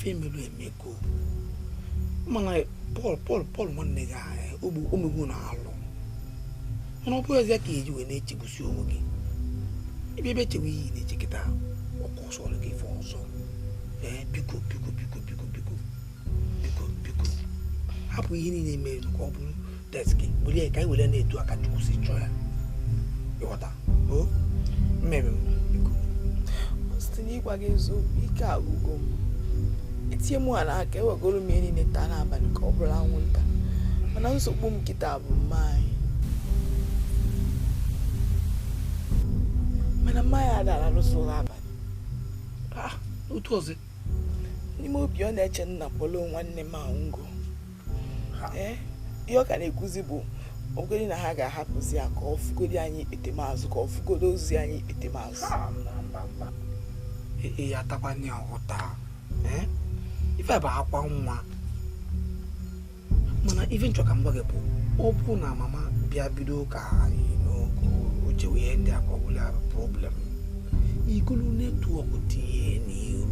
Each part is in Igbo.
Ife melu emego. Mana Paul Paul Paul nwanne gị ahụ omegbu na alụ. Mana ọ bụghị ka eji wee na-echegbusi onwe gị. Ebe ebe echewe ihe na-eche kịta ọkụ ọsọ ọrụ gị ife ọzọ. Ee, biko biko biko biko biko biko biko hapụ ihe niile mere ka ọ bụrụ desk were ka anyị were na-etu aka Chukwu si chọọ ya. Ịghọta? O mmemme m biko. Site n'ịgwa gị eziokwu, ike agwụgo m. Etinye mụ ha n'aka, ewegoro m ihe niile taa n'abalị ka ọ bụrụ anwụnta. Mana nsogbu m kịta bụ mma anyị. Mana mma ya adara arụsị ụlọ abalị. Ah, otu ọzọ. N'ime obi ọ na-eche nna kpọrọ nwanne m anwụgo. Ee, ihe ọ ka na-ekwuzi bụ ogodi na ha ga-ahapụzi ya ka ọ fugodi anyị ikpete maazụ, ka ọ fugodo ozi anyị ikpete maazụ. Ee, atakwana ụta. Ee, ife bụ akwa nwa. Mana ife nchọ ka m gwa gị bụ ọ bụ na mama bịa bido ka o chewe ihe ndị a ka ọ bụla problem. Igolu netwọk tinye n'iru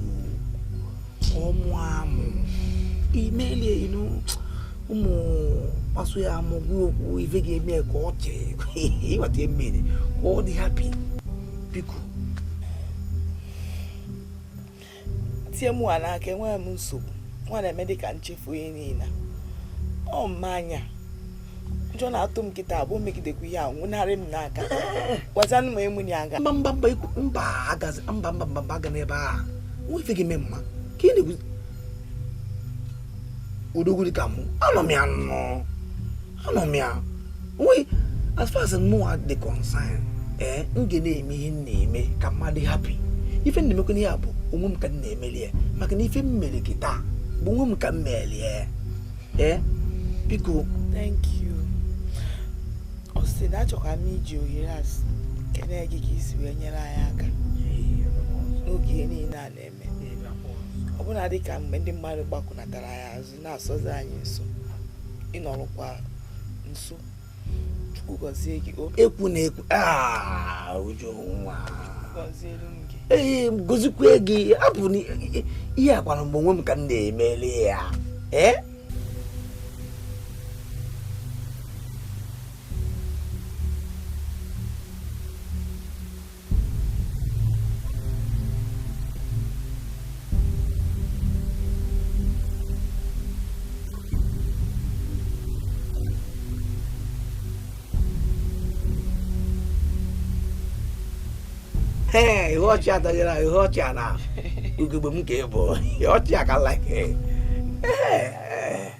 ọmụ amụ imelie inu ụmụ kpasu ya amụ gwa okwu ife ga-eme ka ọ chee ịghọta mmiri ka ọ dị happy. Biko tie mụ n'aka, enweghị m nsogbu. Nwa na-eme dị ka nchefu ihe niile. Ọ mmanya njọ na-atụ m nkịta abụọ megidekwa ihe a nwụnarị m n'aka. Gwazanụ m emu ya aga. Mba mba mba mba agazi mba mba mba mba aga n'ebe a. Nwa ife ga-eme mma ka ị na-ekwu odogwu dị ka mụ. Anọ m ya nọ. Anọ m ya. Nwe as far as mụ dị concern, ee, m ga na-eme ihe m na-eme ka mmadụ happy. Ife m na-emekwa ihe a bụ onwe m ka m na-emeli ya. Maka na ife m mere gị taa bụ onwe m ka m mere ya. Ee, biko. Thank you. Ọ sị na achọkwa m iji ohere a kene gị ka isi wee nyere anyị aka n'oge ihe niile a na-eme. Ọbụna dị ka mgbe ndị mmadụ gbakọnatara anyị azụ na-asọzi anyị nso, ịnọrọkwa nso. Chukwu gọzie gị. Ekwu na ekwu. Ah, ụjọ nwa. Gọzielu m gị. Ee, gọzikwe gị. Abụ na ihe a gwara m onwe m ka m na-emeli ya. Ee? Ee, ihe ọchị atanyere ihe ọchị a na ugegbe m ka ị bụ ihe ọchị a ka like. Ee.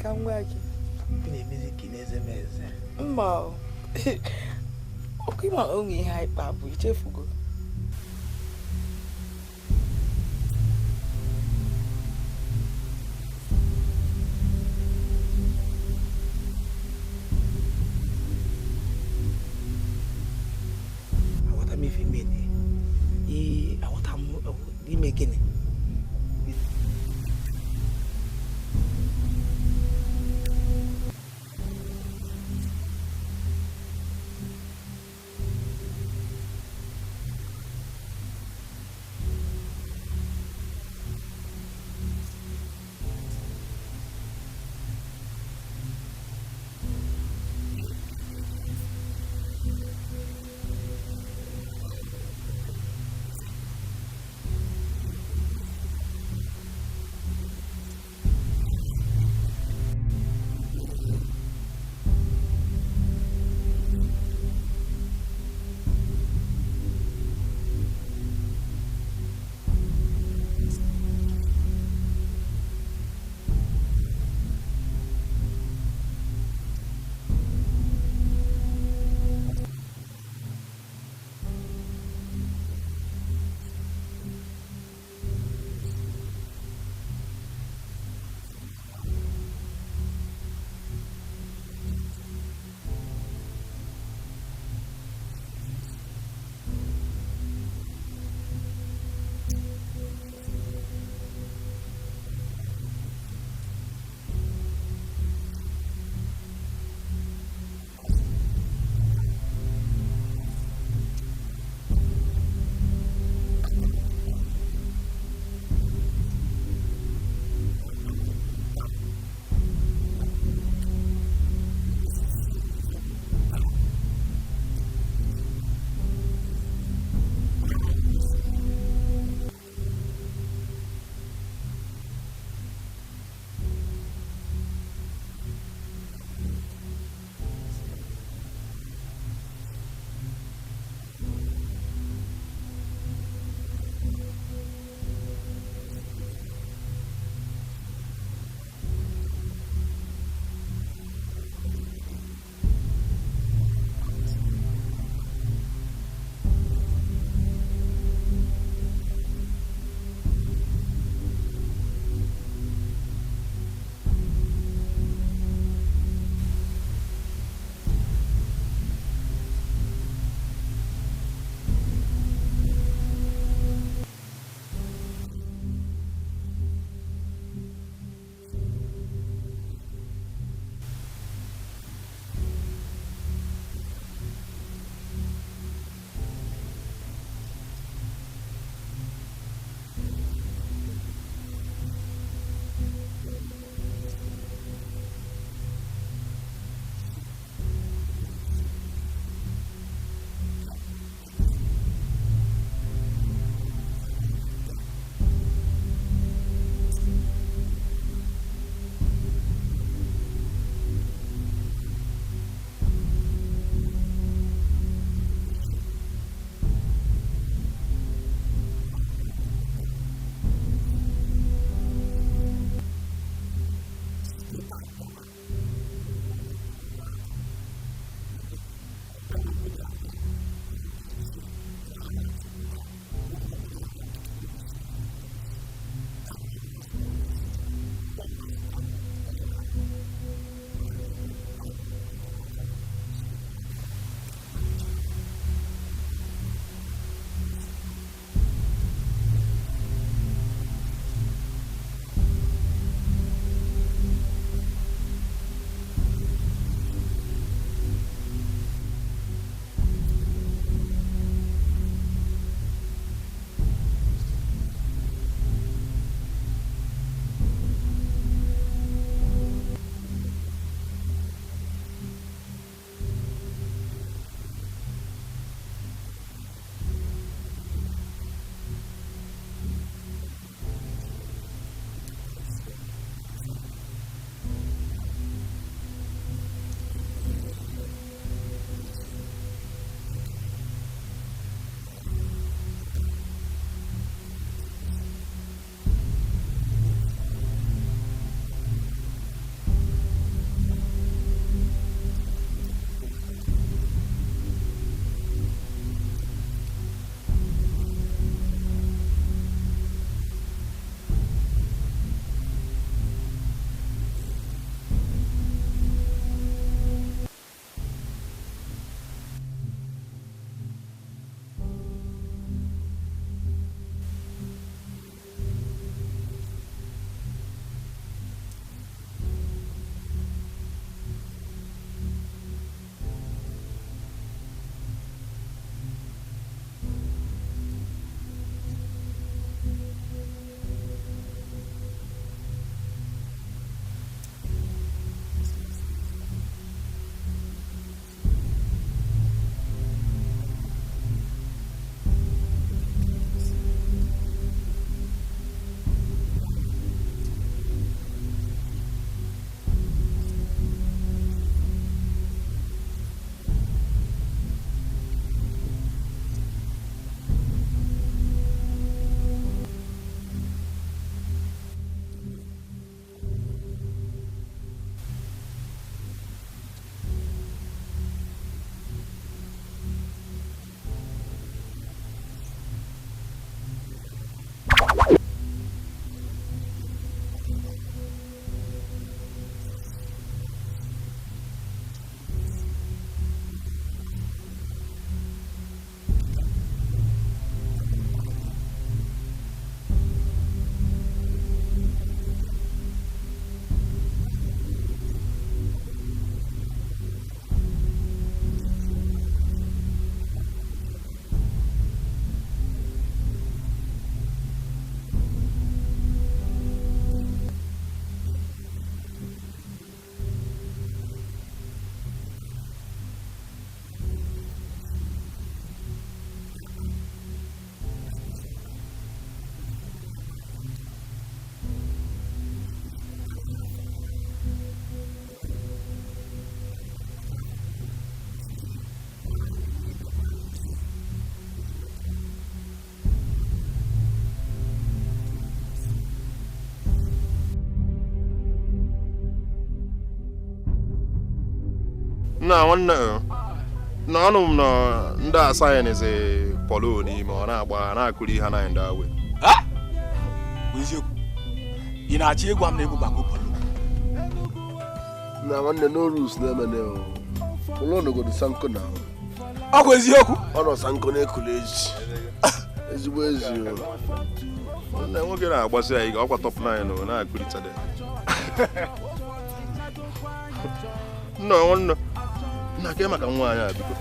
Ka m gwa gị. Ị na-emezi ka ị na-eze m eze. Mba o. Ọkụ ịma onwe ihe anyị kpa bụ ichefugo. Aghọta m ife ime dị. Aghọta m ime gịnị? Nna nwanne na anụ m na ndị asayensị pọlo n'ime ọ na-agba na-akụri ha na ndị awe. Eziokwu, ị na-achọ ịgwa m na ebubago pọlo? Na nwanne, no rules na-emene o. Polo nogodo sanko na. Ọ bụ eziokwu. Ọ nọ sanko na-ekuli ezi. Ezigbo ezi o. Nwanne nwoke na-agbasi anyị ka ọkwa top 9 na-akụrịta dị. Nna nwanne, nna ke maka nwa anyị a biko.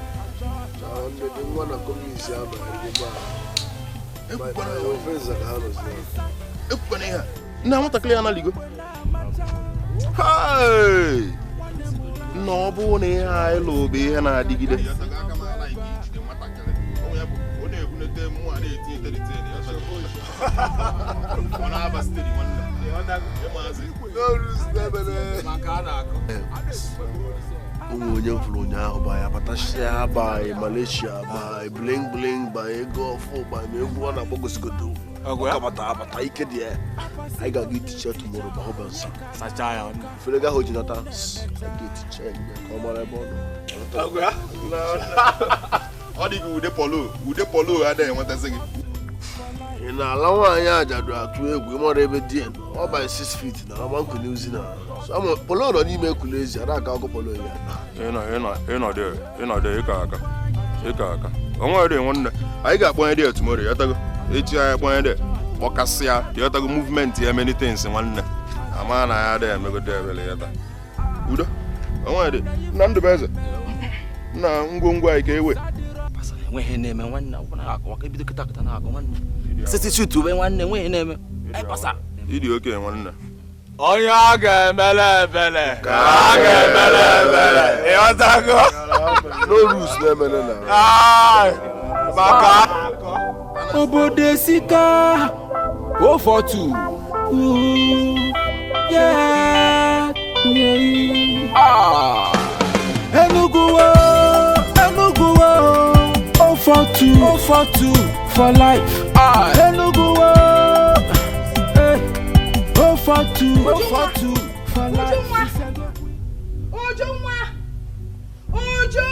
Na nwanne dị nwa na kọmunisi ama ezigbo a. Ofe nza ka ha nọzi. Ekwukwana ihe a. Nna nwatakịrị ya analigo. Hey! Nna, ọ bụrụ na ihe anyị lụ bụ ihe na-adịgide. No rules na-emene. Ụmụ onye m fụrụ ụnyaahụ bụ anyị abatachia by Malaysia by bling bling by ego ọfụ by ma egwu ọ na-akpọ gosigodo. Ọ abata ike dị ya. Anyị ga-aga itiche tomorrow ma ọ bụ nsọ. Sachaa ya ọnụ. Fere ga ahụ ji nata. Anyị ga-etiche ya ka ọ mara ebe ọ nọ. Ọ dị gị ude polo, ude polo adịghị enwetasị gị. Ị na-ala nwaanyị ajadu atụ egwu ịmara ebe di ya nọ. Ọ by 6 feet na ọma nkuli ozi na. So, polo nọ n'ime ekuli ezi, a na-aka ọkụ polo ya. Ịnọdụ ịka aka, ịka aka. Onwe dị nwanne, anyị ga-akpọnye dị tomorrow, ya tago. Echi anyị akpọnye dị, kpọkasịa, ya tago movement ya many things nwanne. Ama na ya adịghị emegote ebele ya taa. Udo, onwe dị, nna Ndụbụeze, nna ngwongwo anyị ka ewe. Enweghị na-eme nwanne, ọ bụ na-akụ maka ebido kịta kịta na-akụ nwanne. Sisi shoot ube nwanne, enweghị na-eme. Ịdị oke nwanne. Onye a ga-emele ebele ka a ga-emele ebele. Ịghọtago? No rules na-emene na. Maka obodo esika 042. Yeah, yeah. Ah. Enugu o, Enugu o, 042, 042 for life. Ah. Enugu o, eh, 042, 042 for life. Ujunwa, Uju,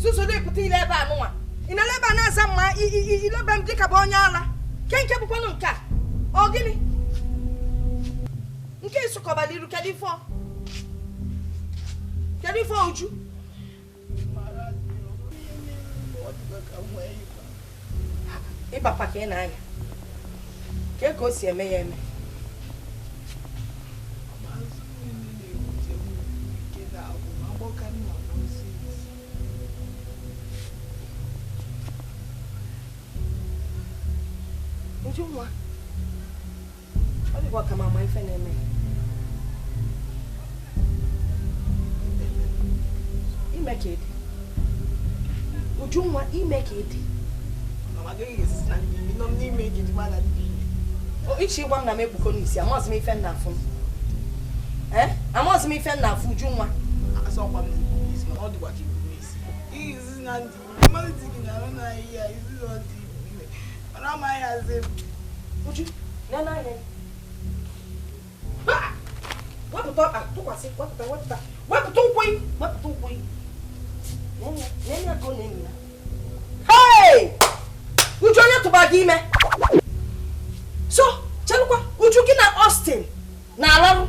susu dị pụta ile ebe a nụnwa. Ị na leba na-aza mma ilebe m dịka bụ onye ala. Ke nke bụkwanụ nke a? Ọ gịnị? Nke ịsụkọbala iru, kedu ife ọ? Kedu ife Uju? Ịbakwa ka ị na-anya. Ke ka o si eme ya eme? Ujunwa, ọ dịkwa ka mama ife na-eme. Ime ka ịdị. Ujunwa, ime ka ịdị. Ichi ịgwa m na m ekpuko n'isi, amaghịzị m ife m na-afụ m. Amaghịzị m ife m na-afụ, Ujunwa. Uju, nene anya. Wepụta ọkpa, tụkwasị, wepụta, wepụta. Wepụta ụkwụ gị, wepụta ụkwụ gị. Nene, nene ka ọ na-emi ya. Hey! Uju, onye tụba gị ime? So, chelụkwa, Uju gị na Austin na-alarụ.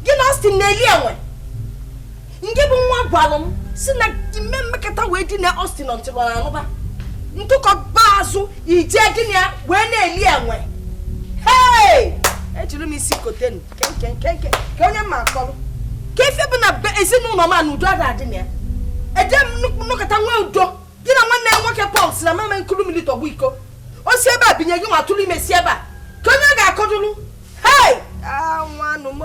Gị na Austin na-eli enwe. Nke bụ nwa gwalụ m si na ime mmekọta wee dị na Austin ọntịrị na anụba. Ntụkọba azụ ije gị na ya wee na-eli enwe. Hey! Ejiri m isi kotenu ke ke onye mma akọrọ. Ka ife bụ na ezinụlọ m a na udo ada adị na ya. Eje m nnọkọta nwee udo. Gị na nwanne ya nwoke Paul si na mama nkuru mmiri tọgbu iko. O si ebe a binye gị nwa tụrụ ime si ebe a. Ka onye ga-akọdụrụ. Hey! Anwanụ m.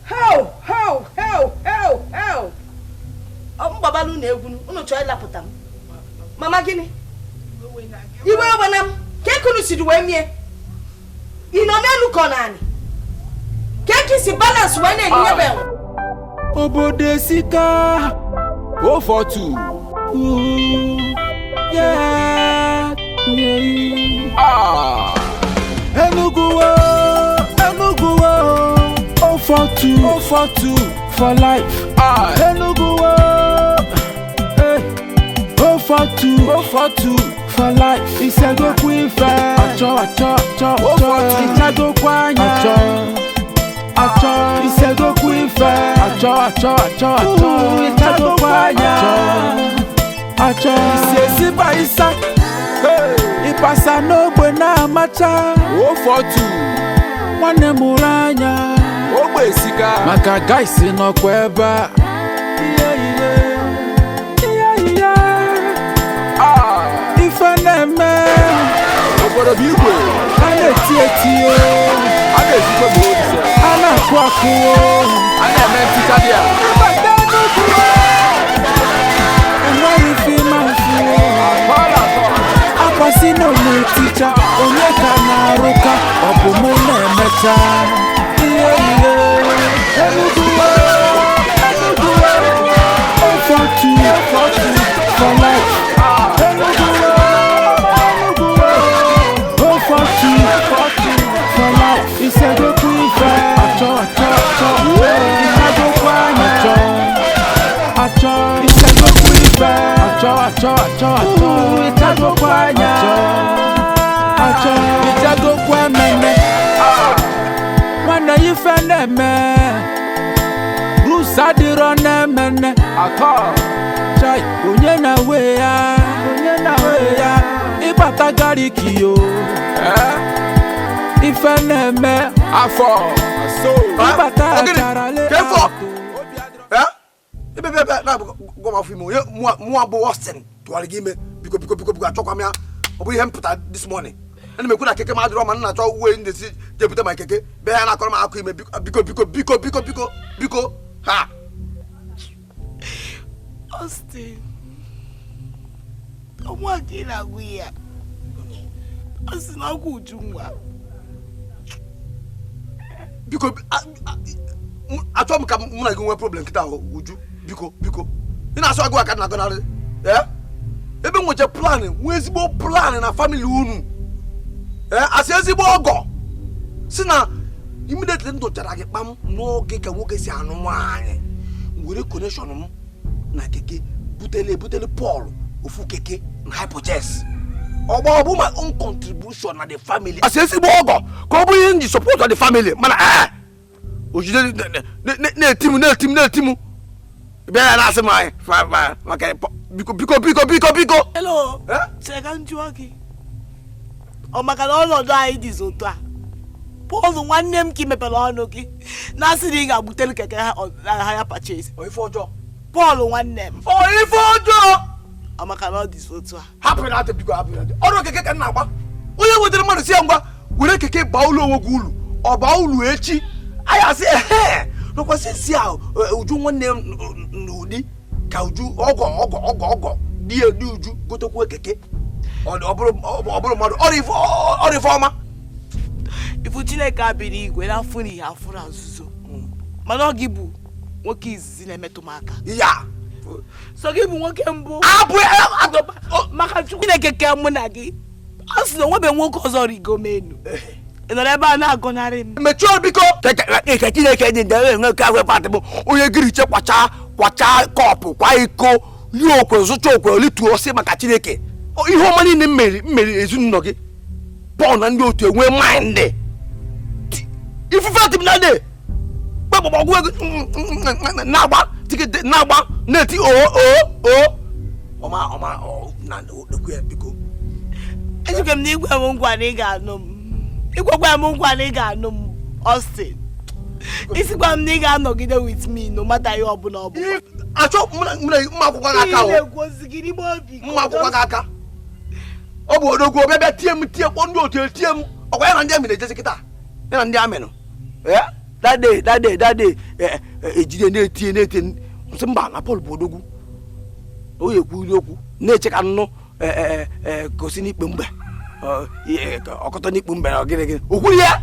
Ho! Ho! Ho! Ho! Ho! Mgbabalụ na egwu unu chọọ ịlapụta m. Mama gịnị? Iwe ewena m. Ka ekunu siri wee mie. Ị nọ n'elu ka ọ naanị? Ka eke si balance wee na-enye ebe enwe. Obodo esika 042. Yeah, yeah. Ah. Enugu o, Enugu o, 042, 042 for life. Enugu o, eh, 042, 042 for life. Isegokwu ife achọ achọ achọ achọ, ịchagokwa anya achọ achọ. Isegokwu ife achọ achọ achọ achọ, ịchagokwa anya achọ achọ. Isesiba isa ịpasa n'ogbe na-amacha 042, nwanne m ụrụ anya Ogbe esika. Maka guys nọkwa ebe a. Ihe, ihe, ihe, ihe. Ife na-eme. Obodo bụ igwe. A na-eti eti o. A na-ezikwe ma olise. A na-akụ akụ o. A na-eme ntịcha dị a. Ịbata Enugu o, enweghị ife ịma mfu o. Akwasị na onye ticha, onye ka na-arụka, ọ bụ mụ na-emecha ihe ihe. Enugu o, Enugu o, 042 for life. Enugu o, Enugu o, 042 for life. Isegokwu ife achọ achọ achọ, ịchagokwa anya achọ achọ. Isegokwu ife achọ achọ achọ achọ, ịchagokwa anya achọ achọ. Ịchagokwa emene, nwanne, ife na-eme rusa adịrọ na-emene Atọ. Chai, onye na-we ya, onye na-we ya. Ịbata gariki yo, ife na-eme. Afọ. So. Ịbata Ọ gịnị? achara le. Ka efọ? Ebe ebe na gwa m afọ ime onye mụa bụ Austin tụgharị gị ime. Biko, biko, biko, biko, achọkwa m ya. Ọ bụ ihe m pụta this morning, ana m ekwu na keke m adịrọ ma m na-achọ uwe ndị si jebute ma keke bịa ya na-akọrọ m akụ ime. Biko, biko, biko, biko, biko, biko, ha. Austin, ọnwa ka ị na-agụ ya. Ọ sị na ọgwụ Ujunwa. Biko, achọ m ka mụ na gị nwee problem kịta ahụ. Uju, biko, biko, ị na-asụ agụ aka na-agọnarị. Ee, ebe m nweche plan, nwee ezigbo plan na family unu. Ee, asị ezigbo ọgọ si na immediately m tụchara gị kpam n'oge ka nwoke si anụ nwaanyị, were connection m na keke butele ebutele Paul ofu keke na hypochess ọgba. Ọ bụ my own contribution na the family asị ezigbo ọgọ ka ọ bụ ihe m ji support the family. Mana ee, ojide na-eti m, na-eti m, na-eti m, bịa ya na-asị m anyị maka biko, biko, biko, biko, biko. Hello. Eh? Chere ka m jụọ gị, ọ maka na ọnọdụ anyị dịzi otu a, Paul nwanne m, ka ị mepere ọnụ gị na-asị na ị ga-agbutere keke ha hire purchase? Ọ ife ọjọọ. Paul nwanne m. Ọ ife ọjọọ. Ọ maka na ọ dịzi otu a. Hapụ na atị, biko, hapụ na atị. Ọrụ keke ka m na-agba. Onye nwetara mmadụ si ya ngwa were keke baa ụlọ onwe gị ulu, ọ baa ulu echi anyị asị ehe nọkwasị si ahụ. Uju nwanne m n'ụdị ka Uju ọgọ ọgọ ọgọ ọgọ di ya di Uju gotekwa keke. Ọ bụrụ mmadụ ọrụ ife ọma. Ifu Chineke abịrị igwe na-afụ na ihe afụrụ azụzụ, mana ọ gị bụ nwoke izizi na-emetụ m aka. Ya. So gị bụ nwoke mbụ. Abụ. Maka Chukwu Chineke kee mụ na gị, ọ sị na onwebe nwoke ọzọ rigo m enu. Ị nọrọ ebe a na-agọnarị m. Mechie, biko. Ka Chineke dị ndere nwe ka wepụ bụ onye giriche kwacha kwacha kọpụ kwa iko yi okwe zụcha okwe lituo si maka Chineke. Ihe ọma niile mmeri mmeri ezinụlọ gị, Pọl na ndị otu enwe mind ifufe tip na de kpekpọgbọgwụ ego na-agba tiketi na-agba na-eti o o o ọma ọma ọ na okwu ya, biko. Ejikwa m na igwe m nkwa na ị ga-anụ m. Igwekwa m nkwa na ị ga-anụ m, Austin. Isikwa m na ị ga-anọgide with me no matter ihe ọbụla ọ bụ. Achọ mụ na mma akwụkwọ gị aka Ị o. na-ekwu ozi gị n'ime obi. Mma akwụkwọ gị aka. Ọ bụ odogwu ọbịa bịa tie m, tie kpọ ndị otu etie m ọkwa ya na ndị amị na-ejezi kịta, ya na ndị amị nọ. Eh, that day, that day, that day, ejide na-etie na-etie nsị mba na Paul bụ odogwu. O ya ekwu okwu na-eche ka nnụ gosi n'ikpe mgbe ọkọtọ n'ikpe mgbe na gịnị gịnị o kwuru ya.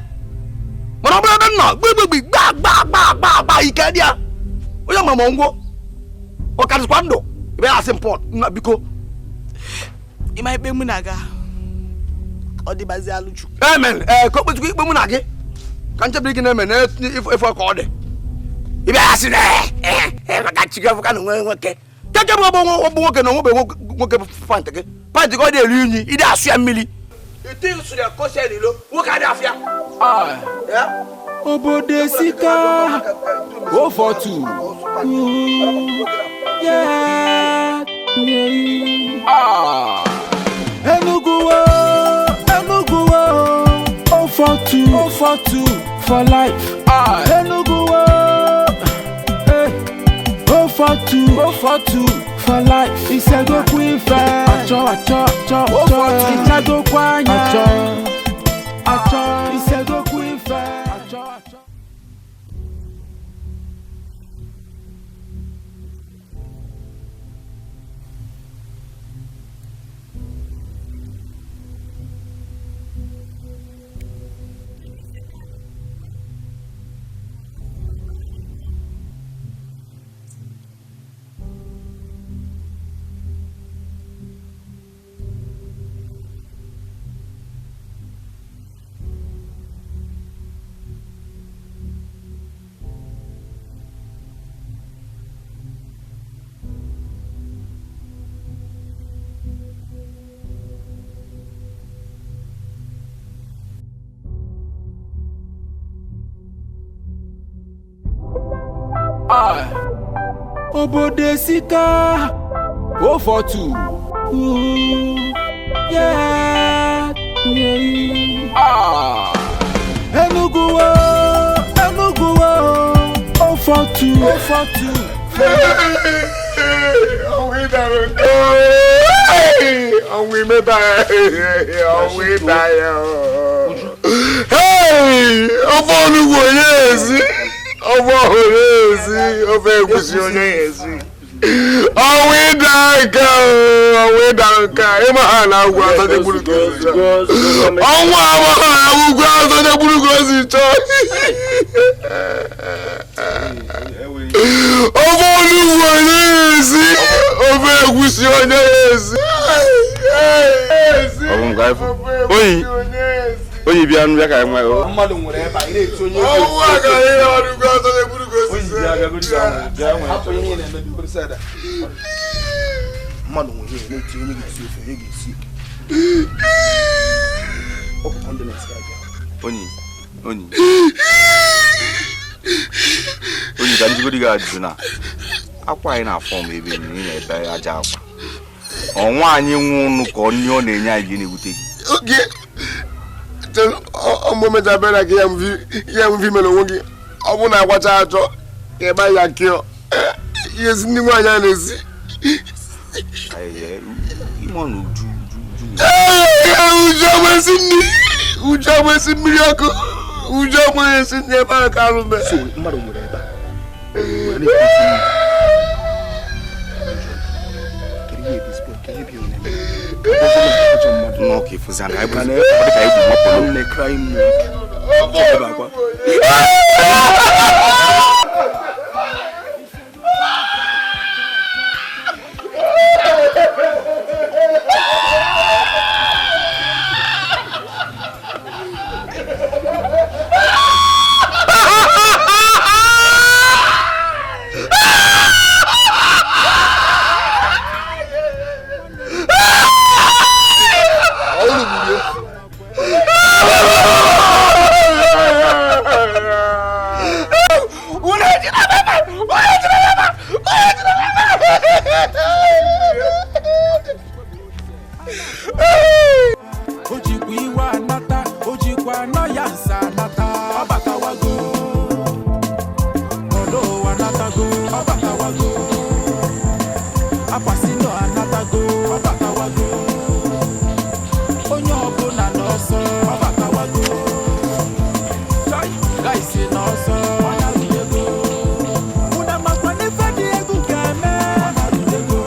Mana ọ bụrụ ebe m nọ gbegbe gba gba gba gba gba ike dị ya onye ma ma ngwo ọ karịsịkwa ndụ ebe ya asị m Paul nna, biko. Ịma ikpe mụ na ga ọ dịbazi alụ Chukwu. Amen. Ee, ka o kpechukwu ikpe mụ na gị ka nchebiri gị na-eme na ife ka ọ dị. Ịbịa ya sị na maka chi gị afụka na nwe nwoke. Keke bụ ọgbọ nwoke na onwebe nwoke bụ pant gị. Pant gị ọ dị elu unyi, ịdị asụ ya mmiri. Ite sụrụ ya kọsịa n'ilo, nwoke adị afịa. Obodo esika 042. Yeah. Ah. Enugu o, Enugu o, 042, 042 for life. Ah. Enugu o, eh, 042, 042 for life. Isegokwu ife. Achọ achọ achọ achọ. Ichagokwu anya. Achọ achọ. Isegokwu ife. Achọ achọ. Obodo esika 042. Yeah. Ah. Enugu o, Enugu o, 042, 042. Ọnwụ imeba ọnwụ ịda ya. Hey! Ofe onugbu onye ezi. Ofe onye ezi. Ofe egusi onye ezi. Ọnwụ ịda nke ọnwụ ịda nke ịma ha na agwụ atọ dị gburu ka esi chọọ. Ọnwụ ama ha na agwụ atọ dị gburu ka esi chọọ. Ofe onugbu onye ezi. Ofe egusi onye ezi. Oyi oyi bịa nụ bịa ka enwe o. Mmadụ nwere ebe a, ị na-eti onye Ọnwụ a ka anyị na-arụgo atọ dị gburu ka esi chọọ. Hapụ ihe ị na-eme biko sada. Mmadụ nwere ihe na-eti onye ga-esi ofe onye ga-esi. Ọ bụ condiments ka abịa. Onyi onyi onyi ka njigodi gị ajụjụ na akwa anyị na-afọ m ebe ị na-ebe aja akwa. Ọnwa anyị nwe ụnụ ka nri ọ na-enye anyị ga na-ewute gị. Oge ọmụ mechaa na ka ya mvi mere onwe gị ọ bụ na agwacha achọ ka ịgba ya kịọ ihe esi ndị nwaanyị a na-esi. Ime ọ na uju Uju agba esi nri, uju agba esi mmiri ọkụ, uju agba esi nri ebe ahụ ka arụ mee. So mmadụ nwere ebe a. Nnọọ ka ịfụzi anya anyị bụzi ọ dị ka anyị bụ mapụrụ. Nne crime mood. Ebe akwa. O jikwa iwe anata, o jikwa anọ ya nsa anata. Ọ batawago, ọdọ ụwa anatago, ọ batawago. Akwasino anatago, ọ batawago. Onye ọbụla n'ọsọ, ọ batawago. Chai, guys n'ọsọ, ọ na-arụdego. Unu amakwa n'ife dị egwu ga-eme, ọ na-arụdego.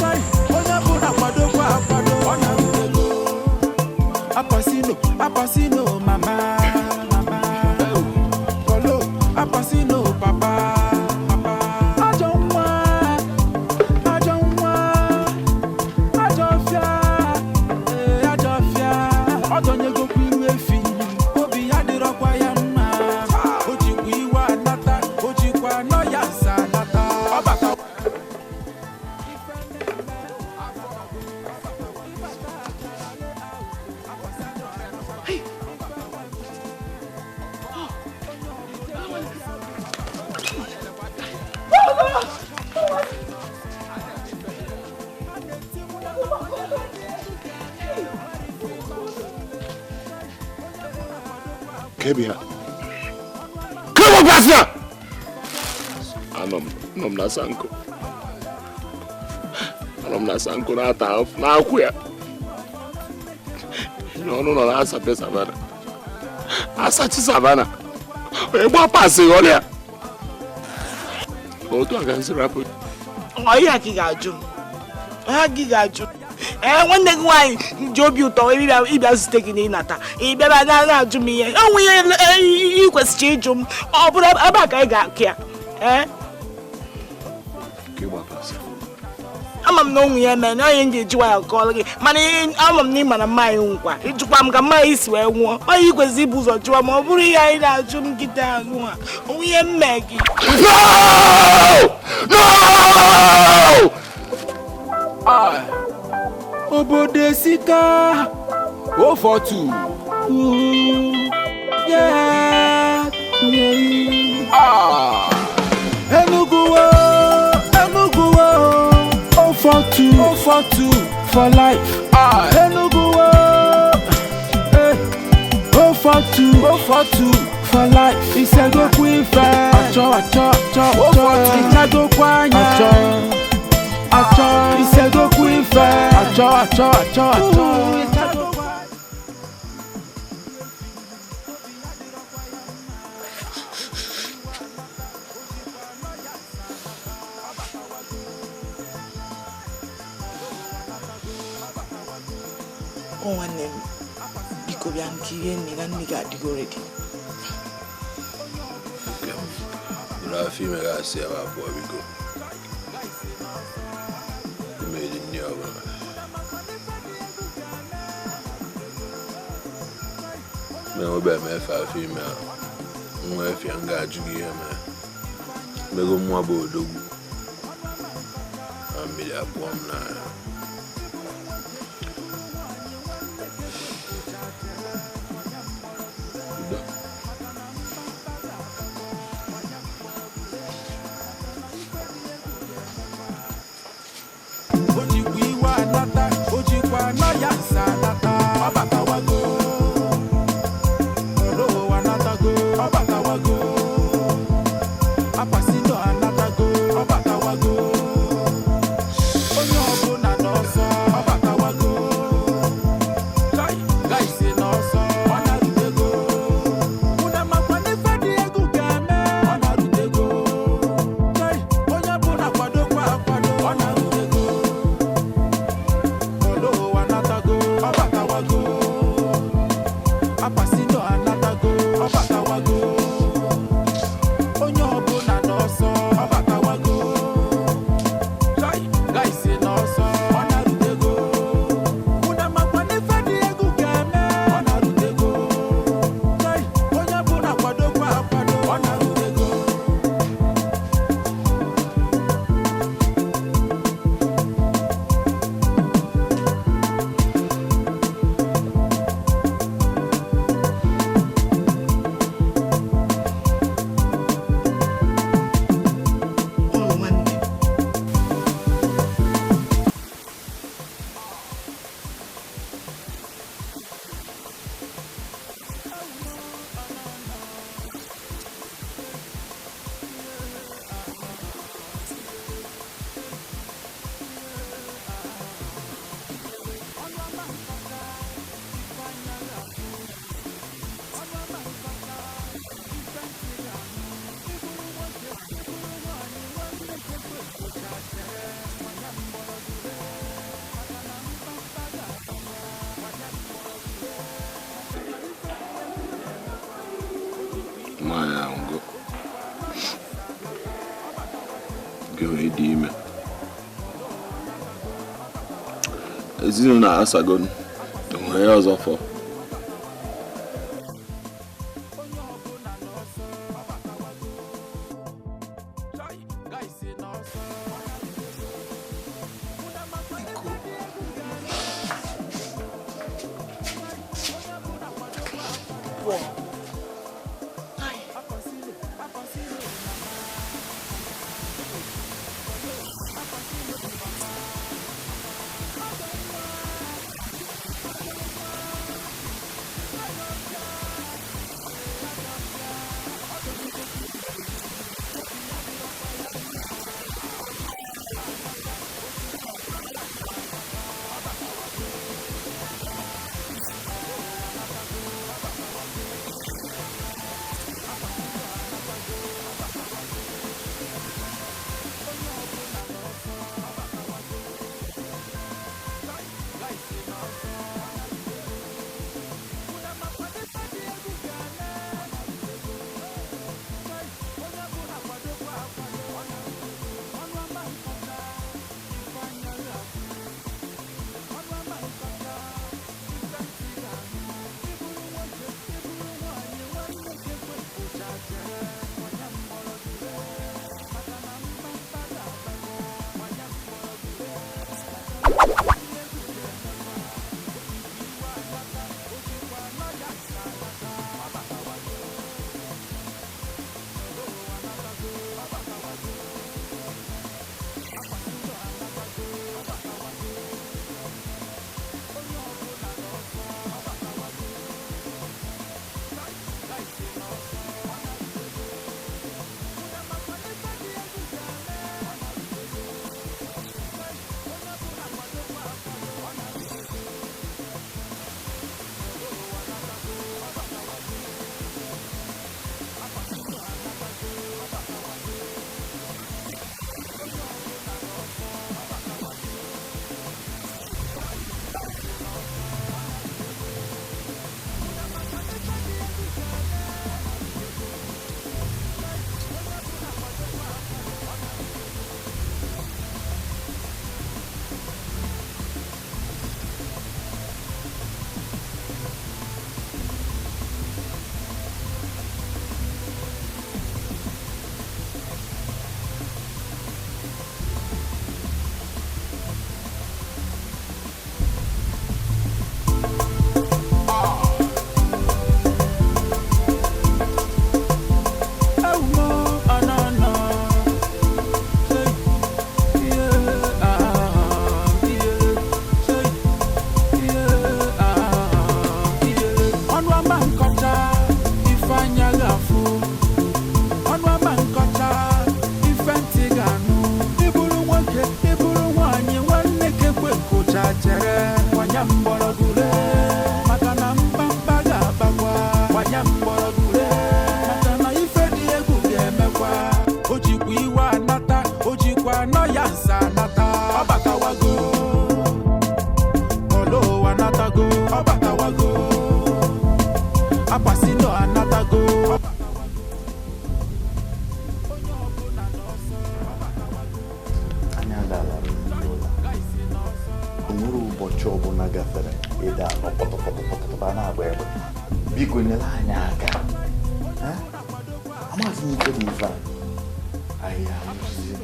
Chai, onye ọbụla kwadokwa akwado, ọ na-arụdego. Apasino, Apasino, mama, mama. Polo, Apasino, papa, papa. Ajọ nwa, ajọ nwa. Kebi ha. Kebo pasị a! Anọ m nọ m na sanko. Anọ m na sanko na-ata ahụ na-akwụ ya. N'ọnụ nọ na-asape savana. Asachi savana. Onye gba pasị ghọrọ ya. Otu a ka m si rapụ. Ọ ihe a ka ị ga-ajụ m? Ha gị ga-ajụ. Ee, nwanne gị nwaanyị ji obi ụtọ ịbịa zute gị na ịnata ị bịara na na-ajụ m ihe onwe ihe ị kwesịrị ịjụ m. Ọ bụrụ ebe a ka anyị ga-akụ ya. Ee, ama m na onwe ya mee na onye m ga-eji nwayọ kọọrọ gị, mana ama m na ị mara mma anyị nkwa ịjụkwa m ka mma anyị si wee nwụọ. Onye ị kwesịrị ibu ụzọ jụọ ma ọ bụrụ ihe anyị na-ajụ m nkịta ahụ a onwe ihe mme gị. No! No! Obodo esika 042. Yeah. Ah. Enugu wo, Enugu wo, 042, 042 for life. Ah. Enugu wo, eh, 042, 042 for life. Isegokwu ife, achọ achọ achọ achọ, ịchagokwa anya, achọ achọ, isegokwu ife, achọ achọ achọ achọ. O nwanne m, biko bịa nke ihe nne na nne ga-adịgo redi. Buru afọ ime ga-asị ebe abụọ biko. Ime dị nne ọbụla. Ma enwebe m efe afọ ime ahụ. Nwa efe m ga-ajụ gị ihe mere. Mego nwa bụ odogwu. Na mmiri abụọ m n'anya. Udo. O jikwa iwe anata, o jikwa anọyansa anata, ọ batawago. Olowo anatago, ọ batawago. Apasino anatago, ọ batawago. Onye ọbụla n'ọsọ, ọ batawago. Kai, gaisi n'ọsọ, ọ na-arutego. Unu amakwa n'ife dị egwu ga-eme, ọ na-arutego. Kai, onye ọbụla kwadokwa akwado, ọ na-arutego. Olowo anatago, ọ batawago. Apasino anatago, ọ batawago. Onye ọbụla n'ọsọ, ọ batawago. Kai, gaisi n'ọsọ, ọ na-arutego. Unu amakwa n'ife dị egwu ga-eme, ọ na-arutego. Kai, onye ọbụla kwadokwa akwado, ọ na-arutego. Ụlọ nwanne m. Nwaanyị ahụ go. Gị wee dị ime. Ezinụlọ asago onwe ya ọzọ fọ. Paul. Gbanya mgbọrọgwụ ree, maka na mkpamkpa ga-abakwa. Gbanya mgbọrọgwụ ree, maka na ife dị egwu ga-emekwa. O jikwa iwe anata, o jikwa anọ ya nsa anata. Ọ batawago, ọlụwa anatago, ọ batawago, akwasino anatago. Anyị adalara ụlọ. O nwere ụbọchị ọbụla gafere ịda anọ pọtọpọtọpọtọpọ a na-agba egbe. Biko nyere anyị aka. Eh? Amaghịzi m ike dị ife a. Anyị anwụzizi.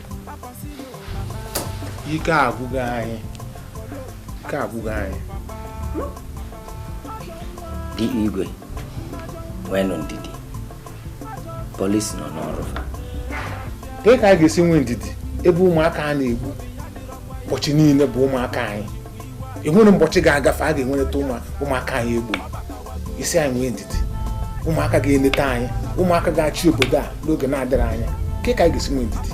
Ike agwụgo anyị, ike agwụgo anyị. Dị igwe, nweenụ ndidi, polisi nọ n'ọrụ fa. Ka ka anyị ga-esi nwee ndidi ebe ụmụaka a na-egbu ụbọchị niile bụ ụmụaka anyị? Enwere ụbọchị ga-agafe a ga-enwereta ụmụaka anyị egburu. Isi anyị nwee ndidi, ụmụaka ga-eneta anyị, ụmụaka ga-achị obodo a n'oge na-adịrị anya. Ka ka anyị ga-esi nwee ndidi?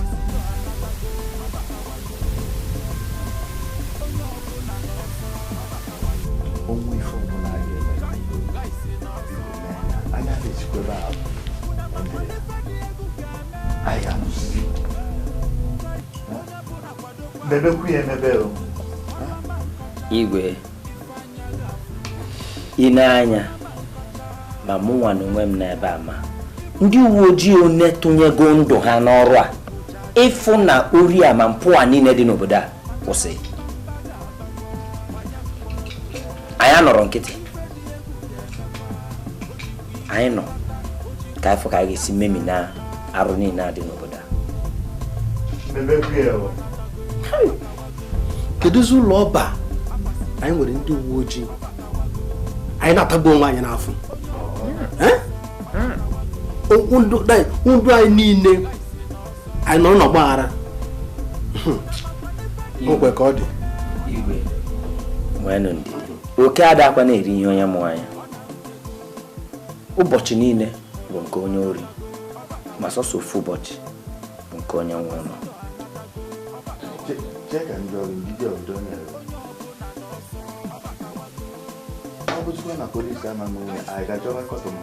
Onwe ife ọbụla a ga-eme, biko mee ya. Anyị adịghịzikwa ebe a emere ya. Anyị ga-anụzizi. Mebekwu ya emebe o. Igwe, ị na-anya ma mụnwa na onwe m n'ebe a, ma ndị uwe ojii one tụnyego ndụ ha n'ọrụ a ịfụ na ori a ma mpụ a niile dị n'obodo a kwụsị. Anyị anọrọ nkịtị, anyị nọ ka afọ ka anyị ga-esi memi na arụ niile a dị n'obodo a. Mebekwu ya o. Kedụzi ụlọ ọba anyị nwere ndị uwe ojii anyị na-atagbu onwe anyị n'afọ? Eh? Ndụ anyị niile anyị nọrọ n'ọgba aghara. O kwe ka ọ dị. Igwe, nweenụ ndidi, oke adakwa na-eri ihe onye mụ anya. Ụbọchị niile bụ nke onye ori, ma sọsọ ofu ụbọchị bụ nke onye nwe ụlọ. Chee ka ndị ọrụ ndidi ọdọ nyere. Ọ bụzikwa na polisi ama n'onwe anyị ga-achọba kọtụm.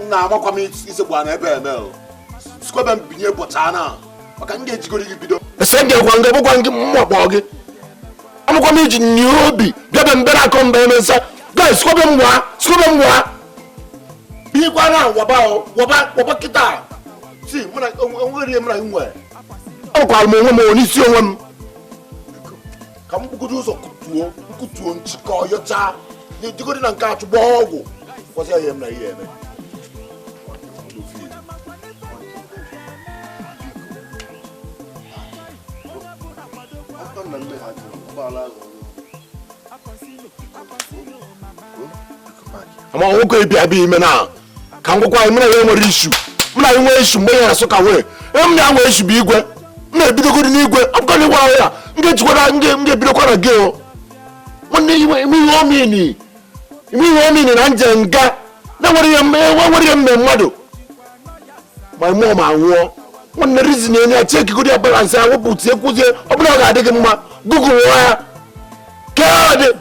Na amakwa m isekwu na ebe eme o. Sikwa ebe m binye bọcha na. Maka m ga-ejigoro gị bido. Ese gị gwa nga bụkwa gị mmakpọ gị. Amakwa m iji nye obi bịa be mbere akọ mba eme nsa. Guys, sikwa ebe m gwa, sikwa ebe m gwa. Binyekwa na waba o, waba waba kịta. Si, mụ na onwere ihe mụ na gị nwere. Akwara m onwe m n'isi onwe m. Ka m bugodo ụzọ kutuo, nkutuo nchịkọ yọcha. Jigodi na nke achụ gbaa ọgwụ. Kwasị ya ihe m na ihe eme. Ama nwoke ịbịa abịa ime na ka m gwakwa anyị mụ na ya nwere ishu. Mụ na ya nwee ishu mgbe ya na-asụ ka wee. M na ya nwee ishu bụ igwe. M na-ebidogodi n'igwe. Ọ bụkwa na ịgwara ya m ga-ejikwara m ga-ebidokwa na gị o. Nwanne ime ihe omini. Ime ihe omini na nje nga. Na nwere ihe mme mmadụ. Ma mụọ ma nwụọ. Nwanne reason enye ya chekigodi ya balance ya wepụ tie kwuzie ọ bụla ọ ga-adị gị mma. Google ya. Kedu?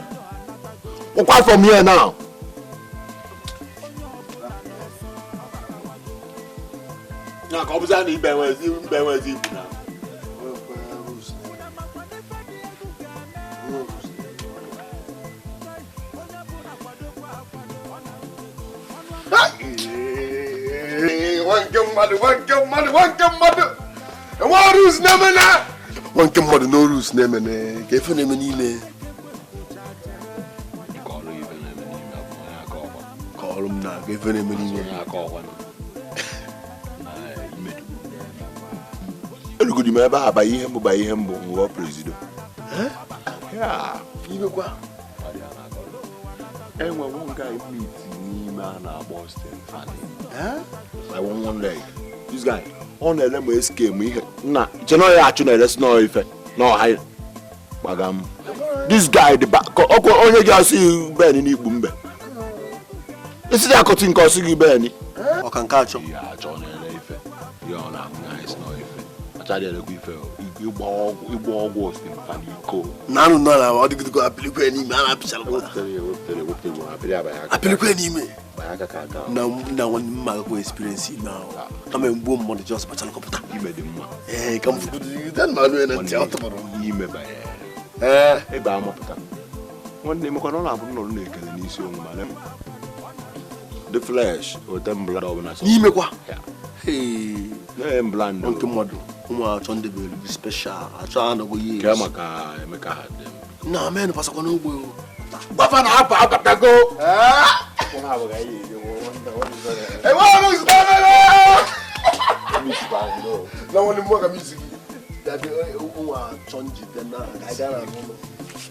Ụkwa from here now. Na ka ọ bụzi na ibe enwezi mbe enwezi ibu na. Nwanke mmadụ no rules na-eme na ka efe na-eme n'ime. Ka ọrụ m na ka efe na-eme n'ime. Erugodi m ebe a banye ihe mbụ banye ihe mbụ ghọọ prezido. Imekwa. Enwe one guy meet n'ime a na-akpọ Stephanie. I want one leg. This guy, ọ na-ele ma SK m ihe nna che na ya achụ na-eresi na ife na ọha gbaga m. This guy dị ọkwa onye ga-asị Ben n'ikpu mbe. Isi dị akọtị nke ọsị gị Ben. Ọka nke achọ. Ya achọ na-ere ife. Ya ọ na-ahụ na esi na ife. Achadị erekwa ife ịgba ọgwụ Stephanie iko. Na anụ nọ na ọ dịgidego apịlịkwe n'ime a na-apịchalụkwa. Apịlịkwe n'ime. Na nwanne m agakwa experience ime ahụ. Kama mgbuo mmadụ just kpachalụkọpụta. Ime dị mma. Ee, ka m fụgodo na anụ ya na ntị ọ tụbọrọ m. Ime banyere. Ee, ebe amapụta. Nwanne m kwana ọ na-abụ nnọrọ na-ekele n'isi onwe ma the flesh ote mbla ọbụla. N'ime kwa. Hey, na mbla nke mmadụ ụmụ achọ ndị bụ elu special achọ anọgo years. Ke maka Emeka ha dị. Na men pasakwa n'ogbe o. Gbafa na apa abatago. Na nwanne m nwoke m isi gị. Dabi ụmụ achọ njide na aga na n'ụlọ.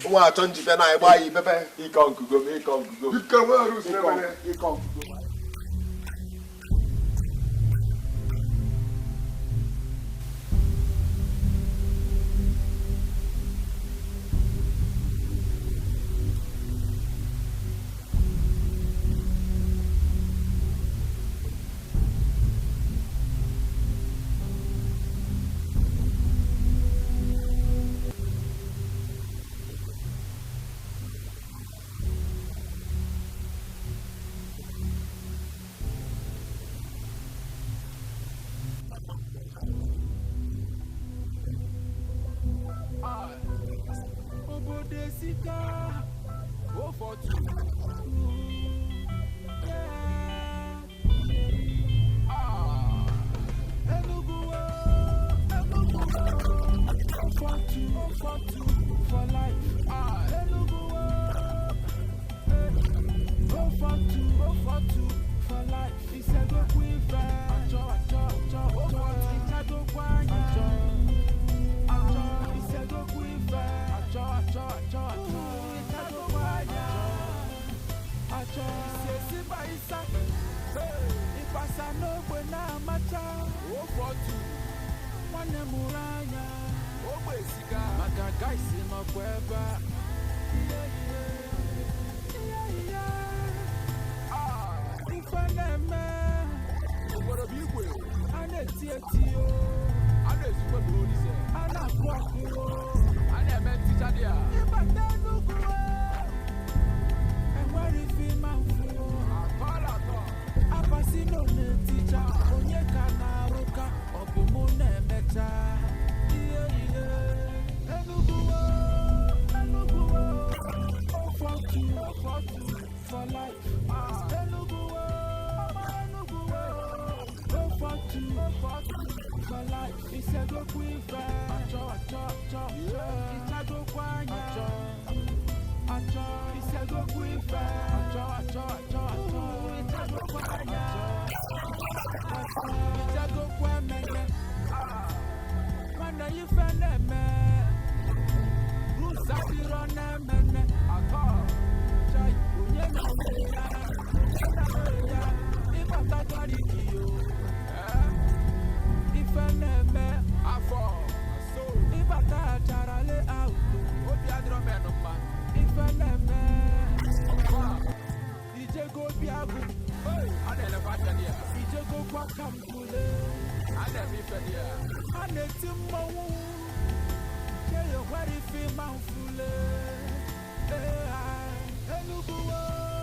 Ụmụ achọ njide na ịgba ya ibebe. Ịkọ nkugo m ịkọ nkugo. Biko nwere rules na-emene. Ịkọ nkugo.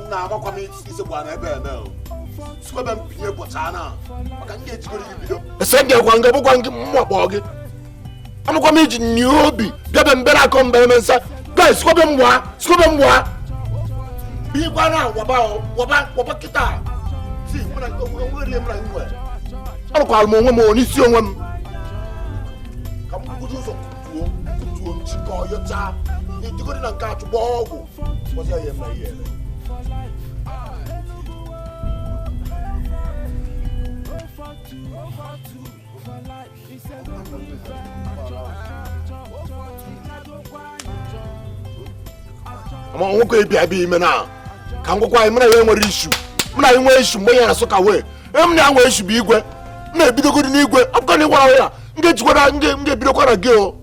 Na-agbakwa m isekwa na ebe eme o sikwa ebe m pinye bọcha na maka m ga-ejikọrọ gị bido ese m ga-ekwa nga bụkwa gị mwakpo gị amakwa m iji nye obi bịa be mbere akọ mbe eme nsa guys sikwa ebe m wa sikwa ebe m wa bikwa na waba waba waba kịta si mụ na onwere m na nwe arụkwara m onwe m n'isi onwe m ka m bugodo ụzọ kutuo kutuo nchịkọ yọcha na-ejikọrọ na nke achụgba ọgwụ kpọzi ya ihe m na ihe eme. Ama nwoke ebi abi ime na ka ngwakwa anyị mụ na ya nwere ishu mụ na ya nwee ishu mgbe ya na Nsụka wee m na ya nwee ishu bụ igwe m na-ebidogoro n'igwe ọ bụkwa na ịgwara ya m ga-ejikwara m ga-ebidokwa na gị o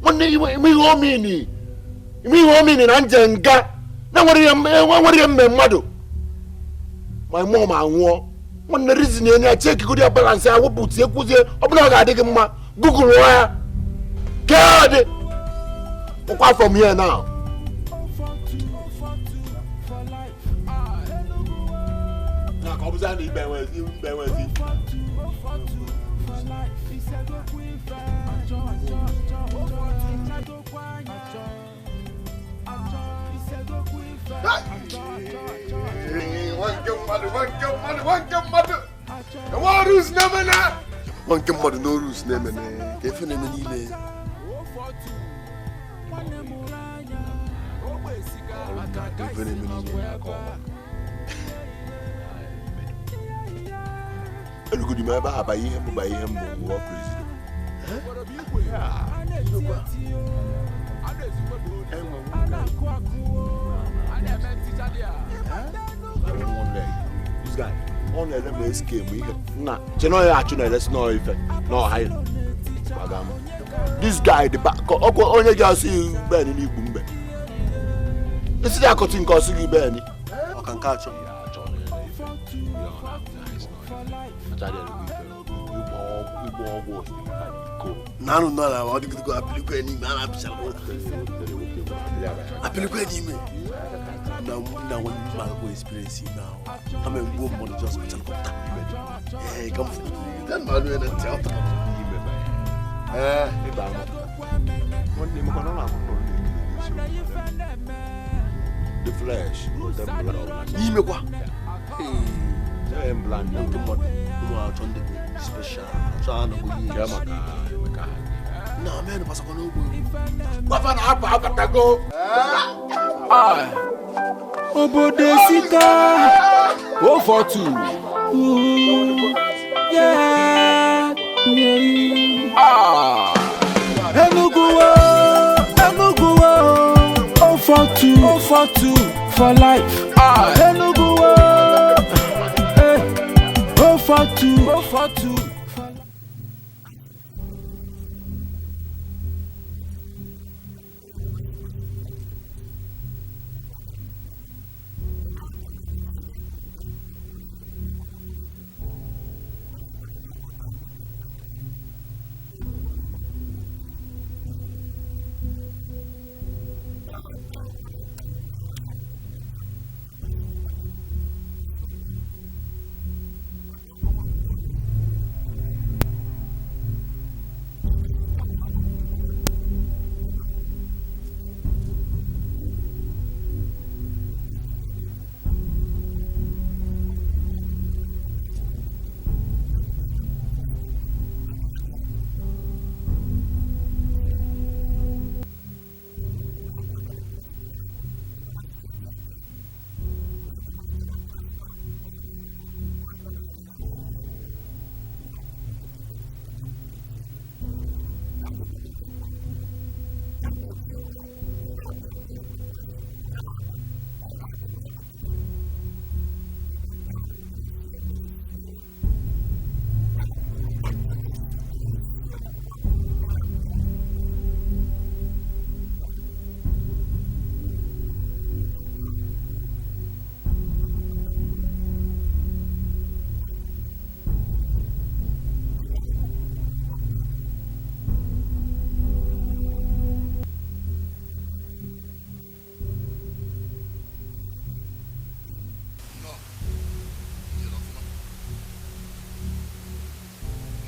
nwanne ime ihe omini ime ihe omini na nje nga na nwere ihe mme mmadụ ma mụọ ma nwụọ nwanne rizin enye ya chekigoro ya balansị ya wepụ tie kwuzie ọ bụla ọ ga-adị gị mma gụgụrụ ya kedị ụkwa from here now. Nwa nke mmadụ no rules na-emene ka efe na-eme niile efe na-eme niile erugodi m ebe a banye ihe mbụ banye ihe mbụ wụọ prezident. This guy, ọ na-ele m eske m ihe nna chena ya achụ na-elesi n'ọ ife n'ọha ya this guy dị ọkwa onye ga-asị ben n'ikpu mbe isi ya akọtị nke ọsị gị ben ọka nke achọ na-anụ nọ na ọ dịgidego apịlịkwe n'ime a na-apịchara apịlịkwe n'ime na na nwanne m agakwa experience ime ahụ kama mgbuo mmadụ just kpachara kọpụta ee ka m fụta na anụ ya na ntị ahụ ee ịba nwanne m kwana na akụkọ the flesh n'ime kwa nke mmadụ ụmụ achọ ndị bụ special achọ anọghị ihe na men pasakwa n'ogbe gbafa na apụ abatago obodo esika 042 Enugu Enugu 042 042 for life. Enugu 042 042.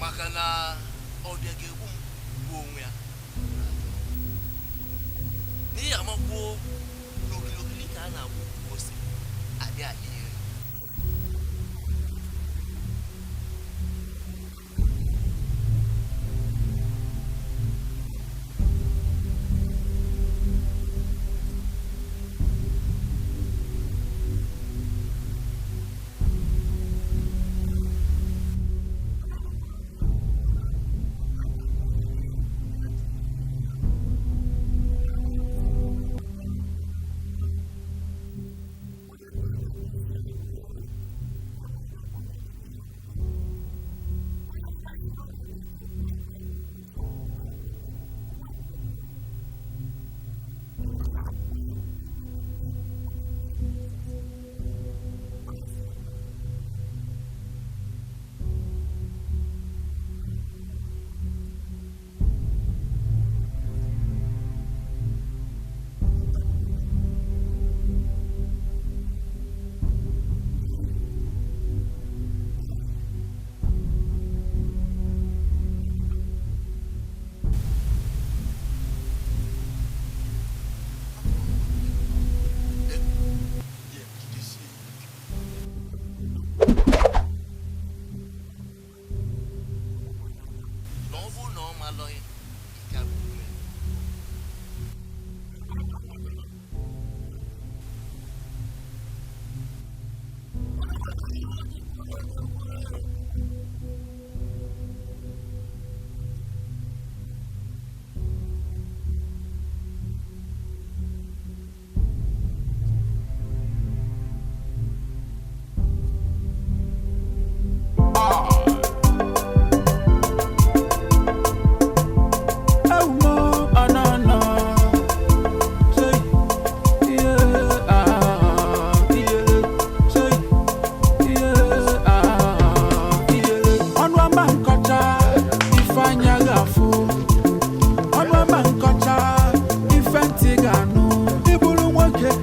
Maka na ọbịa ga-egbu m gbuo onwe ya. N'ihi amakwuo n'okirikiri ka a na-agba ukwu ose adị adị elu.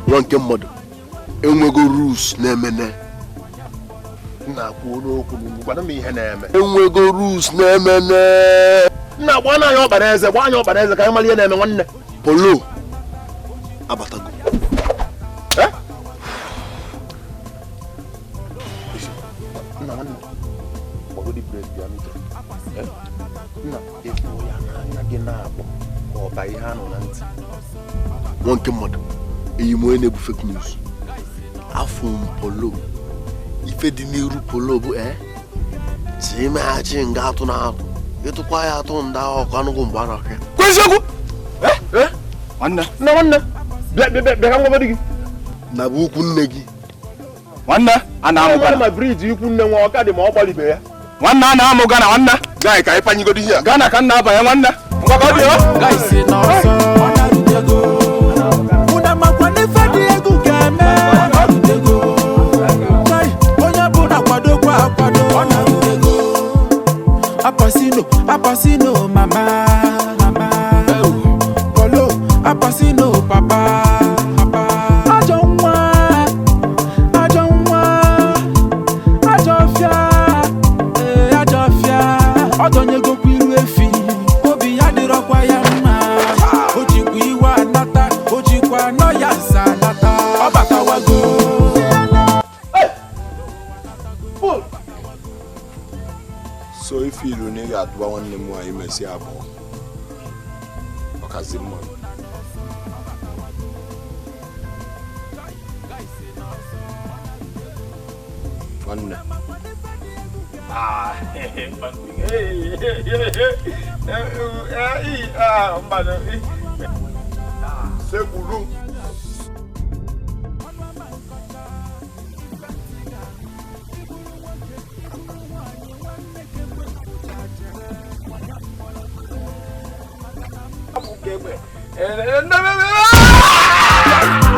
Nwa nke mmadụ enwego rules na-emene. Nna kwuo n'okwu m, gwana m ihe na-eme. Enwego rules na-emene. Nna gba anya ọkpa eze, gba anya ọkpa eze ka anyị mara ihe na-eme nwanne. Polo abatago. Nna nwanne, gbagodi break bịa n'uche. Nna efu ya n'anya gị na-akpọ ka ọba ihe anụ na ntị. Nwa nke mmadụ eyi m onye na-ebu fake news. Afọ m polo ife dị n'iru polo bụ timeghachi nga atụ na atụ ịtụkwa ya atụ nda ọkụ anụgụ mgbe a na-akụ ya. Kwa eziokwu? Nwanne. Nna nwanne, bịa bịa bịa ka m gwagodi gị. Na bụ ukwu nne gị. Nwanne, a na-amụ Gana. Ma briji ikwu nne nwa ọka dị ma ọ gbalibe ya. Nwanne a na-amụ Gana nwanne. Gaị ka anyị panyegodi ihe a. Gana ka m na-abanye nwanne. Ngwa ka ọ dị o. Guys si n'ọsọ ọ na-arutego. Unu makwa n'ife dị egwu ga-eme ọ na-arutego. Chai, onye bụ na kwadokwa akwado ọ na-arutego. Apasino, apasino mama, mama. Polo, apasino papa, papa. Ajọ nwa, ajọ nwa, ajọ ọfịa, ee ajọ ọfịa. Ọ dọnyegokwa iru efi, obi ya dịrọkwa ya mma. O jikwa iwe anata, o jikwa anọ ya nsa anata. Ọ batawago. So if you don't get one name, why you may see a ball. Okazimo. One. Ah, Sekuru.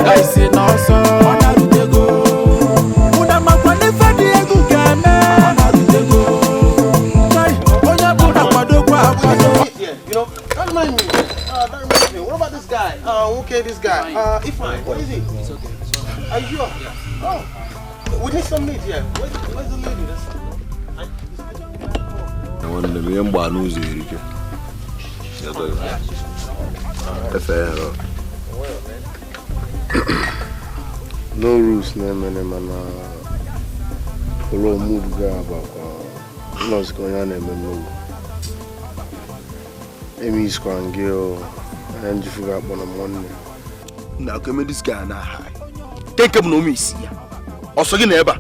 Guys si n'ọsọ ọ na-arutego. Unu makwa n'ife dị egwu ga-eme ọ na-arutego. Chai, onye bụ na kwadokwa akwado. You know, that reminds me. That reminds me. What about this guy? Okay, this guy. Ifeanyi, what is he? It's okay. It's okay. Are you sure? Yeah. Oh, we need some meat here. Where's the lady? That's Nwanne m ihe mgba n'ụzọ erike. Efe ya. No rules na-emene mana polo move ga-agbakwa nọọsụ onye a na-eme mmegbu. Emi isikwa gị o anya njifu ga-akpọ na nwanne. Na aka this guy na high. Take him no miss ya. Ọsọ gị na ebe a.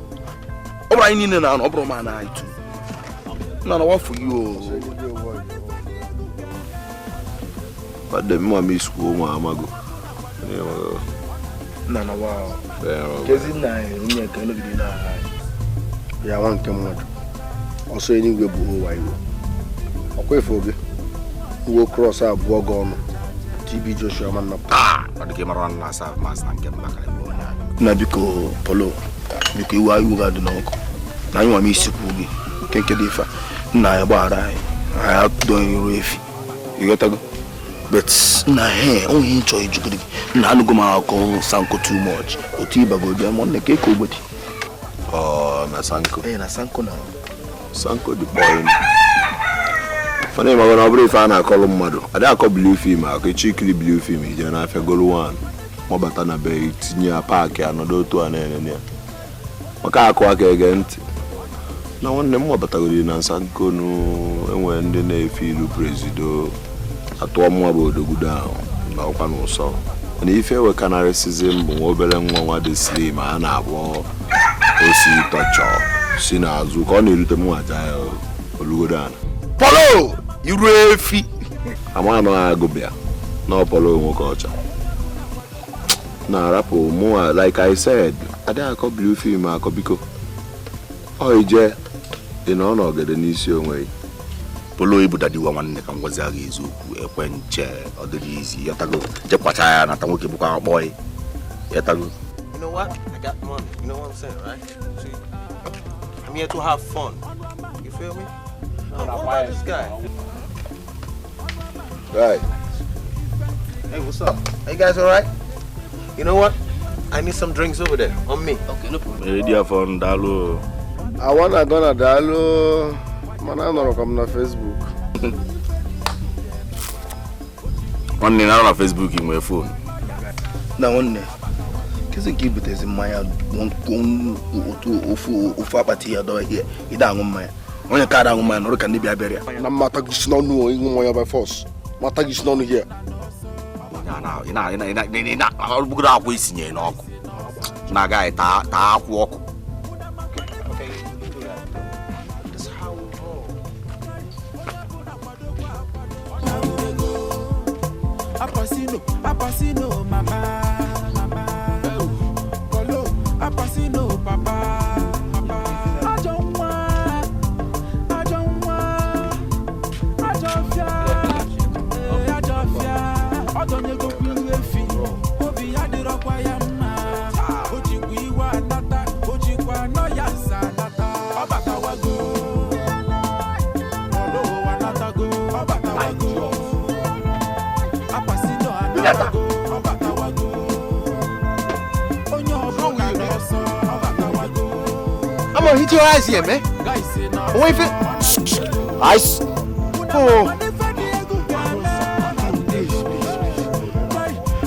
Ọ bụrụ anyị niile na-anọ, ọ bụrụ ma na anyị tu. Na na wafụ gị o. Nwanne m ma isikwa ụmụ amago. Na na wa. Kezi na nwunye ka nọgide na high. Ya nwa nke mmadụ. Ọsọ eluigwe bụ ụwa iwe. Ọkwa efe oge. Uwe cross abụọ gị ọnụ. TB Joshua man. Ọ dị ka mara na asa mas na nke mba ka bụ onye. Na biko polo biko iwe iwu ga-adị n'ọkụ. Na anyị nwa m isikwu gị nke nke dị ife nna ya gbaghara anyị. Anyị atụdo iru efi. Ịghọtago? But na he onye ihe chọrọ ijugide gị. Nna anụgo m akọ Sanko too much. Otu ịbago bịa mụ nne ka eke ogbedi. Ọ na Sanko. Ee na Sanko na. Sanko dị kpọrọ. Fana ma na ọ bụrụ ife a na-akọlụ mmadụ adị akọ blue film akọ ịchọ ikiri blue film ije n'afịa golu wan mabata na be tinye ya paakị anọdụ otu a na-enene ya maka akụ aka ege ntị na nwanne m mabatagoro na Sanko nu enwere ndị na-efe ilu prezido atụọ mwa bụ odogwudo ahụ na ọkwa na ụsọ mana ife ewekanarịsịzi m bụ nwa obere nwa nwa dị slim a na-akpọ osi tọchọ si n'azụ ka ọ na-erute m nwaja ya olugodo ala Polo iru efi ama anọ agụbịa na ọpọlọ nwoke ọcha na-arapụ mụnwa like I said adịghị akọ blue film akọ biko ọ ije dị na ọ nọgide n'isi onwe gị. Polo ibu dadiwa nwanne ka m gwazi gị eziokwu ekwe nche ọ dịrị izi yọtago jekwacha ya nata nwoke bụkwa akpọ ya yọtago. You know what? I got money. You know what I'm saying, right? See, I'm here to have fun. You feel me? What about this guy? Right. Hey, what's up? Are you guys all right? You know what? I need some drinks over there on me. Okay, no problem. Hey, dear phone, dalo. I wanna gonna dalo. Man, I know I'm on Facebook. One day, I'm on Facebook in my phone. Na one day, kese give it as my one ofu ofu apati ya do here. Ida anwu mmanya. Onye ka ada anwu mmanya nọrọ ka ndị bịa bịara ya. Na mata gị si n'ọnụ ịṅụ mmanya by force. Mata gị si n'ọnụ here. Na ọ akwa isinye n'ọkụ. Na-agaghị taa akwụ ọkụ. Okay, you do that. That's how we roll. Apasino, apasino, mama, mama. Polo, apasino, papa, papa. I don't want, I don't want, I don't fear, I don't fear. I don't go blue fi. Obi adirokwa ya mma. Ojikwa iwe anata, ojikwa no ya nsa anata. Obatawago. Polo anatago, obatawago. Apasino anatago, obatawago. Onye ọbụla n'ọsọ, obatawago. I'm gonna hit your eyes here, man. Wait for Ice. Oh.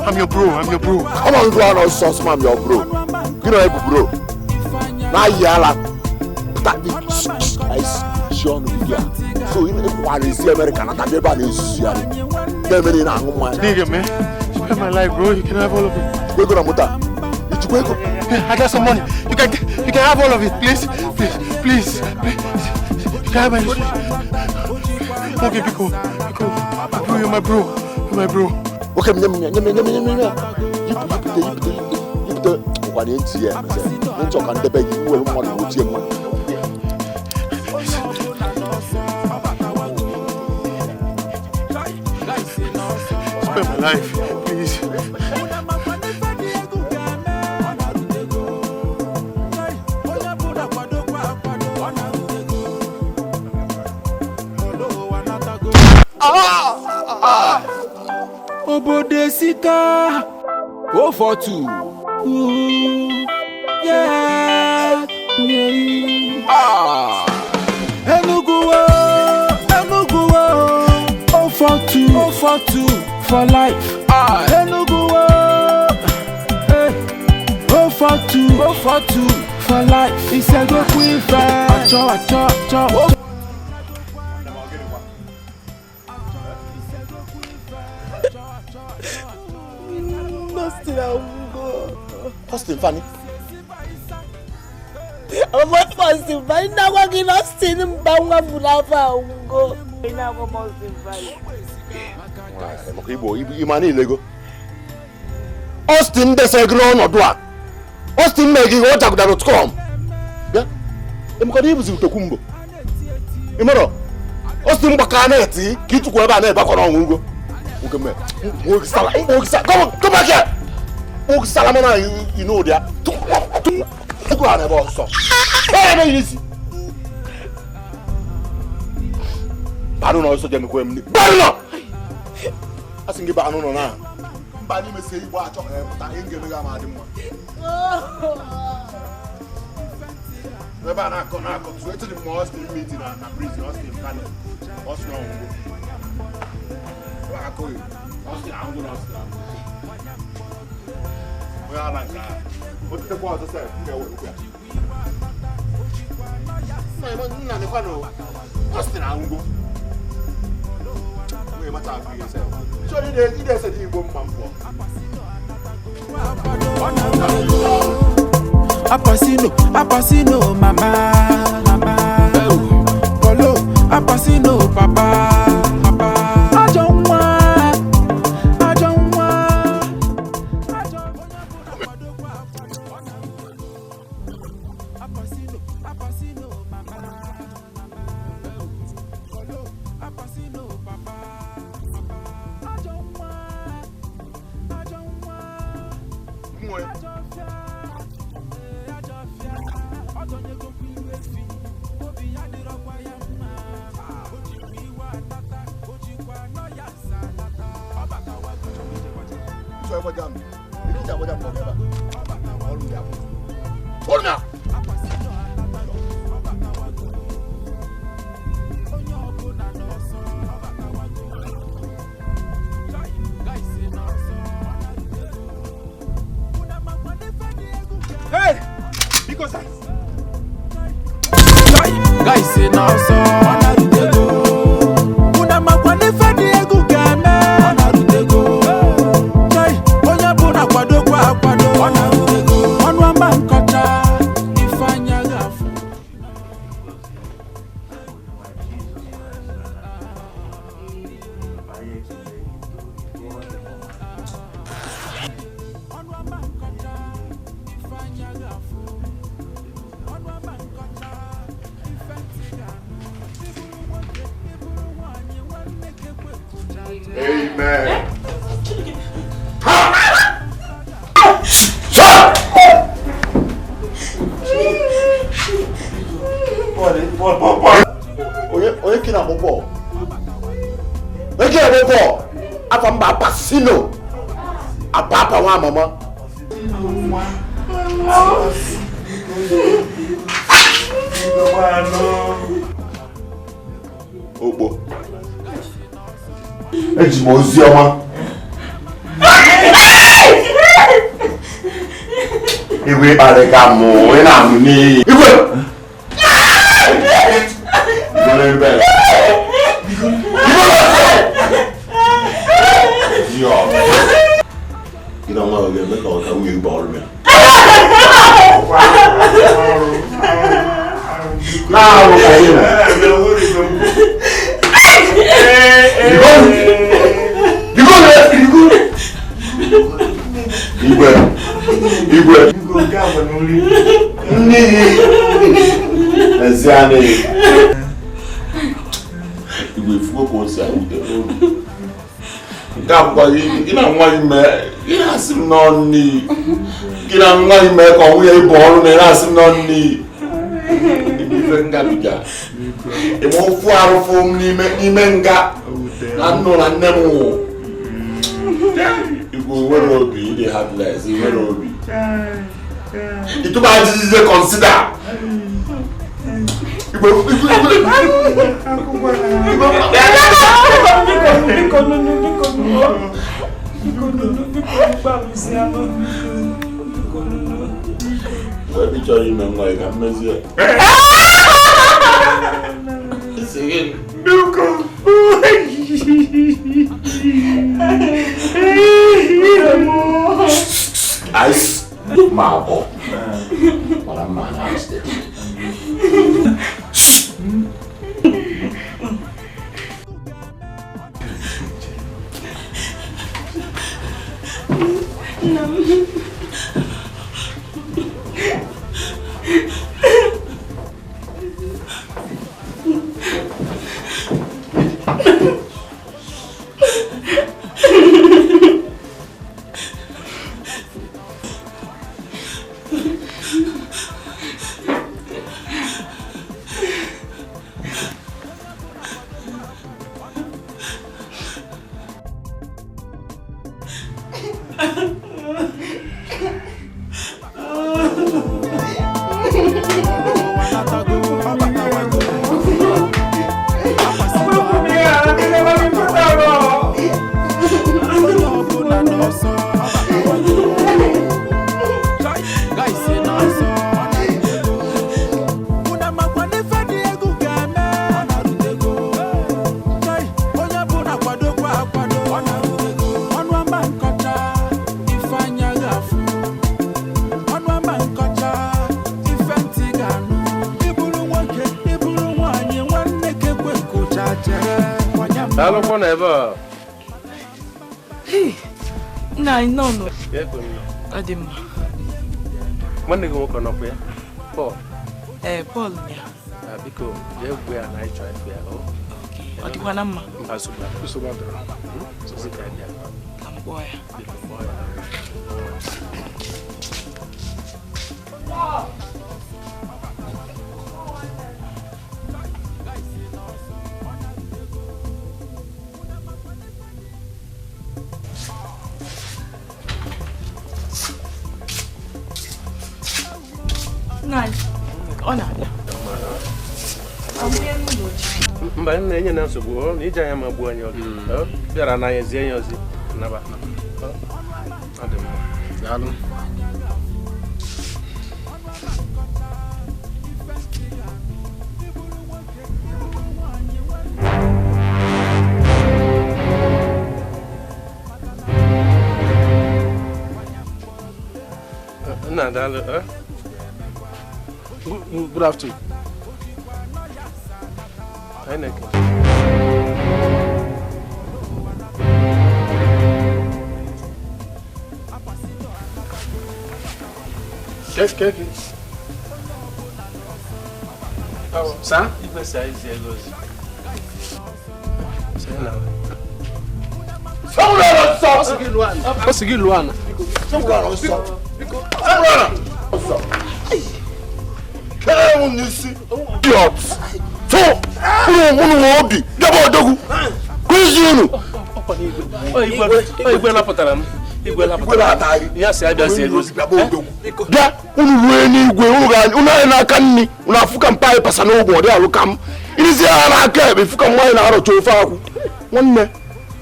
I'm your bro, I'm your bro. Come on, go on, sauce, I'm your bro. You know, bro. Now, yala. Ice. Sean, so you know, what is the American? I'm never Nigga, man. Spend my life, bro. You can have all of it. We go to Muta. I got some money. You can have all of it, please, please, please, please. You can have my. Okay, Biko, Biko, bro, you're my bro, you're my bro. Okay, you Spend my life, please. Obodo sika 042. Yeah, yeah. Ah. Enugu 042 for life. Enugu oh, hey. 042 042 for life. Isegokwu ife achọ achọ achọ. Austin anwụgo. Austin Fani. Austin Fani na-agwa gị na Austin mba nwa bụ n'afọ anwụgo. Na-agwa m Austin Fani. Maka Igbo ịma niile go. Austin desa gị n'ọnọdụ a. Austin mee gị ọjagụda.com. Bịa. Emekọta ịbụzi utokwu mbụ. Ịmarọ? Austin gbaka na-eti ka ịtụkwu ebe a na-ebakwa n'ọnwụ ugo. Nwoke mee. Nwoke sala. Nwoke sala. Come back here. Nwoke sala mana you know there. Tukwu ha n'ebe ọsọ. Ee, ebe yiri isi. Banụ na ọsọ jemekwe m. Banụ nọ! Asị gị banụ nọ na. Mba n'ime sie Igbo achọ pụta ihe nga-eme gị ama dị mma. Ebe a na-akọ na-akọ tụ etiri m Austin meeting na prison Austin Fani. Austin ọnwụgo. Ebe a akọghị. Austin anwụgo na Austin anwụgo. Onye ala nke a. O tetekwa ọzọ sef, m ga-ewe okwu ya. Nna nịkwa na Austin anwụgo. Onye mata akụ ihe sef. Chọrọ ide ese dị Igbo mma m pụọ. Apasino, Apasino, mama, mama. Polo, Apasino, papa, papa. Ajọ nwa, ajọ nwa. Apasino, Apasino, mama, mama. Polo, Apasino, papa, papa. Ajọ nwa, ajọ nwa. Ajọ fịa. Hey! Because I Guys in ọsọ ọ na-arutego. Unu makwa n'ife dị egwu ga-eme ọ na-arutego. Chai, onye bụ na kwadokwa akwado ọ na-arutego. Ọnụ ama nkọcha ife anya ga-afụ. Ọnụ ama nkọcha ife anya ga-afụ. Ọnụ ama nkọcha ife ntị ga-anụ. Ịbụrụ nwoke, ịbụrụ nwaanyị, nwanne gị ekwe kụcha. Amen. Onye kí na-akpọ bọọlụ? Onye kí na-akpọ bọọlụ? Afa mba Apasino. Apapa nwa mama. Okpo. Eji m ozi ọma. Igwe ịkparị ka mụ, ị na-amụ n'iyi. Igwe! Igwe ebe. Igwe! Gị na nwa gị ga-eme ka ọ ka nwunye gị gbaa ọrụ ya. Na-arụ ka ị na. Igwe! Igwe! Nne gị ezi anaghị. Igwe efugo ka o si awute n'olu. Nke a bụkwa gị na nwa gị mee ị na-asị m n'ọnụ iyi. Gị na nwa gị mee ka ọ nwunye ịbụ ọrụ na ị na-asị m n'ọnụ iyi. Ife ngabiga. Ịma ofu arụfụ m n'ime nga na nnụ na nne m nwụ. Igwe nwere obi, ịdị heartless, nwere obi. Ịtụba ajụjụ consider. Igwe igwe igwe. Ebe ị chọrọ ime nwa gị ka m mezie. Biko. Ice ma abụọ mara mma na ice dị. Nna m. Daalụkwa na ebe a. Hey, nna anyị nọ nọ. Ya ekwe m nọ. Ọ dị mma. Nwanne gị nwoke ọ nọkwa ya? Paul. Ee, Paul nọ ya. Ah, biko, jee gwa ya na anyị chọrọ ịfụ ya. O. Ọ dịkwa na mma? Mba, nsogbu adịrọ. Nsogbu adịrọ. Nsogbu ka anyị bịa. Ka m kpọọ ya. Biko, kpọọ ya. Nna anyị, ọ na-abịa. Mba, nna enye na nsogbu ọ na ije anya ma gbuo anyị oge. Ọ bịara na anyị zie ya ozi. Naba. Ọ ọ dị mma. Daalụ. Nna, daalụ. Ọ? Good afternoon. Anyị na-ekele. Keke. Sa? Igwe si anyị zie gị ozi. Sị na. Ọ sị gị lụọ ana. Idiot! Fụ! Unu nwe obi bịaba odogwu kụzi unu Ọ igwe ọ igwe napụtara m. Igwe napụtara m. Ya si abịa zie gị ozi. Bịa unu rue n'igwe unu ga unu anyị n'aka nri unu afụ ka mpa anyị pasa n'ogbe ọ dị alụ ka m irizie ha n'aka ekpe fụ ka nwaanyị na-arọcha ofe akwụ nwanne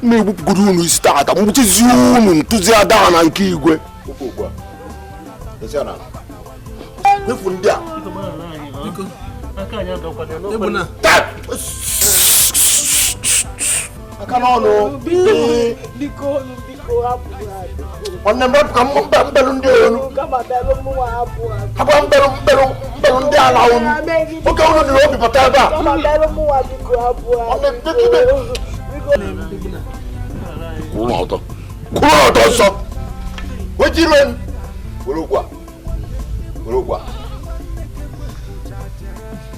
m na-egbupụgoro unu isi taata mgbuchizi unu ntụziada na nke igwe efu ndị a aka n'ọnụ Biko, biko, hapụ ha. Nwanne m rapụ ka m mba mbelụ ndị olu Kama bịalụ mụnwa hapụ ha. hapụ mbelụ mbelụ mbelụ ndị ala unu oge unu dịrị obi pụta ebe a Kama bịalụ mụnwa biko hapụ ha. Biko. Kwụrụ ọtọ kwụrụ ọtọ nsọ wejiru enu were okwu a were okwu a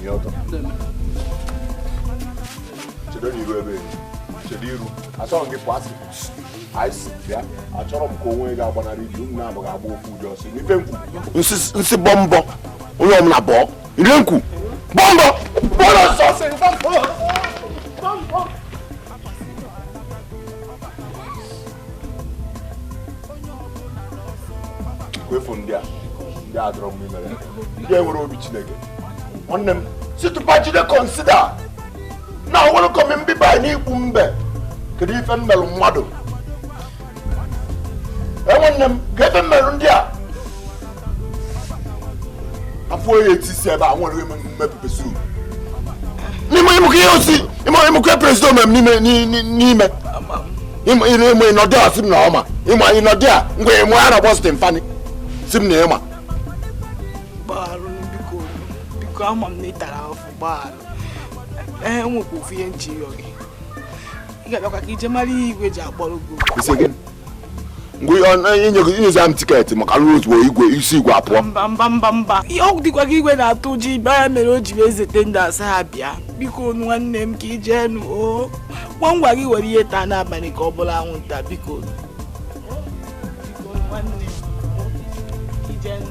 nye ọtọ chedo n'iru ebe enyi chedo iru achọrọ m gị pụọ asị anyị si bịa achọrọ m ka onwe gị agbanarị gị unu na-abụghị agba ofu ụdị ọsọ n'ife nkwu nsị bọmbọ onye ọbụla bọọ ire nkwu bọmbọ bọọlụ ọsọ kwefu ndị a ndị a dọrọ m imere ndị a nwere obi Chineke nwanne m si tupu jide kọnsida na welcome mbiba anyị n'ikpu mbe kedu ife m melụ mmadụ. Nwanne m ka ebe mmerụ ndị a afọ onye etisi ebe a nwere mmepepe su n'ime ịmụkọ ihe osi ịmụkọ prezident m n'ime n'ime ịmụ ịnọdụ a si m na ọma ịmụ ịnọdụ a ngwa ịmụ a na-akpọ Stephanie si m na ịma gbagharụ biko biko ama m na ị tara afụ gbagharụ ee nwekwa ofu ihe nchi ịyọ gị ị ga-abịakwa ka ije mara ihe igwe ji akpọrọ gị mgbe inyezie m tiketi maka lụrụ ozugbo igwe isi igwe apụọ mba mba mba mba ihe ọ dịkwa gị igwe na-atụ ụjọ ibe ya mere o ji wee zete ndị asa ha bịa biko nwanne m ka ije nụ o gwa ngwa gị were ihe taa n'abalị ka ọ bụrụ anwụnta biko biko nwanne m ije nụ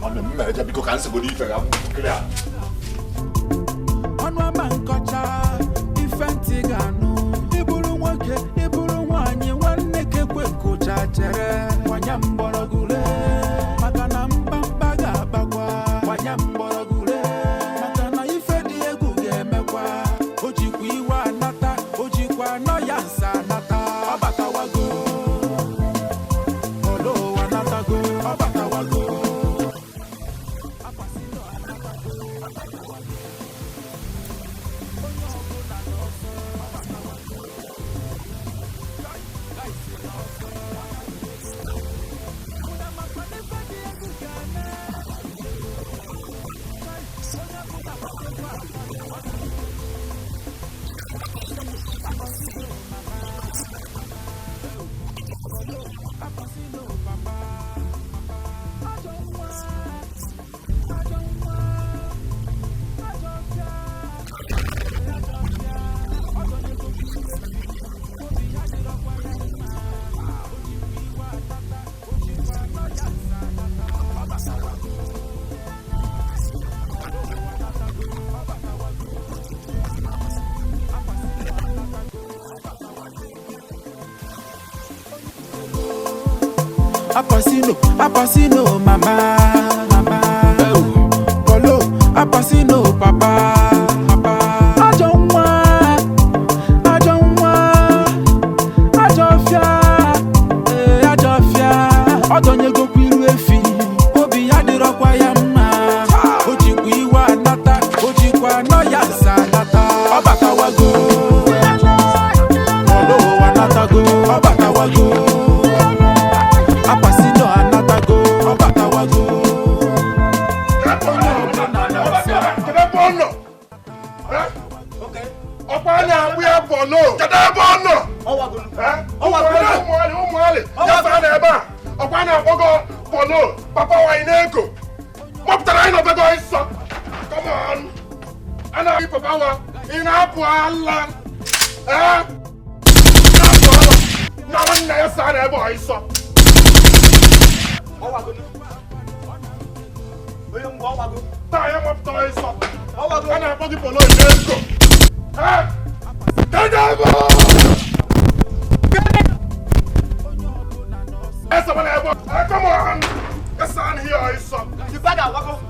nwanne m mere biko ka nsogbu ife ga nkiri a ọnụ ama nkọcha ife ntị ga-anụ ịbụrụ nwoke ịbụrụ nwaanyị nwanne kekwe nkụcha chere gbanye mgbọrọgwụ ree maka na mkpamkpa ga-akpakwa gbanye mgbọrọgwụ ree maka na ife dị egwu ga-emekwa o jikwa iwe anata o jikwa anọ ya nsa anata ọ batawago ọlụwa anatago ọ batawago. Apasino, apasino, mama, mama. Polo, apasino, papa, papa. Ajo nwa, ajo fia, ajo fia. Ọdọnyego kwiru efi, obi ya dịrọkwa ya mma. O jikwa iwe anata, o jikwa anọ ya nsa anata. Ọ batawago, Polo anatago, ọ batawago. Apasino anatago, ọ batawago. Onye ọbụla na-asọ. Kedu ebe ọ nọ? Ọkwa a na-agbụ ya pọlo. Kedu ebe ọ nọ? Ụmụalị ụmụalị ya na ebe a. Ọkwa a na-akpọgo pọlo. Papa nwanyị na-eko. Kpọpụtara anyị n'obego nsọ. Come on. A na-akpọ papa nwa. Ị na-apụ ala. Ị na-apụ ala. Na nwanne ya saa na ebe ọ nsọ. Taa ya mapụtara nsọ. A na-akpọ gị pọlo na-eko. Come on! Get on here, son. You better walk off.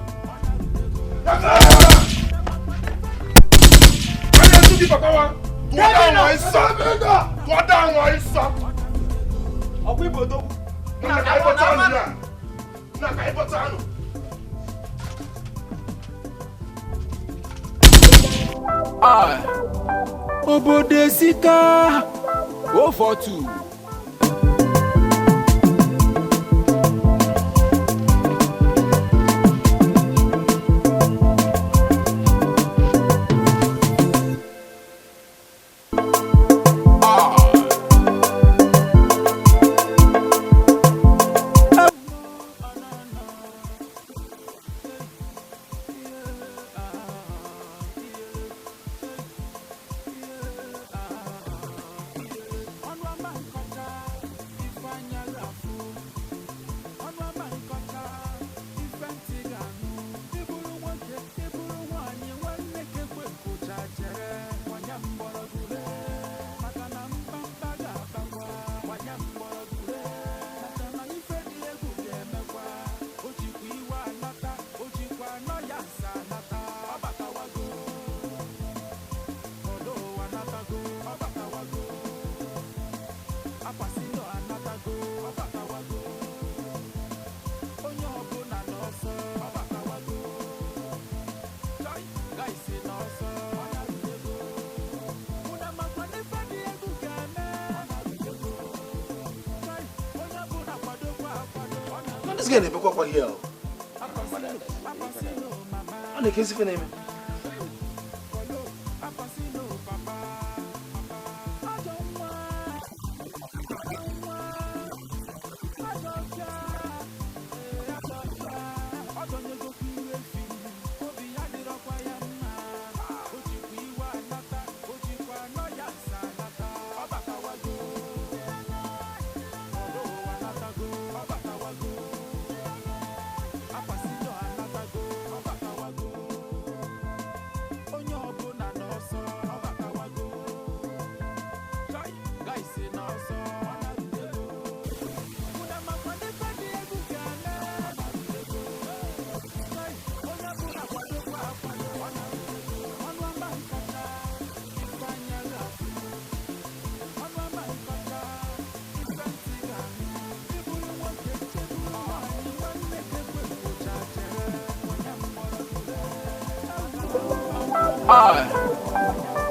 Obodo esika 042. This guy na-ebekwa here. Ọ na-ekezi ife na-eme.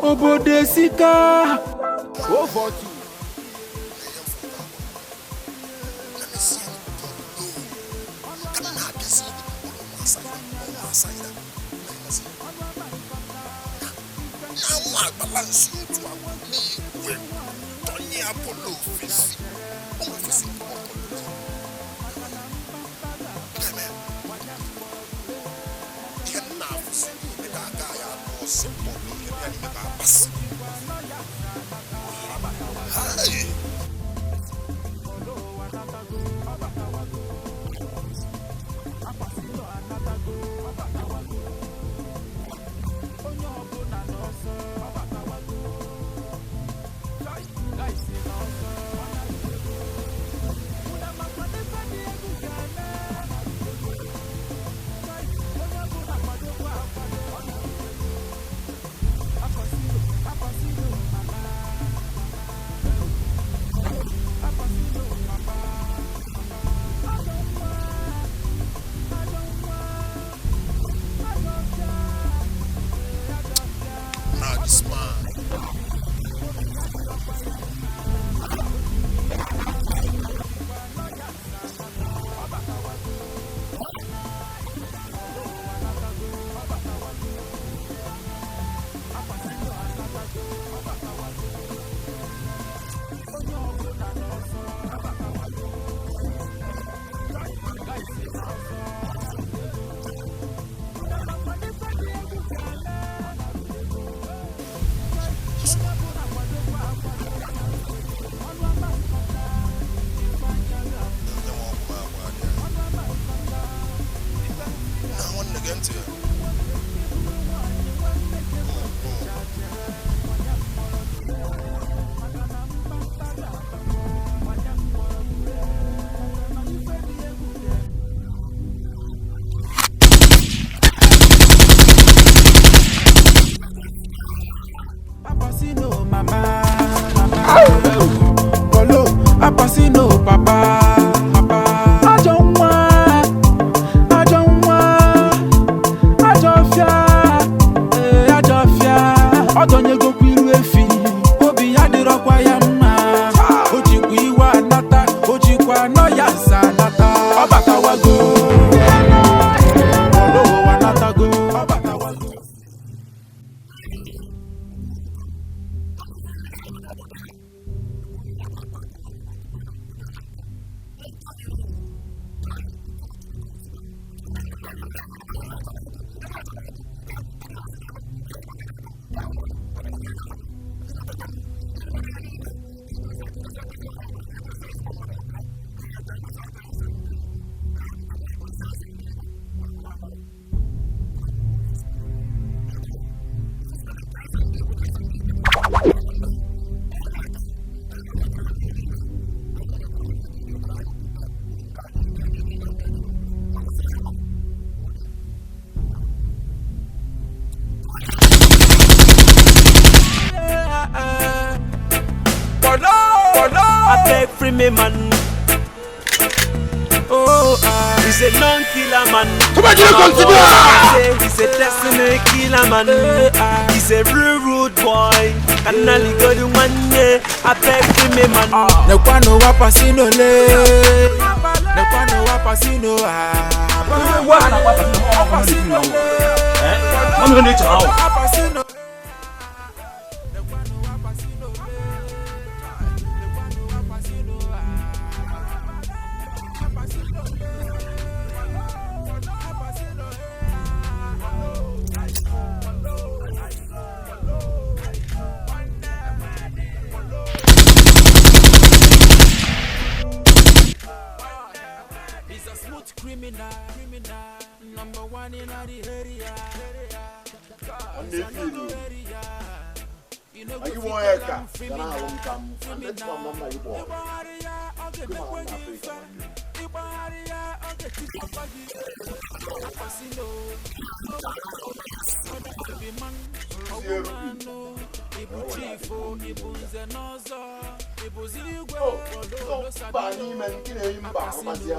Obodo esika. Me man, oh, he's a non-killer man. He's a destiny killer man. He's a real rude boy. And I go to one day. I beg me man. No one no wapasino le. Nekwanụ Apasino, Apasino. He's a smooth criminal, criminal, number one in the area. He's a no area. You know, Anyị nwe onye ka ga na-alụ nka m etikwa m na nna gị bụ ọgụ. Mba n'ime nke na-eyi mba ahụmazi ya.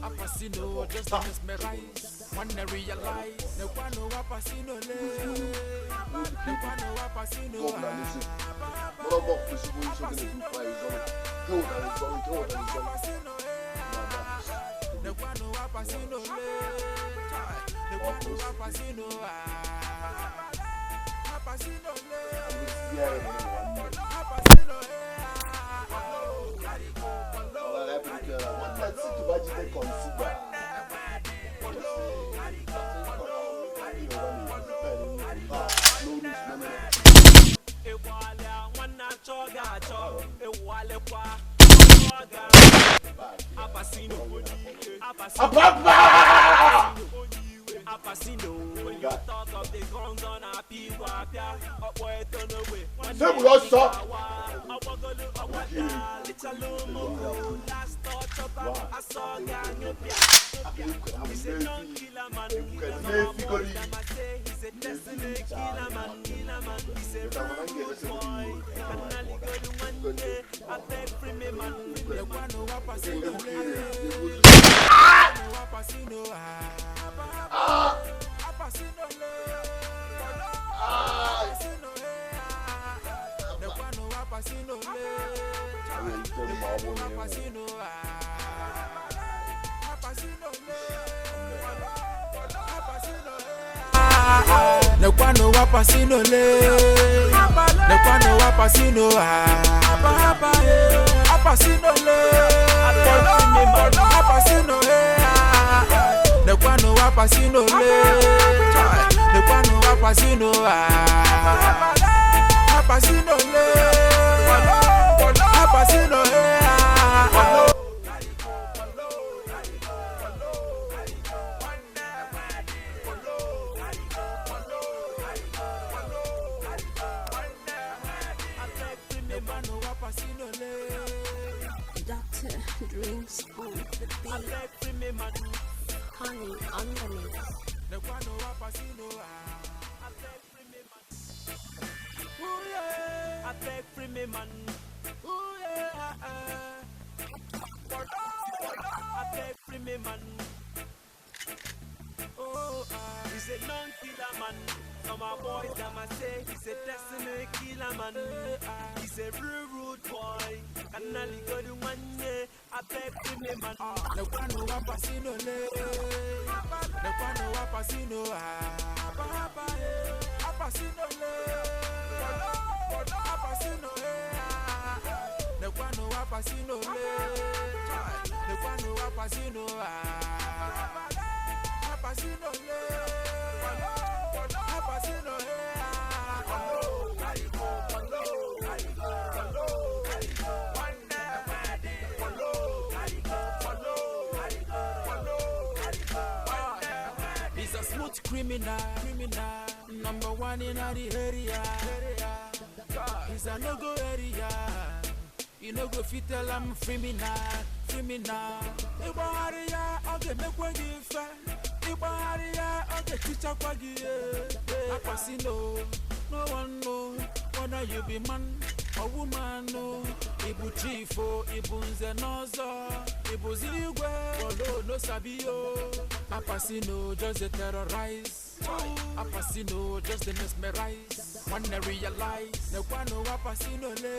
Apasino, just to mesmerize. One realize, Nekwano Apasino, Nekwano Apasino. Nekwano Apasino, Nekwano Apasino, Apasino, Apasino. Apapa! Sẹ́mu lọ sọ. Nekwano Apasino le, Nekwano Apasino, Apasino le, Apasino le, Nekwano Apasino le, Nekwano Apasino, Apasino le, Apasino le. Doctor drinks on the beat. Honey on the mix. He's a non-killer man. Some boys that must say he's a destiny killer man. He's a real rude boy. And I go to one day. I beg for me man. Nekwano Apasino le, Nekwano Apasino, Apasino le, Apasino le, Nekwano Apasino le, Nekwano Apasino, Apasino le, Apasino le. He's a smooth criminal, criminal, number one in the area. He's a no-go area. You no go fit tell I'm free me now, free me now. Ibaharia, okay, make one give. Ibaharia, okay, teacher kwagi. Apasino, no one know whether you be man or woman. No, Ibu chief, Ibu nze nozo, Ibu zigwe, Bolo no sabio. Apasino just a terrorize. Apasino just a mesmerize. One realize, Nekwano Apasino le,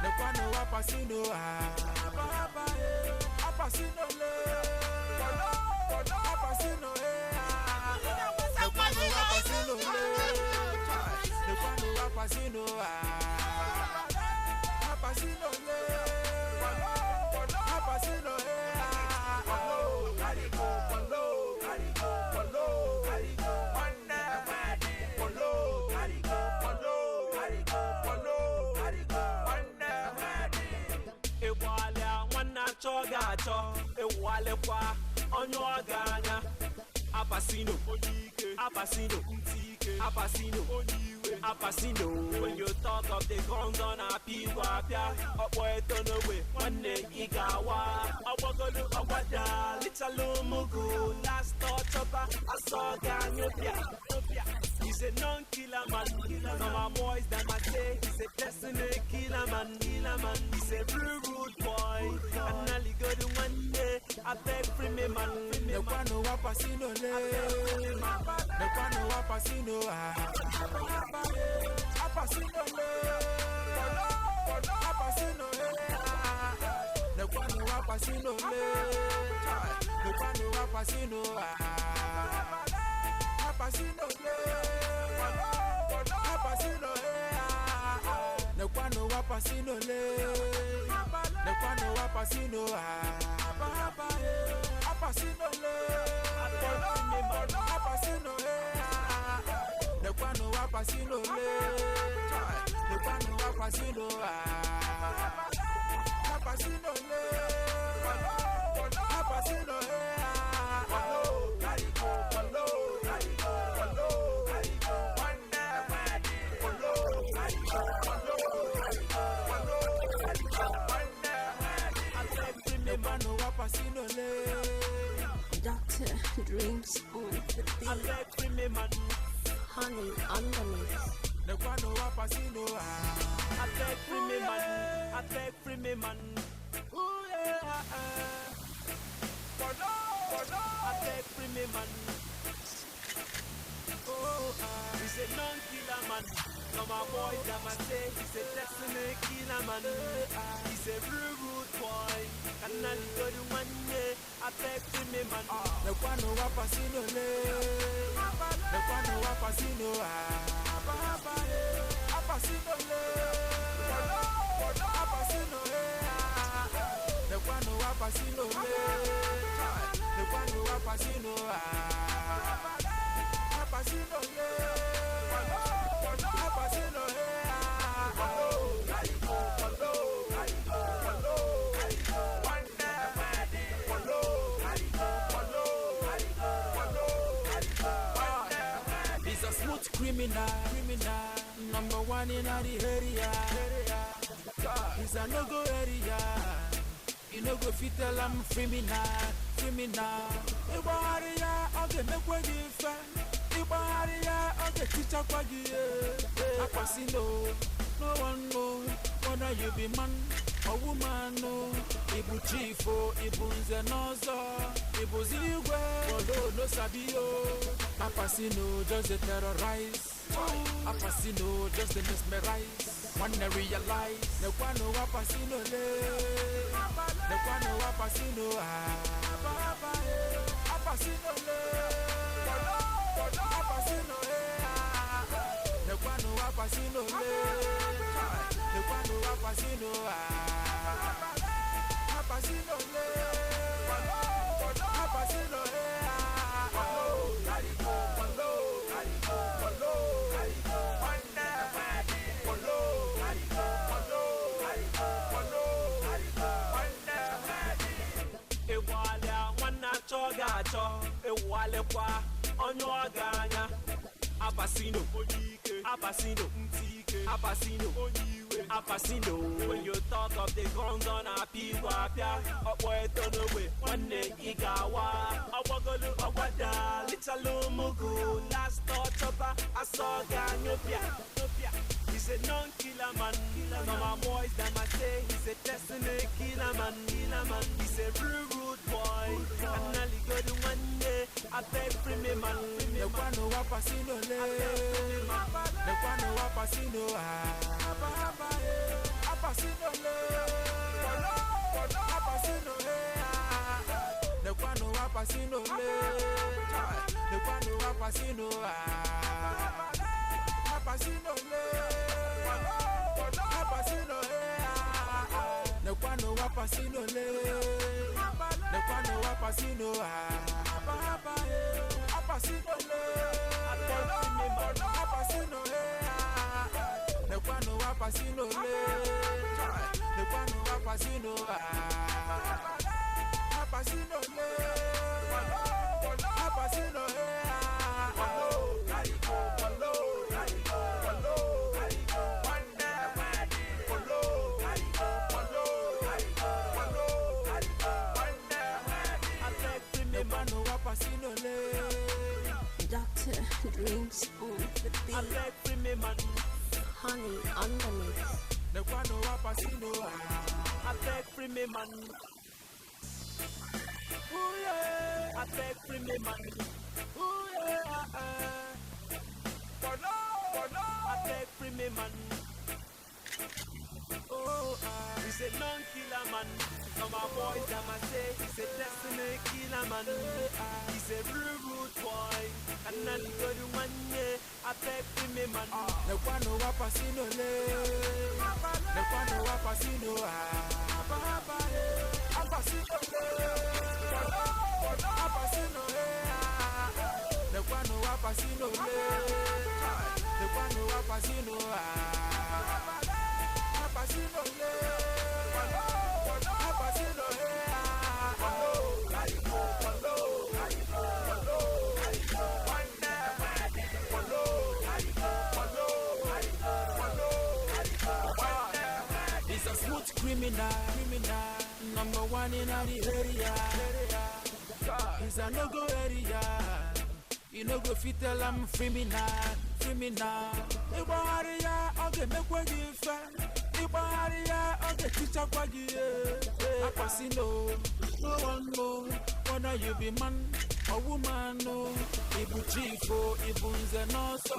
Nekwano Apasino. Apasino le, Apasino Apasino le, Apasino Apasino le, Apasino Achọ ewalekwa onye ọ ga-anya Apasino Apasino Apasino Apasino. When you talk of the guns on apịa apịa ọkpọ eto n'ogbe nwanne ị ga-awa ọgbagolu ọgbada lichalụ mugu last ọchọba asọ ga-anyụ pịa. He's a non-killer man. Now my boys that might say he's a destiny killer man. Killer man. He's a real rude boy. And I'll go to one day. I beg free me man. Nekwano wapasino le. Nekwano wapasino ah. Apasino le. Apasino le. Nekwano wapasino le. Nekwano wapasino ah. Apasino le. Apasino le. Nekwano wapasino le. Nekwano wapasino ah. Apasino le. Apasino le. Nekwano wapasino le. Nekwano wapasino ah. Apasino le. Apasino le. Doctor drinks on the beat. Honey on the mix. I beg free me man. I beg free me man. Ooh yeah. I beg free me man. Oh, he's a non-killer man. Now my boys that might say he's a destiny killer man. He's a real rude boy. And I'll go to one day. I beg free me man. Nekwano wapasino le. Nekwano wapasino ah. Apasino le. Apasino le. Nekwano wapasino le. Nekwano wapasino ah. Apasino le. Apasino le. He's a smooth criminal, criminal, number one in the area. He's a no-go area. You no go fit tell I'm criminal, criminal. Ibaharia, okay, make way different. Ibaharia, okay, teacher kwagi. Apasino, no one know whether you be man or woman. No, Ibu chief, Ibu nze n'ọzọ, Ibu zigwe, Bolo no sabi o. Apasino just a terrorize. Apasino just a mesmerize. One realize. Nekwano apasino le. Nekwano apasino ah. Apasino le. Apasino le. Nekwano apasino le. Nekwano apasino ah. Apasino le. Apasino le. Achọ ewalekwa onye ọ ga-anya Apasino Apasino Apasino Apasino. When you talk of the guns on apịa apịa ọkpọ eto n'ogbe nwanne ị ga-awa ọgbagolu ọgbada lichalụ mugu last ọchọba asọ ga-anyụ pịa. He's a non-killer man. Now my boys that might say he's a destiny killer man. Killer man. He's a real rude boy. And I'll go to one day. I beg free me man. Nekwano wapasino le. Nekwano wapasino ah. Apasino le. Apasino le, nekwano apasino le, nekwano apasino ah. Apasino le, apasino le, nekwano apasino le, nekwano apasino ah. Apasino le, apasino le, nekwano apasino le, nekwano apasino ah. Apasino le, apasino le ah. Doctor Dreams on the beat. Honey on the mix. I beg free me man. Ooh yeah. I beg free me man. Ooh yeah. I beg free me man. Oh, he's a non-killer man. Now my boys, I say he's a destiny killer man. He's a real rude boy. And now he got the one yeah. I beg free me man. Nekwano apasino le, nekwano apasino ah. Apasino le, apasino le ah. Nekwano apasino le, nekwano apasino ah. Apasino le, apasino le ah. He's a smooth criminal, number one in the area. He's a no-go area. You no go fit tell I'm free me now, free me now. Ịgbagharị ya, ọ ga-emekwa gị mfe. Ịgbagharị ya, ọ ga-etichakwa gị ihe. Apasino, no one know whether you be man or woman. No, Ibu chief o, Ibu nze n'ọsọ,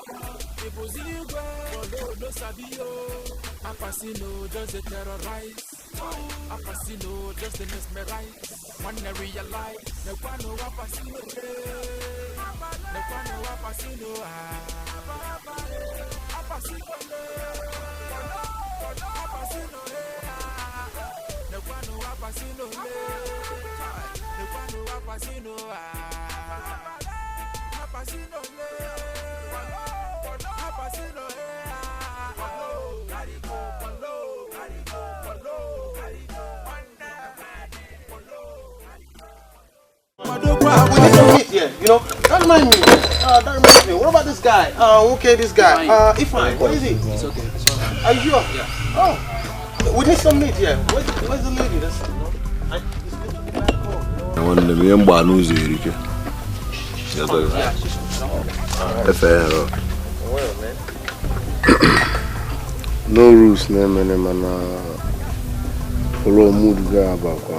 Ibuzi igwe, Olo no sabi o. Apasino just a terrorize. Apasino just a mesmerize. When they realize, nekwano apasino le, nekwano apasino ah. Apasino le, apasino le ah. Nekwano apasino le, nekwano apasino ah. Apasino le, apasino le ah. We need to meet here, you know. That reminds me. That reminds me. What about this guy? Okay, this guy. Ifan, what is he? It's okay. It's okay. Are you sure? Yeah. Oh, we need some meat here. Where's the lady? That's, you know, it's good to be back home. You know? Nwanne m ihe mgba n'ụzọ erike. Efe ya rọ. Well, man. No rules na-emene mana polo mood ga-abakwa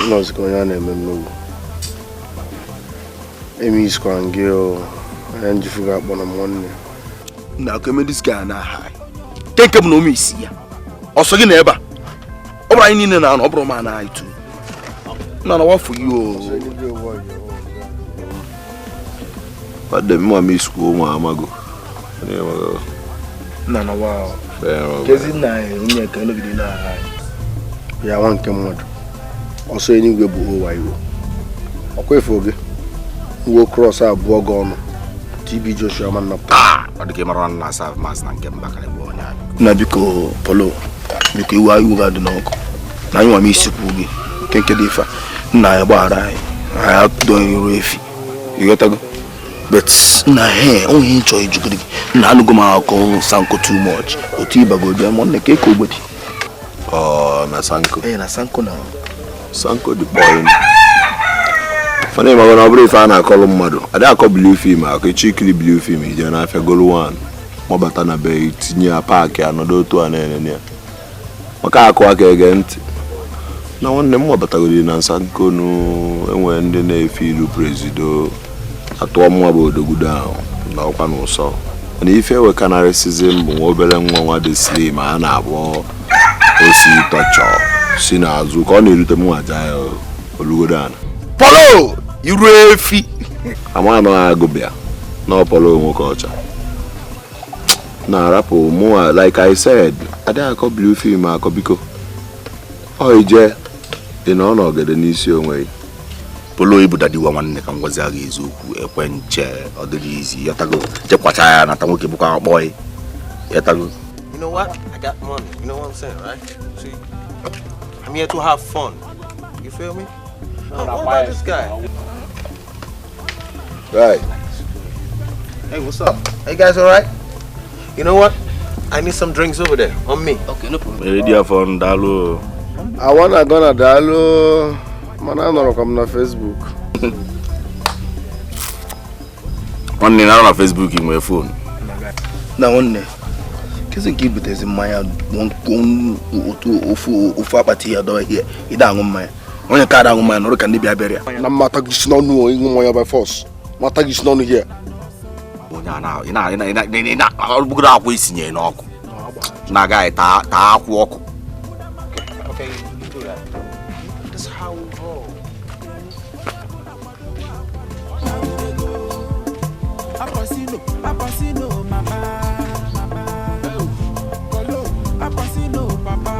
nọzikọ onye a na-eme mmegbu. Emi isikwara gị o anya njifu ga-akpọ na m nwanne. Na aka this guy na high. Nke bụ na ome isi ya. Ọsọ gị na ebe a. Ọ bụrụ anyị niile na-anọ, ọ bụrụ ma na anyị tu. Nna na wafụ gị o. Nwanne m nwa m isikwa ụmụ amago. Nna na wa. Kezi nna anyị onye ka nọgide na high. Ya nwa nke mmadụ. Ọsọ eluigwe bụ OYO. Ọkwa efu gị. Uwe cross abụọ gị ọnụ. TB Joshua man napụta. Ọ dị ka ị mara na asa mas na nke mba karịa onye anyị. Nna biko polo biko iwe iwe ga-adị n'ọkụ. Na anyị nwa m isikwu gị nke dị ife a. Nna ya gbaghara anyị. Anyị atụdo iru efi. Ịghọtago? But nna he onwe ihe nchọ ijugide gị. Nna anụgo m akọ Sanko too much. Otu ịbago bịa mụ nne ka eke ogbedi. Ọ na Sanko. Ee na Sanko na. Sanko dị kpọrọ. Fana ịmago na ọ bụrụ ife a na-akọlụ mmadụ adịghị akọ blue film akọ ịchọ ikiri blue film ije n'afịa golu 1 mabata na be tinye ya paakị anọdụ otu a na-enene ya maka akụ aka ege ntị na nwanne m mabatagoro na Sanko nu enwere ndị na-efe ilu prezido atụọ mwa bụ odogudo ahụ na ọkwa na ụsọ mana ife ewekanarịsịzi m bụ nwa obere nwa nwa dị slim a na-abụ osi tọchọ Si n'azụ ka ọ na-erute m nwaja ya olugodo ana. Polo iru efi. Ama na agụ bịa na ọ Polo nwoke ọcha. Na-arapụ mụnwa like I said, adịghị akọ blue film akọ biko. Ọ ije ị nọ n'ọgede n'isi onwe gị. Polo ibu dadiwa nwanne ka m gwazi gị eziokwu ekwe nche ọ dịrị izi yọtago chekwacha ya nata nwoke bụkwa akpọ yọtago. You know what? I got money. You know what I'm saying, right? So I'm here to have fun. You feel me? No, what about this guy? Right. Hey, what's up? Hey guys, all right? You know what? I need some drinks over there on me. Okay, no problem. Ready for Ndalo. I wanna gonna dalo. Man, I know I'm on Facebook. One day on Facebook in my phone. Now one day, kesi nke ibutezi mmanya ofu akpati ya dọwa here. Ida aṅụ mmanya. Onye ka ada aṅụ mmanya nọrọ ka ndị bịa bịara ya. Na mmata gị si n'ọnụ ịṅụ mmanya by force. Mata gị si n'ọnụ here. Onye a na ọbụgoro akwụ isinye n'ọkụ. Na-agaghị taa akwụ ọkụ. Okay, you do that. That's how we roll. Apasino, mama. Polo, Apasino, papa.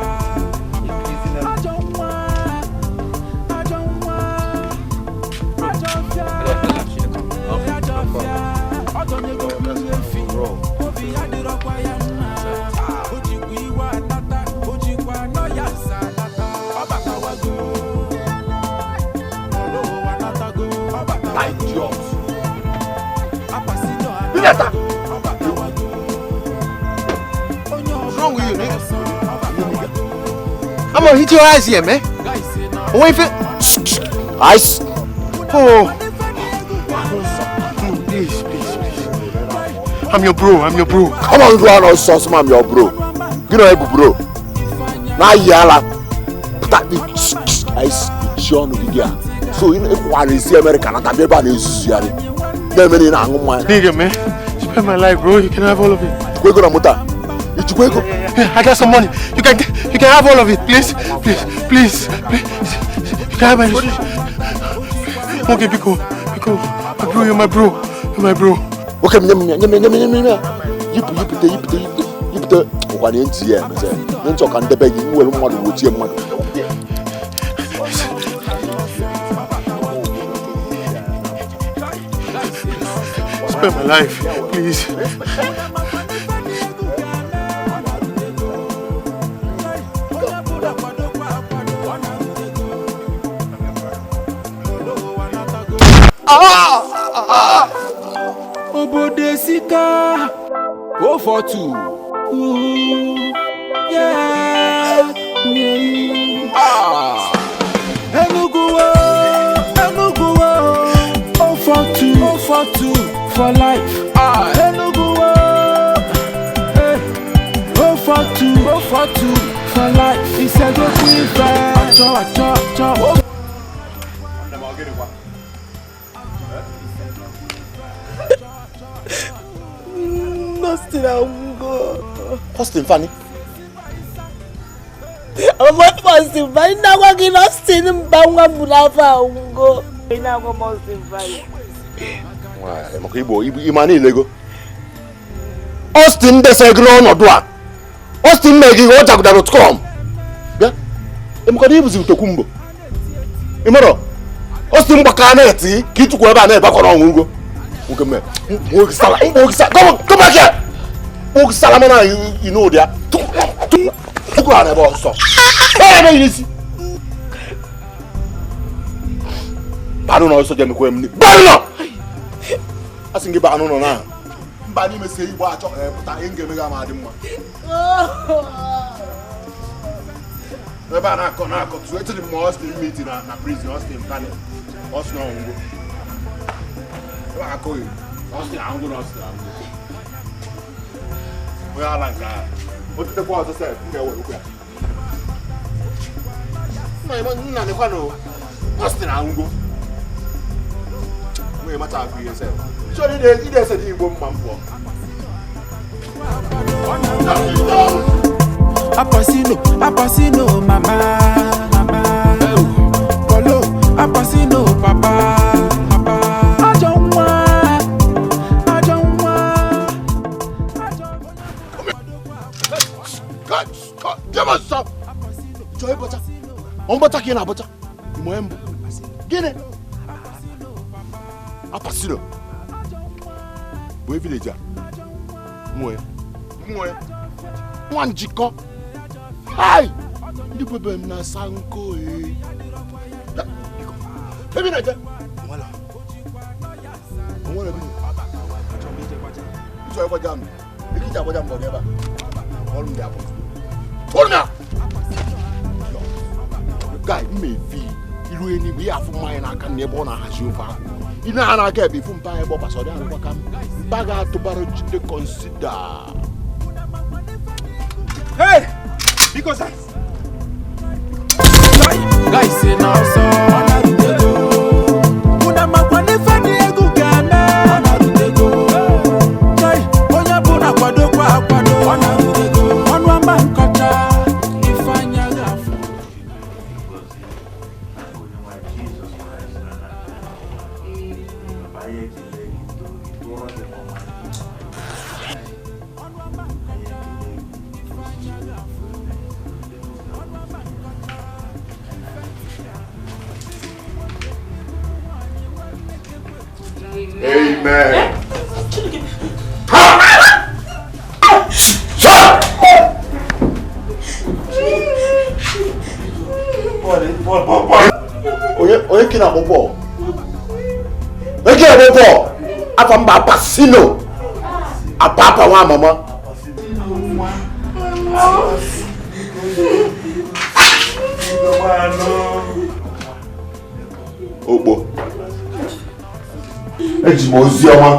Idiot. Binata. What's wrong with you, nigga? I'm gonna hit your eyes here, man. Wait for ice. Oh. Please, please, please. I'm your bro. I'm your bro. Come on, go on, sauce, I'm your bro. You know, bro. Now, yala. Ice. John Vidia. So in if America, not a baby is Nigga, man, spend my life, bro. You can have all of it. I got some money. You can have all of it, please, please, please, please. You can have my. Okay, Biko, Biko, my bro, you're my bro, you're my bro. Okay, you Spend my life, please. Obodo sika 042. Yeah. Ah. Enugu Enugu 042 042 for life. Ah. Enugu eh 042 042 for life. Isego ife acho acho acho. Austin, I'm Austin, funny. I'm Austin, funny. Now I'm going Austin, I'm going to go. Now I'm Austin, funny. Why? I'm going to go. Austin, there's a grown or do Austin, making what.com. Yeah, I'm going to Tokumbo. Imoro Austin Bakaneti, Kitukwaba, never go. Come back here. Salamana, you know there. I don't know. I think I don't know now. Bani me say you are but I ain't giving a madam. Meeting na prison, Austin panel. Austin Austin, we are like that. What did the boys say? Austin, I'm going. We must agree yourself. So they said you won't man for. Apasino, Apasino, mama, mama. Polo, Apasino, papa, papa. Ajọ nwa, ajọ nwa. Ọmbọcha ka ị na-abọcha ime mbụ gịnị Apasino bụ village a nwee nwee nwa njikọ hai ndị kwebe m na sanko e ebe na-eje nwere onwere bi ịchọ ịgbaja m ike agbaja m bọdụ ebe a ọrụ m dị abụọ ọrụ m ya guy mmevi iru enigwe ya afụ mmanya n'aka na ebe ọ na-ahazi ofe ahụ ị na n'aka ebe ifu mpa ebe ọ gbasa ọ dị arụkwa ka mpa ga-atụbara jide kọnsida. Hey! Biko sa! Guys, say na ọsọ ọ na-arutego. Unu amakwa n'ife dị egwu ga-eme. Ọ na-arutego. Chai, onye bụ na kwadokwa akwado. Ọ na-arutego. Ọnụ ama nkọcha, ife anya ga-afụ. Amen. Onye kí na-akpọ Paul? Onye kí na-akpọ Paul? Afa mba Apasino. Apapa nwa mama. Okpo. Eji m ozi ọma.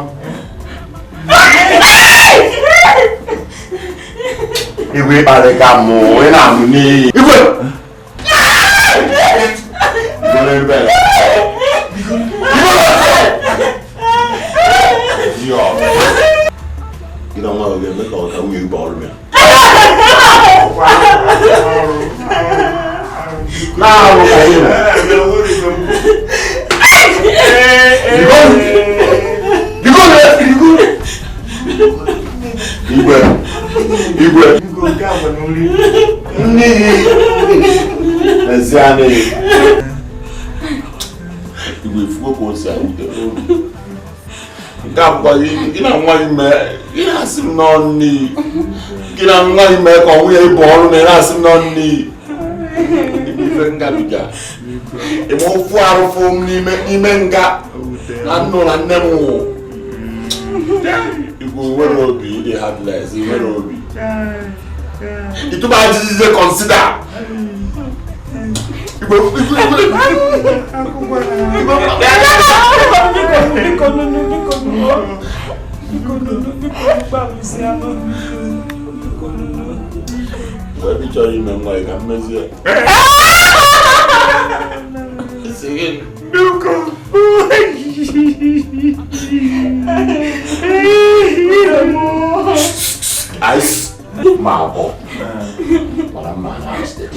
Igwe ịkparị ka mụ, ị na-amụ n'iyi. Igwe! Gị na nwa gị ga-eme ka ọ ka nwunye gị ọrụ ya. Na-arụ ka gị na. Igwe! Igwe! Nne gị! Ezi anị! Igwe fugo ka o si awute n'obi. Nke a bụkwa gị na nwa gị mee, ị na-asị m n'ọnụ iyi. Gị na nwa gị mee ka ọ nwunye ịbụ ọrụ na ị na-asị m n'ọnụ iyi. Ife ngabiga. Ịma ofu arụfụ m n'ime nga na nnụ na nne m nwụ. Igwe nwere obi, ịdị heartless, nwere obi. Ịtụba ajụjụ consider. Igwe Mgbe ị chọrọ ime nwa gị ka m mezie. Ice marble. But I'm not iced.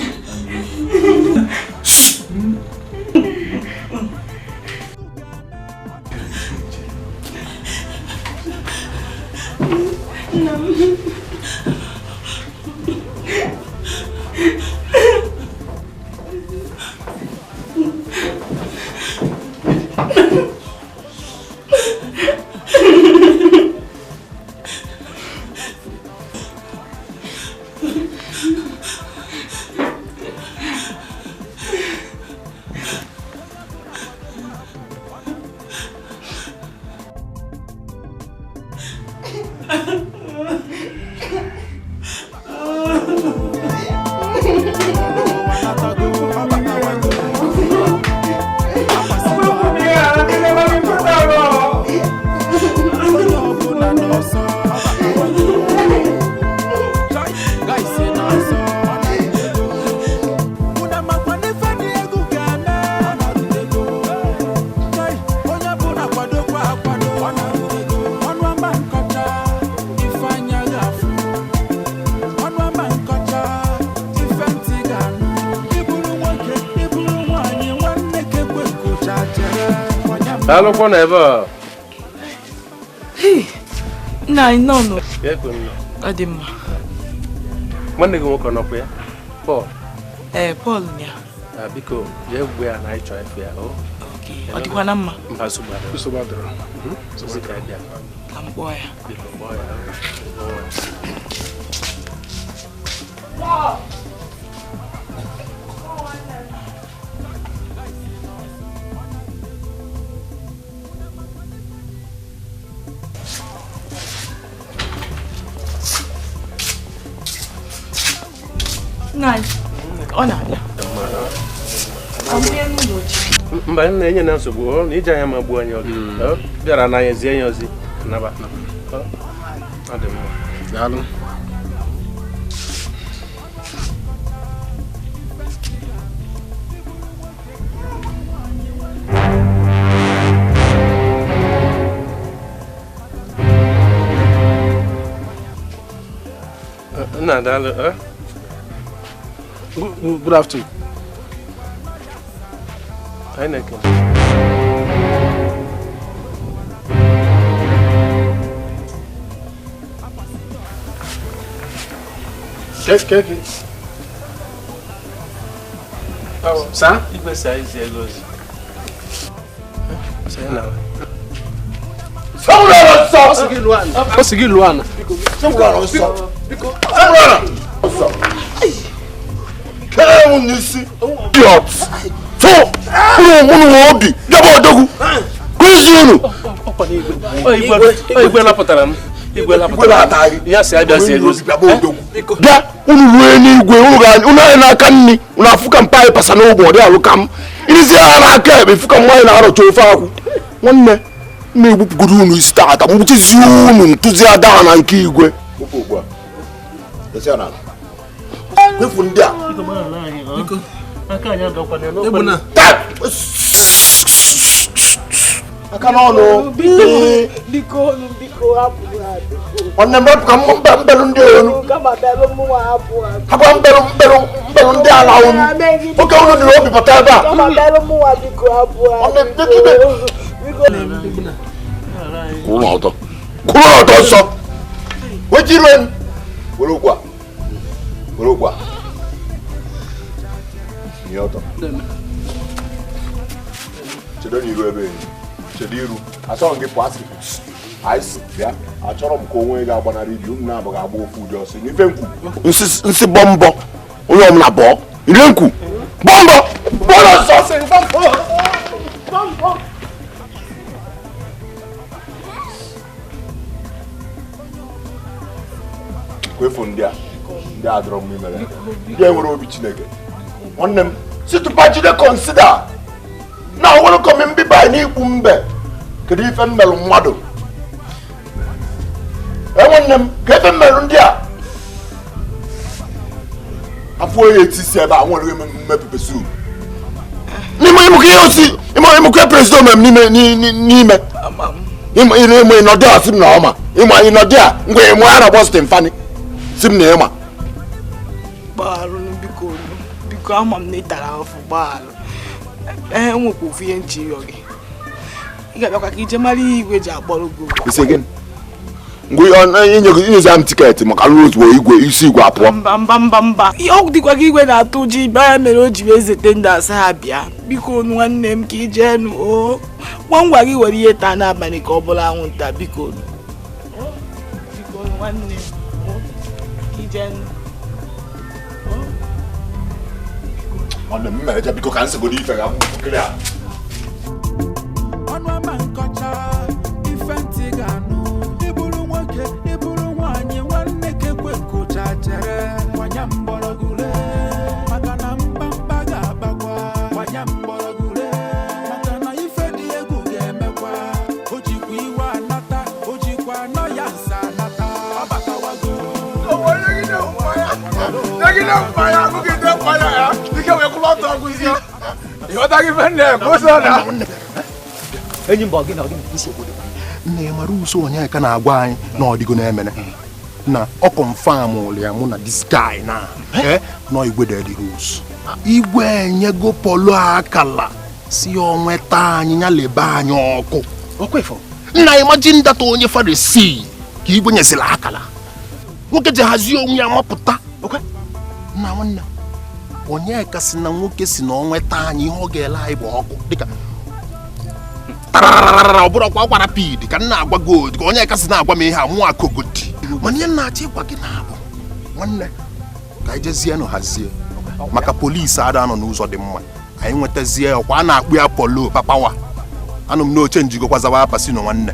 Daalụkwa na ebe a. Nna anyị nọ nọ. Ọ dị mma. Nwanne gị nwoke nọkwa ya? Paul. Ee, Paul ya. Biko, jee gwa ya na anyị chọrọ ịfụ ya. Ọ dịkwa na mma? Mba, nsogbu adịrọ. Nsogbu adịrọ. Ka m kpọọ ya. Biko, kpọọ ya. Paul! Nine. Ọ na-abịa. Mba, nna enye na nsogbu ọ na ije anya ma gbuo anyị oge. Bịara na anyị zie ya ozi. Naba. Ọ dị mma. Daalụ. Nna, daalụ. Good afternoon. Anyị na-ekele. Keke. Sa? Igwe sa izi ego ozi. Ọ sị gị lụọ ana. Biko. Kere m n'isi. Idiot. So, unu nwe obi, bịaba odogwu. Kụzi unu. Igwe napụtara m. Igwe napụtara m. Ya si abịa si ego. Bịa, unu rue n'igwe, unu anya n'aka nni, unu afụka mpa anyị pasa n'ogbe, ọ dị alụ ka m. Irizi ha n'aka ekpe, fụka mmanya na-arọcha ofe akwụ. Nwanne, m egbupụgoro unu isi taata, mgbuchizi unu ntụzi ada na nke igwe. Kwefu ndị a. Aka n'ọnụ. Nwanne m rapụ ka mbelụ ndị olu. Hapụ mbelụ ndị ala olu. Oke unu dị obi pụta ebe a. Nwanne m dịka ibe. Kwụrụ ọtọ. Kwụrụ ọtọ nsọ. Wejiru enu. Were okwu a. Were okwu a. Nye ọtọ. Chedo n'iru ebe enyi. Chedo iru. Achọrọ m gị pụọ asị. Anyị bịa. Achọrọ m ka onwe ga-agbanarị ibi unu na-abụghị agba ofu ụdị ọsọ. N'ife nkwu. Nsị bọmbọ. Onye ọbụla bọọ. Ire nkwu. Bọmbọ. Bọọlụ ọsọ. Bọmbọ. Kwefu ndị a. Ndị a dọrọ m imere. Ndị enwere obi Chineke. Nwanne m, si tupu jide kọnsida na welcome mbiba n'ikpu mbe. Kedu ife mmelụ mmadụ? Nwanne m, ka efe mmelụ ndị a? Afọ onye etisi ebe a nwere mmepepe su. N'ime ịmụkọ ihe osi, ịmụkọ prezident m n'ime n'ime. Ịmụ ịnọdụ a sị m na ọma. Ịmụ ịnọdụ a ngwa ịmụ ya na Boston fani. Sị m na ịma. Gbagharụ biko biko ama m na ị tara ahụhụ gbagharụ. Ee, nwekwa ofu ihe nche ịrịọ gị. Ị ga-abịakwa ka ije mara ihe igwe ji akpọrọ gị. Isi gịnị? Ngwa inyezi m tiketi maka alụrụ ozugbo igwe isi igwe apụọ. Mba mba mba mba. Ihe ọ dịkwa gị igwe na-atụ ụjọ ibe ya mere o ji wee zete ndị asa ha bịa. Biko nwanne m ka ije nụ o. Gwa ngwa gị were ihe taa n'abalị ka ọ bụrụ anwụnta biko. Biko nwanne m ka ije nụ. Nwanne m mere biko ka nsogbu ife ga m a. Ọnụ ama nkọcha ife ntị ga-anụ ịbụrụ nwoke ịbụrụ nwaanyị nwanne kekwe kụcha chere gbanya mgbọrọgwụ ree maka na mkpamkpa ga-agbakwa gbanya mgbọrọgwụ ree maka na ife dị egwu ga-emekwa o jikwa iwe anata o jikwa anọ ya nsa anata ọ batawago. Enyi mba gị na gị nsogbu dị. Nne mara uso onye ka na-agwa anyị na ọdịgo na-emene na ọ confirm ụlụ ya mụ na this guy na nọ igwe dead rules. Igwe enyego polo akala Si ya onweta anyị ya lebe anyị ọkụ. Nna imagine that onye Farisi ka igwe nyezila akala. Nwoke ji hazie onwe ya mapụta. Nna nwanne onye kasị na nwoke si na onweta anyị ihe ọ ga-ele anyị bụ ọkụ dịka tararara ọ bụrụ ọkwa gwara pid ka nna agwa gold ka onye kasị na-agwa m ihe a mụ akogodi mana ihe na-achọ ịgwa gị na-abụ nwanne ka anyị jezie nụ hazie maka polisi ada nọ n'ụzọ dị mma anyị nwetazie ọkwa a na-akpụ ya Polo papawa anụ m n'oche njigokwa zawa Apasino nwanne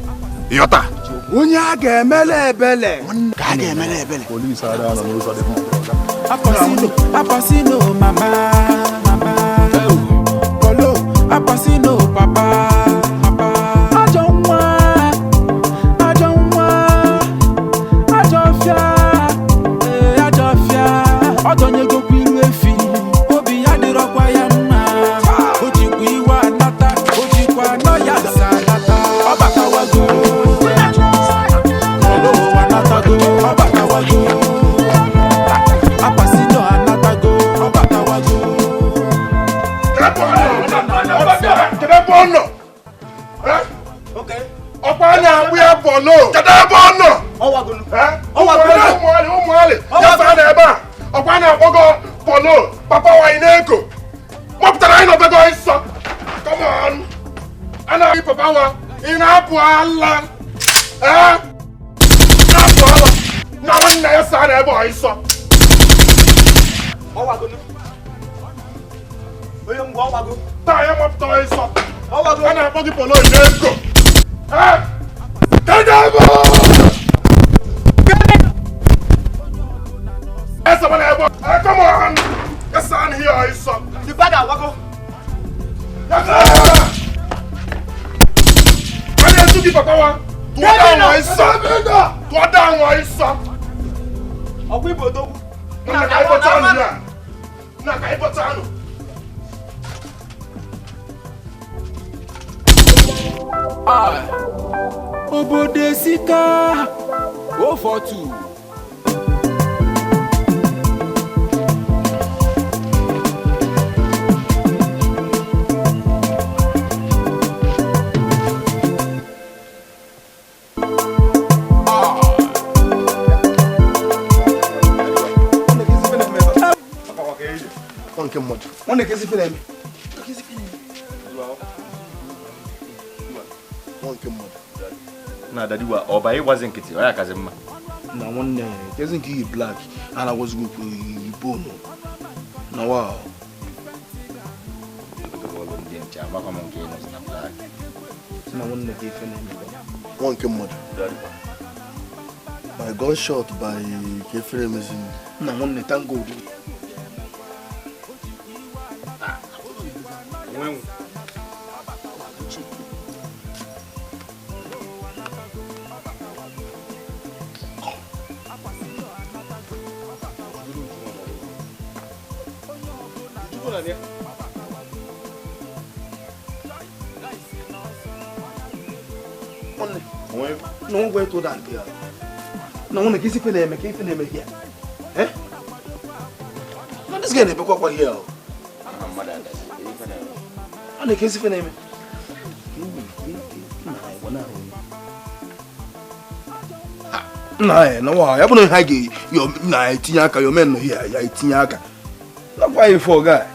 ịghọta onye a ga-emele ebele ka a ga-emele ebele polisi ada nọ n'ụzọ dị mma. Apasino, Apasino, mama, mama. Polo, Apasino, papa, papa. Ajọ nwa, ajọ nwa, ajọ fịa, ee, ajọ fịa. Ọ dọnyegokwa iru efi, obi ya dịrọkwa ya mma. O jikwa iwe anata, o jikwa anọ ya asa anata. Ọ batawago, Polo anatago, ọ batawago. Apasino anatago, ọ batawago. Kedu ebe ọ nọ? Ọkwa a na-agbụ ya Polo. Kedu ebe ọ nọ? Ụmụalị ya saa na ebe a. Ọkwa a na-akpọgo Polo papa nwanyị na-eko. Kpọpụtara anyị n'obego nsọ. Come on. A na-akpọ papa nwa ị na-apụ ala. Na-apụ ala. Na nwanne ya saa na ebe ọ nsọ. Taa ya mapụtara nsọ. A na-akpọ gị Polo na-eko. Kedu ebe ọ? Come on! Yes, I'm here, son. The bag I wago. I didn't do the papa. Tụọ down, my son. Ọkwa ibo odogwu. Nna ka ịbọcha anụ ya. Nna ka ịbọcha anụ. Obodo esika 042. Nwanne kezi ife na-eme. Na dadiwa ọba ịgbazi nkịtị ọ ya kazi mma. Na nwanne kezi nke iyi black a na-agwazigo okwu iyi bonu na wa. Na nwanne ka ife na-eme. Nwa nke mmadụ. By gunshot by Kefere Mezini. Na nwanne thank God. No one going to that girl. No one gives you name, give name here. Eh? No, this guy never got here. And the case name. Nah, no, I haven't had your Tinyaka, your men here, ya Tinyaka. Not why you for guy.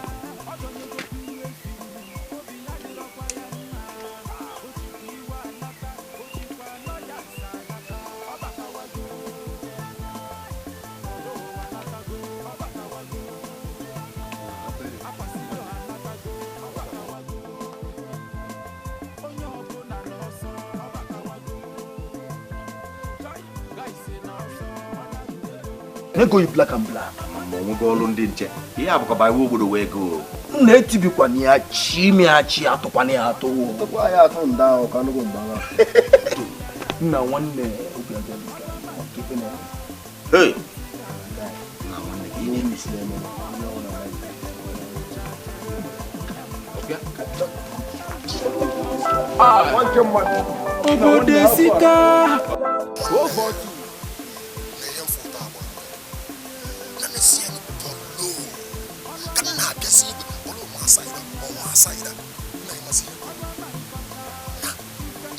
Go you black and black. Ihe abụkwa iwu obodo wee go. Nna etibikwana ya chi mi achi atụkwana ya atụ. Tụkwa ya atụ nda ahụ ka nnukwu mba. Nna nwanne obi ọjọọ dị ka ife na. Hey. Nna nwanne ka ihe misiri eme. Obodo esika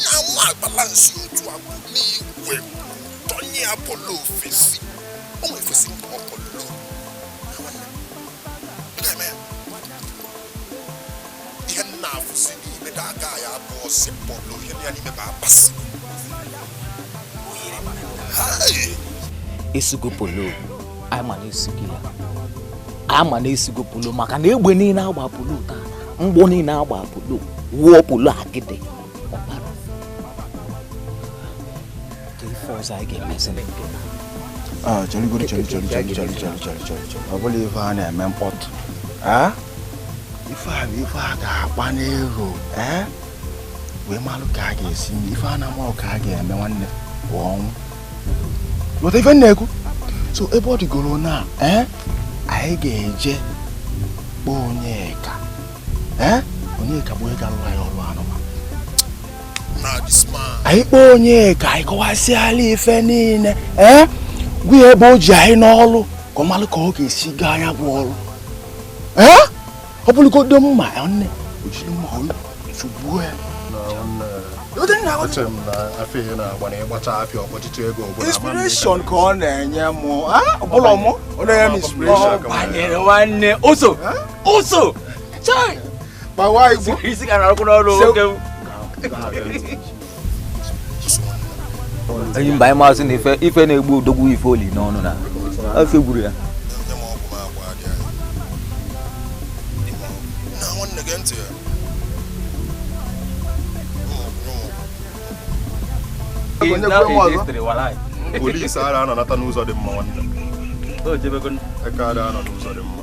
Na nwa balansi otu agwụ n'igwe tonye Apollo ofesi. O nwere ofesi nke Apollo. Ihe nna afụsi n'ime daga ya abụọ si Polo ihe ya n'ime bụ abasị. Esugo Polo, anyị ma na-esugo ya. Anyị ma na-esugo Polo maka na egbe niile agba Polo taa, mgbọ niile agba Polo, wụọ Polo akịdị. Ọkpara. Ka ife ọzọ anyị ga-emezi na nke Ah, chere goro chere chere chere chere chere chere chere. Ọ bụla ife a na-eme mkpọtụ. Ah? Ife a bụ ife a ga-akpa n'ego, eh? Wee malụ ka a ga-esi mee ife a na-amalụ ka a ga-eme nwanne bụ ọnwụ. Ghọta ife m na-ekwu? So ebe ọ dịgoro na, eh? Anyị ga-eje kpọọ Onyeka. Eh? Onyeka bụ onye ga-alụ anyị ọrụ anụma. Anyị kpọọ Onyeka, anyị kọwasịala ife niile, eh? Gwa ya ebe o ji anyị n'ọrụ ka ọ malụ ka ọ ga-esi gaa anya bụ ọrụ. Eh? Ọ bụrụgodo mma nwanne, o jiri mma ọ tụgbuo ya. Inspiration ka ọ na-enye mụ, ọbụla mụ, ọ na-enye m inspiration. Banyere nwanne, oso, oso, chai! Gbawa igbo. Isi ka na-arụkwụ n'ọrụ nwoke m. Enyi mba anyị maazị na ife na-egbu odogwu ife oli n'ọnụ na ife gburu ya. Polisi ara anọnata n'ụzọ dị mma nwanne. Eke ara anọ n'ụzọ dị mma.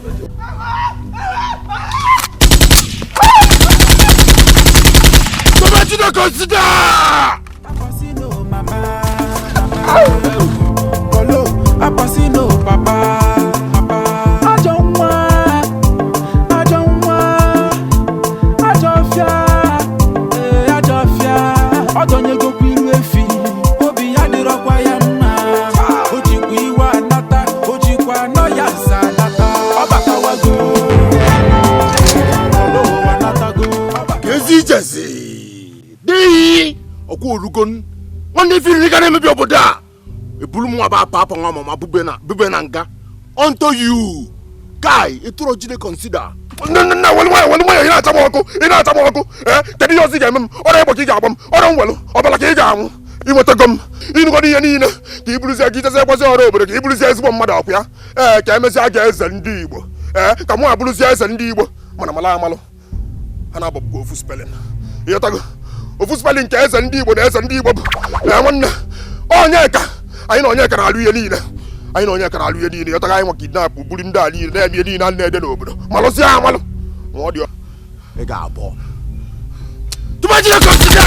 Tobachide consider! Apasino mama, Polo, Apasino papa, ajọ nwa, ajọ nwa, ajọ fịa, ajọ fịa, ọ dọnyegokwa iru efi, obi ya dịrọkwa ya mma, o jikwa iwe anata, o jikwa anọ ya nsa anata, ọ batawago, Polo anatago. Ezi ijezi dịghị ọkwa orugo nwanne ife iri ga na-emebi obodo a ebulu m nwa bụ apa apa nwa mama bube na nga unto you guy ịtụrụ jide consider Nna welu nwayọ ị na-acha m ọkụ ị na-acha m ọkụ ee kedu ihe ọzọ ị ga-eme m ọrịa ịgbọ ka ị ga-agba m ọrịa m welu ọbara ka ị ga-anwụ inwetago m ịnụgodo ihe niile ka i buruzie gị jezi ekwazi ọrụ obodo ka i buruzie ezigbo mmadụ ọkụ ya ee ka emesịa ga eze ndị Igbo ee ka mụ abụrụzie eze ndị Igbo mana mala amalụ ha na-agbabụkwa ofu spelling ịghọtago ofu spelling nke eze ndị Igbo na eze ndị Igbo bụ ee nwanne Onyeka anyị na Onyeka na-alụ ihe niile anyị na Onyeka na-alụ ihe niile ịghọtago anyị nwa kidnap buru ndị a niile na-eme ihe niile a na-ede n'obodo malụsịa amalụ ma ọ dị ị ga-abụọ Tobachide consider!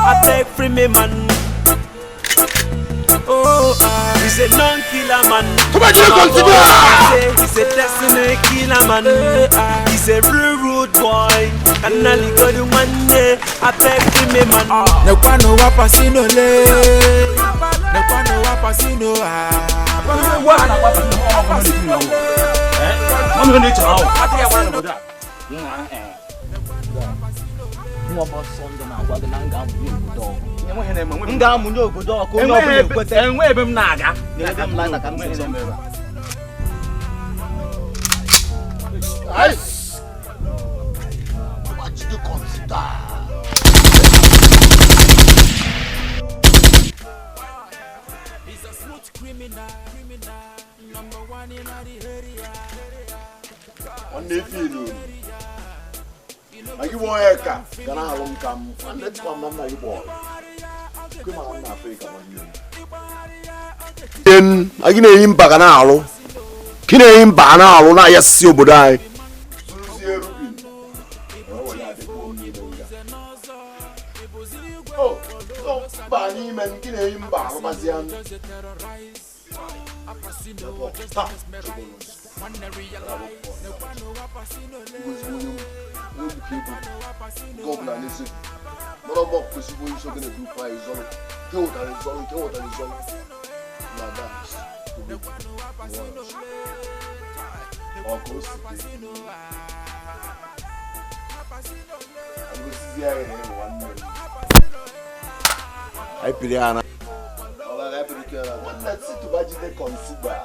I beg free me man. Oh, he's a non-killer man. Tobachide consider! He's a destiny killer man. He's a real rude boy. And I go to one day. I beg free me man. Nekwano wapasino le. Nekwano wapasino ah. Wapasino le. M ga-amụnye obodo ọkụ onye ọbụla ekweta. Enwe ebe m na-aga. Ebe m na-aga ka m si ebe a. Tobachide consider! He's a smooth criminal, number one in the area. Nwanne ife ilu na gị bụ Onyeka ga na-alụ m ka m nwanne tụkwa m na nna gị bụ ọrụ kwe mara nna Afrịka nwanne m na gị na-eyi mba ga na-alụ ka ị na-eyi mba ga na-alụ na-ayasịsị obodo anyị mba n'ime gị na-eyi mba arụmazi anụ I pity Anna. Let's see to budget consider.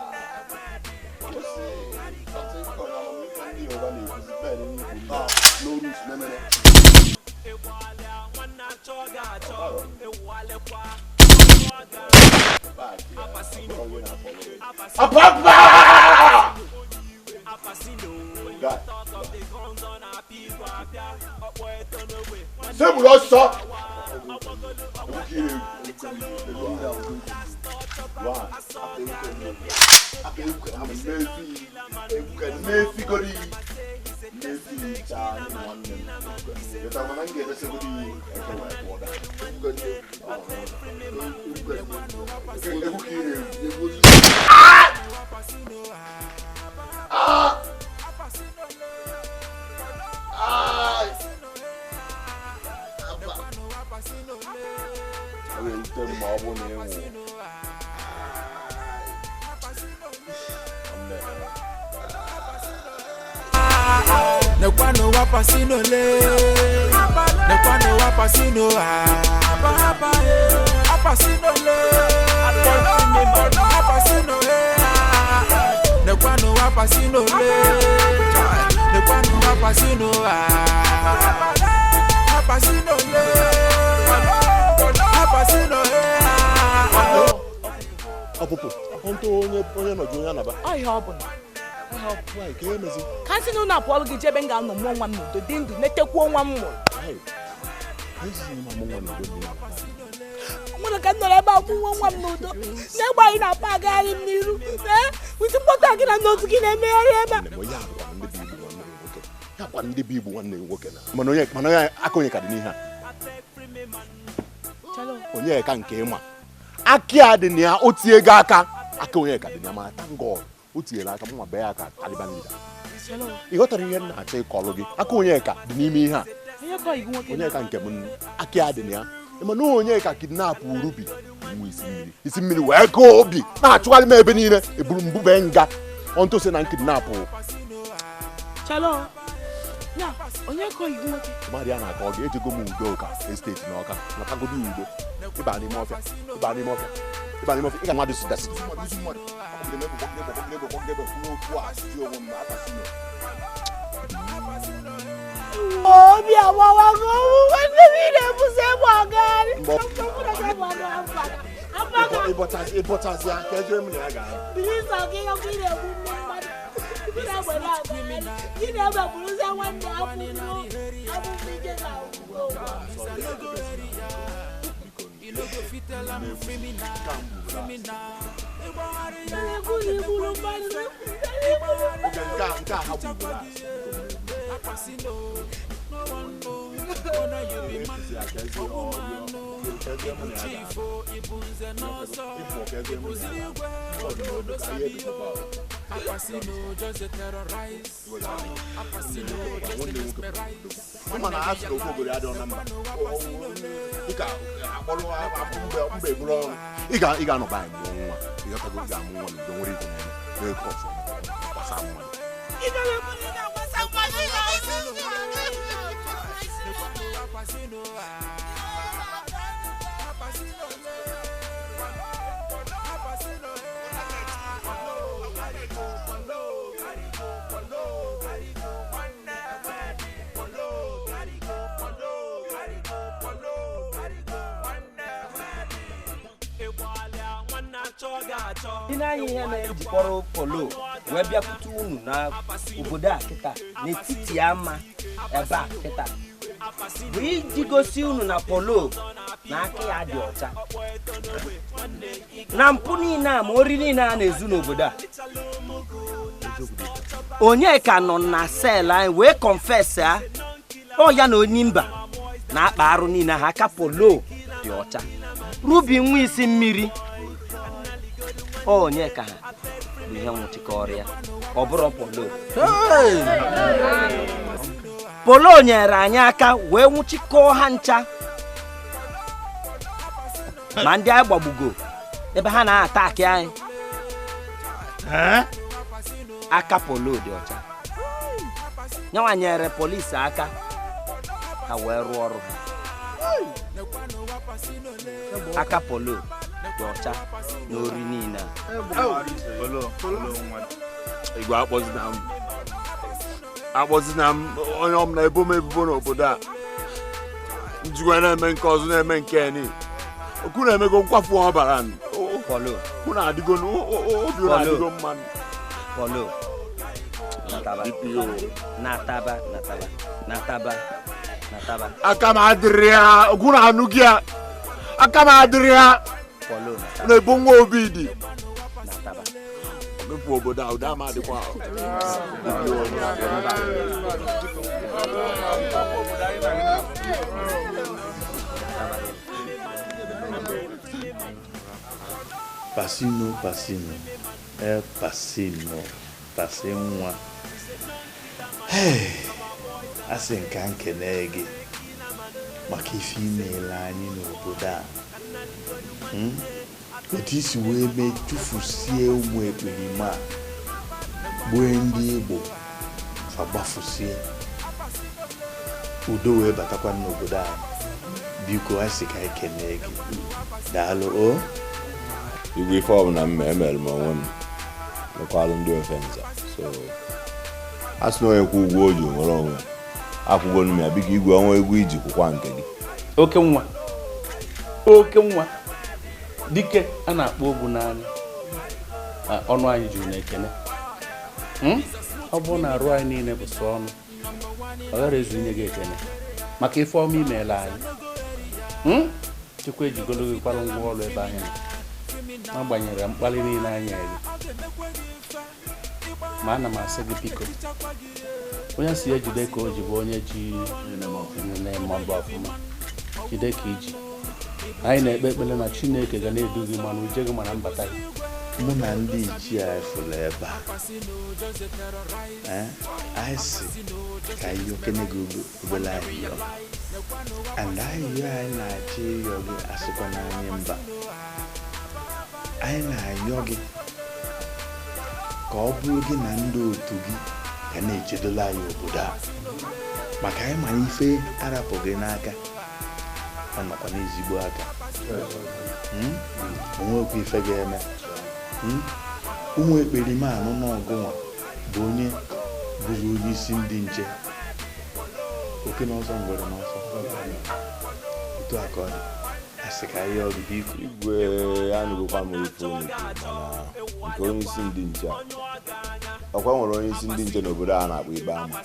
Papa! Nekwano wapasino le, nekwano wapasino ah, apasino le, apasino le, nekwano wapasino le, nekwano wapasino ah, apasino le, apasino le. Apopo, onto onye onye nọ ju onye anaba. Ọ ihe ọ bụ na. Ka nsị na ụlọ apụọlụ gị jebe m ga-anọ mụọ nwa m n'udo dị ndụ netekwuo nwa m mụrụ. Nwere ka m nọrọ ebe a mụọ nwa m n'udo na-egbe anyị na-apa agagharị m n'iru witi mkpọta gị na n'otu gị na-emegharị ebe a. Ya kwa ndị bụ Igbo nwanne nwoke na mana onye mana onye aka onye ka dị n'ihe a. Onye ka nke ịma aki a dị na ya o tie gị aka aka onye ka dị na ya mana thank God o tinyere aka mụnwa bee aka Taliban leader. Ị ghọtara ihe m na-achọ ịkọlụ gị aka Onyeka dị n'ime ihe a. Onyeka nke m aka ya dị na ya mana Onyeka kidnap Ruby nwa isi mmiri isi mmiri wee gụọ obi na-achụgharị m ebe niile eburu mbube nga ọntụ na kidnap. Mmadụ ya na-akọ ọ ga-ejego m udo ka esteti n'Ọka natagodo udo ịba n'ime ọfịa ịba n'ime ọfịa ịba n'ime ọfịa ị ga mmadụ sidasi. Obi agbawago nwanne m ị na-ebuso egbe agagharị. Ịbọchazi aka ejere m na ya ga-ahụ. Biri sọ gị ọkụ ị na-egbu mmadụ. Gị na-egbe na-agagharị. Gị na-egbe bụrụzie nwanne abụbụ ike na Ị ga-anọba anyị mụọ nwa ịghọtago ị ga-amụ nwa n'udo nwere ike na-eme ego ọzọ gbasa mmadụ. Ndị na-anya ihe mere ji kpọrọ Polo wee bịakwute unu na obodo a kịta n'etiti ama ebe a kịta bụ iji gosi unu na Polo na aka ya dị ọcha na mpụ niile a ma ori niile a na-ezu n'obodo a. Onyeka nọ na sel anyị wee confess ya ọ ya na onye mba na-akpa arụ niile ha aka Polo dị ọcha. Ruby nwa isi mmiri Onyeka ha bụ ihe nwụchikọrọ ya ọ bụrụ Polo. Polo nyere anyị aka wee nwụchikọọ ha ncha ma ndị anyị gbagbugo ebe ha na-ataki anyị. Aka Polo dị ọcha. Nyanwa nyere polisi aka ha wee rụọ ọrụ ha. Aka Polo dị ọcha n'ori niile a. Igwe akpọzina m onye ọbụla ebo m ebubo n'obodo a njikwa na-eme nke ọzọ na-eme nke ni okwu na-emego nkwafu ọbara okwu na-adịgo obi na-adịgo mmanụ. Polo nataba nataba nataba nataba aka m adịrị ya okwu na-anụ gị ya aka m adịrị ya na-ebo nwa obi dị mepụ obodo a ụda ama adịkwa. Pasino, pasino, el pasino, pasi nwa. Hey, asị nka nkene gị maka ife imeela anyị n'obodo a. Otu isi wee mee tụfusie ụmụ ekperima a, gbue ndị Igbo fagbafusie udo wee batakwa n'obodo anyị. Biko asị ka anyị kene gị, daalụ o. Igwe ife ọbụla m emere m onwe m mekwalụ ndị ofe nza so a sị na onye kwụ ụgwọ o ji nwere onwe akwụgo m ya biko igwe ọnwa egwu iji kwụkwa nke gị. Oke nwa, oke nwa, dike a na-akpọ ogwu n'anya, ọnụ anyị juru n'ekene. Ọ bụrụ na arụ anyị niile bụ sọ ọnụ, ọ ghara ezu inye gị ekene maka ife ọma imeela anyị. Chukwu ejigolo gị kwara ngwa ọrụ ebe anyị nọ, n'agbanyeghị mkpali niile anyị eri. Ma ana m asị gị biko, onye si ejide ka o ji bụ onye ji na-eme ọfụma, jide ka iji. Anyị na-ekpe ekpere na Chineke ga na-edu gị mana uje gị mana mbata gị. Mụ na ndị ichie anyị fụrụ ebe a, anyị si ka anyị okene gị obere ahịhịa and ahịhịa anyị na-achọ ịyọ gị asịkwa na anyị mba. Anyị na-ayọ gị ka ọ bụrụ gị na ndị otu gị ga na-echedola anyị obodo a, maka anyị mara ife arapụghị n'aka, ọ nọkwa n'ezigbo aka. Onwekwa ife ga-eme. Ụmụ ekperima anụ n'ọgụnwa bụ onye bụrụ onye isi ndị nche oke n'ọsọ ngwere n'ọsọ. Otu a ka ọ dị. Asị ka ihe ọ dị biko. Igwe anụgokwa m ife onye mana nke onye isi ndị nche a ọkwa nwere onye isi ndị nche n'obodo a na-akpọ ikpe ama.